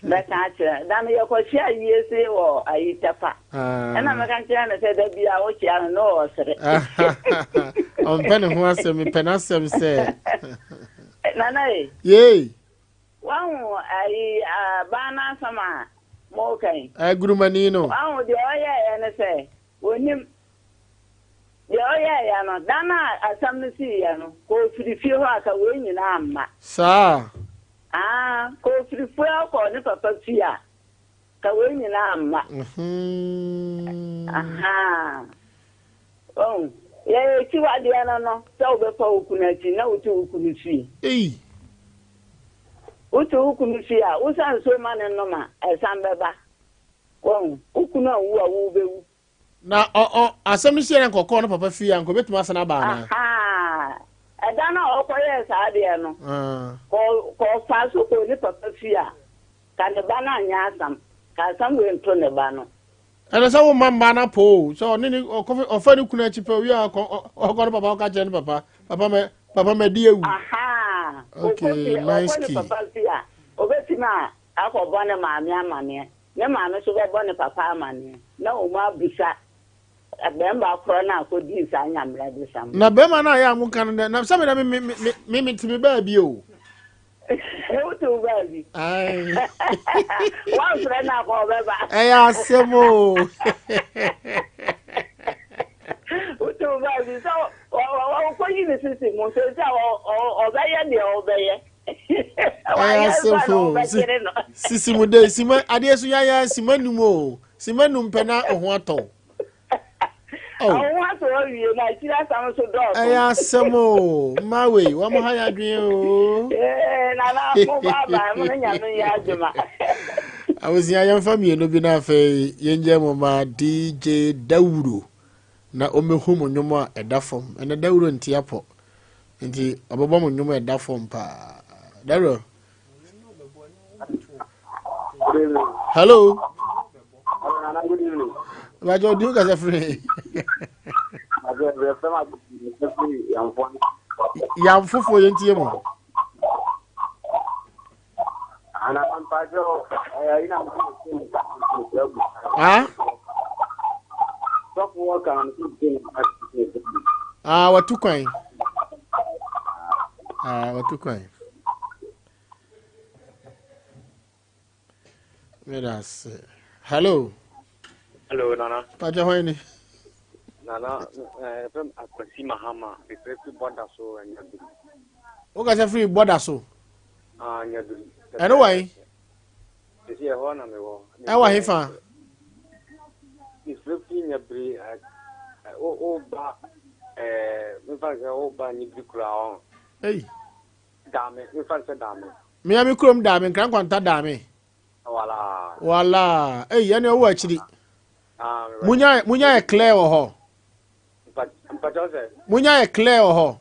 Bɛka akyerɛ. Da no yɛkɔhyia yie se wɔ ayi Tɛpa. Ɛna mɛka kyerɛ no sɛ da bi a wokyia no na ɔsere. Ɔmpɛ ne ho asɛm, mepɛ n'asɛm sɛ. Nana e. Yee. Wahu ayi abaa n'asɛm a moka yi. Agurumani no. Wahu deɛ ɔyɛeɛ ne sɛ, wɔnim. Deɛ ɔyɛeɛ no, da no a asɛm no siiɛ no, kɔ ɔfiri fie hɔ a, ka wei nyinaa mma. Saa. Ah, kɔ ɔfiri fie hɔ kɔɔ ne papa fie a, ka wei nyinaa mma. Ahaa. Wahu? Yɛyɛ akyiwadeɛ no no, sɛ wobɛfa wo kunu akyi na wote wo kunu fie. Ei! Wote wo kunu fie a, wosa nsuo ma no nom a, ɛsan bɛba. Wahu? Wo kunu anwu a, wo wobɛwu. Na ɔ ɔ asɛm no siiɛ na nka ɔkɔɔ ne papa fie a, nka ɔbɛtumi asan aba anaa? Ahaa! Ɛda no a ɔkɔyɛɛ saa adeɛ no, kɔ kɔ ɔfaa so kɔɔ ne papa fie a, ka ne ba no anyɛ asɛm. Ka asɛm wei nto ne ba no. Ɛnɛ sɛ womma mmaa no apɔ o, sɛ ɔne ne ɔkɔfɛ ɔfa ne kunu akyi pɛ owie a ɔkɔ ɔkɔ ne papa ɔka kyerɛ ne papa, papa mɛ papa mɛ di ewu. Ahaa! Okay, Ɔkɔ fie nice ɔkɔ ne key. papa fie a, ɔbɛtumi a akɔbɔ ne maame amaneɛ. Ne maame nso bɛbɔ ne papa amaneɛ na wɔn abisa bɛrima korɔ no a kɔdii saa nyammerɛdesɛm no. Na bɛrima no a yɛ a moka no dɛ, na sɛ me na me me me me me te me baabi o. Wote wo baabi. Woamfrɛ no akɔ ɔbɛba. Ɛyɛ asɛm o. Wote wo baabi sɛ ɔkɔyi ne sisi mu sɛ sɛ ɔbɛyɛ deɛ ɔbɛyɛ. Ɛyɛ asɛm o. Sisi mu de sima adeɛ so yaya sima num o. Sima num pɛ na ɔho atɔ. Oh. Ɔho atɔ awie na akyiri asɛm nso dɔɔso. Ɛyɛ asɛm o. Mma wei wɔn ha yɛ adwene o. Ee nana mo ba aba mo ne nyame yɛ adwuma. Abusua yɛmfa mmienu bi na afei yɛngya mu ma DJ Dawuro na ɔmmɛhu mo nnwom a ɛda fam. Ɛnɛ Dawuro nte apɔ. Nti ɔbɛbɔ mo nnwom a ɛda fam paa. Dawuro. Hello. Bàjẹ́ odi kasa firi. Yamfofoɔ yɛn tie mu. Ah? Ah, watu kwan. Ah, watu kwan. Meda ase. Hello. Hello, Nana. Pacha hwan ni? Nana, eh, fam Akwasi Mahama, mefrɛ fi bɔda so Anyaduri. Wokasa firi bɔda so? Ah, Anyaduri. Ɛno wɔ he? Sisi ɛhɔ na mewɔ. Ɛwɔ he fa? Mefrɛ fi Nyabiri, woba, eh, mefa sɛ woba Nyabiri kura hɔ. Ei. Dame, mefa sɛ Dame. Mea me kurom Dame, Nkrankwanta Dame. Wala. Wala. Ei, ɛne ɔwɔ akyiri. Ah, Munya munya yɛ clear wɔ hɔ. Mpakyɛw sɛ. Munya yɛ clear wɔ hɔ.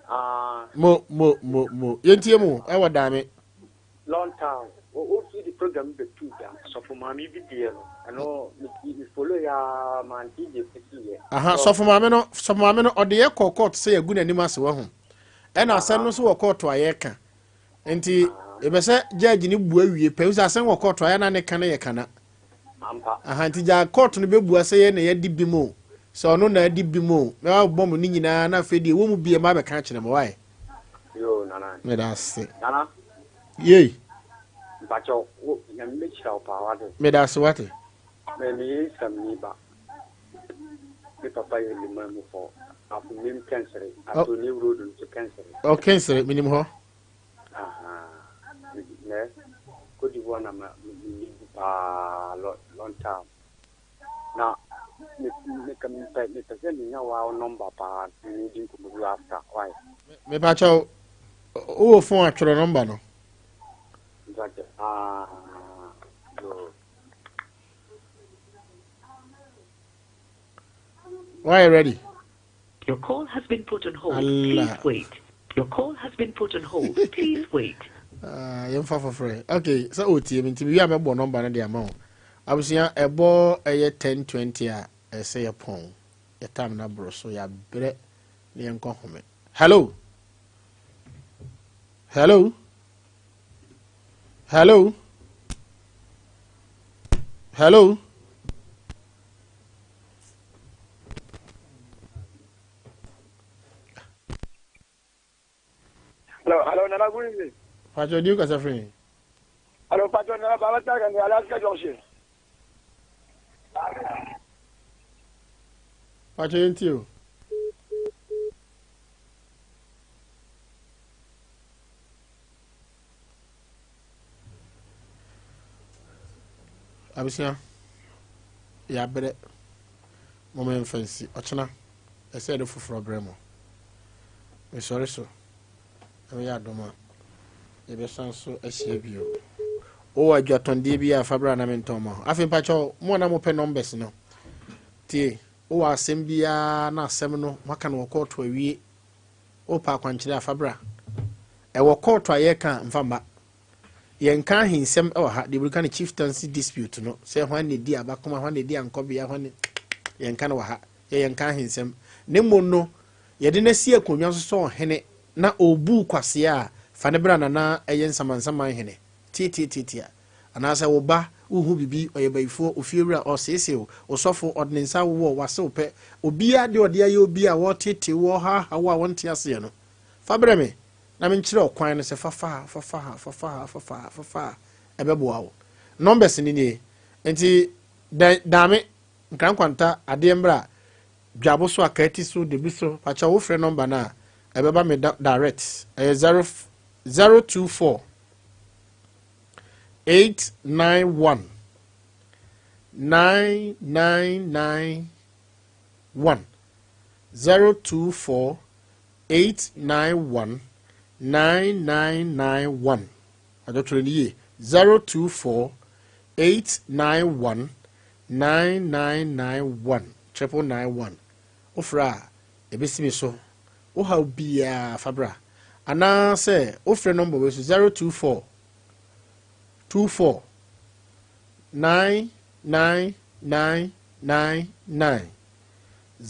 Ah. Mo mo mo mo. Yɛntie mu ɛwɔ Dame. Long time. O fi di program bɛ tu da. Sɔfo maame bi deɛ no. Ɛno me follow ya ma nti deɛ fisi yɛ. Aha, sɔfo maame no, sɔfo maame no ɔde yɛ kɔ court sɛ yɛgu n'anim ase wɔ ho. Ɛna asɛm no nso wɔ court a yɛka. Nti yɛbɛ sɛ judge no bu awie pɛ sɛ asɛm wɔ court a yɛ na ne ka no yɛ kana. Aha, nti gya court no bɛbua sɛ yɛ na yɛadi bi mu o, sɛ ɔno na adi bi mu o, mɛba bɛbɔ mo ne nyinaa na afei deɛ ɛwɔ mu bia mabɛka akyerɛ mo, wae? Yo, Nana. Meda ase. Nana. Yei. Mpakyɛw, wo, Nyame bɛhyira wo paa, wate. Meda ase, wate. Me, meyɛ Isamni ba. Me papa yɛ Liman mu fɔ. Afomim Kɛnsere, Atoni Road nso Kɛnsere. Oh, Kɛnsere, menim hɔ. Ahaa, me, nɛ, Cote d'Ivoire na ma, me, me live paa, long time. Na me me ka mepɛ mepɛ sɛ menya wa number paa na ne di nkɔmmɔ bi after why. Mepa kyɛw wowɔ phone atwerɛ number no. Mepa kyɛw ah yo. Why ready? Your call has been put on hold. Please wait. Your call has been put on hold. Please wait. Ah, yɛmfa foforɔ okay sɛ ɔtie me nti mewie a mɛbɔ nɔmba no de ama wo abusua ɛbɔ ɛyɛ 10:20 a ɛsɛ yɛpɔn yɛtam no aboro so yɛabrɛ ne yɛnkɔ home. Hello, hello, hello, hello. Hello, hello, Nana, good evening. Pacho, di kasa firi. Hello, Pacho, Nana, Baba Taga, ni Alaska Junction. Pacho, yɛn ti o. Abusua, yɛabrɛ. Momma yɛmfa nsi. Ɔkyena, ɛsɛ yɛde foforɔ brɛ mo. Mesɔre so. Nyame yɛ adom a, yɛbɛsan so ahyia bio. Wowɔ adwatɔndeɛ bi a fa bra na mentɔn ma wo. Afei mpakyɛw, mo a na mopɛ numbers no, tie, wowɔ asɛm biara na asɛm no moaka no wɔ kɔɔto awie, wopɛ akwankyerɛ a fa bra. Ɛwɔ kɔɔto a yɛreka a, mfa mma. Yɛnka ahensɛm wɔ ha, deɛ burika no chieftaincy dispute no, sɛ hwan na ɛdi abakoma, hwan na ɛdi ankɔbea, hwan ne, yɛnka no wɔ ha. Yɛ yɛnka ahensɛm. Ne mmom no, yɛde no asi akonnwa so sɛ ɔhene na ɔrebu kwasea a, fa no bra nana ɛyɛ nsamansaman hene. Tiatiatiatia. Anaasɛ wo ba, wohu biribi, ɔyɛ bayifoɔ, ofiewura, ɔreseesee wo, osɔfo, ɔde ne nsa awowɔ wo, wasew pɛ, obiara deɛ ɔde ayɛ obi a wɔreteetee wo, ɔrehaaha wo a wonte aseɛ no, fa brɛ me. Na menkyerɛ wo kwan no sɛ fa fa ha, fa fa ha, fa fa ha, fa fa ha, fa fa ha, ɛbɛboa wo. Numbers no nie. Nti dɛn dame nkrankwanta adeɛ mbra dwabo so akaati so debi so pakyɛ wo frɛ number no a ɛbɛba me direct ɛyɛ 0 024 891 9991 024 891 9991 Adɔtwerɛ no yie 024 891 9991 999 1 Wofrɛ a, ɛbɛsi me so. Wo haw biara fa bra. Anaasɛ wofrɛ nɔmba wei so 024 24 99999.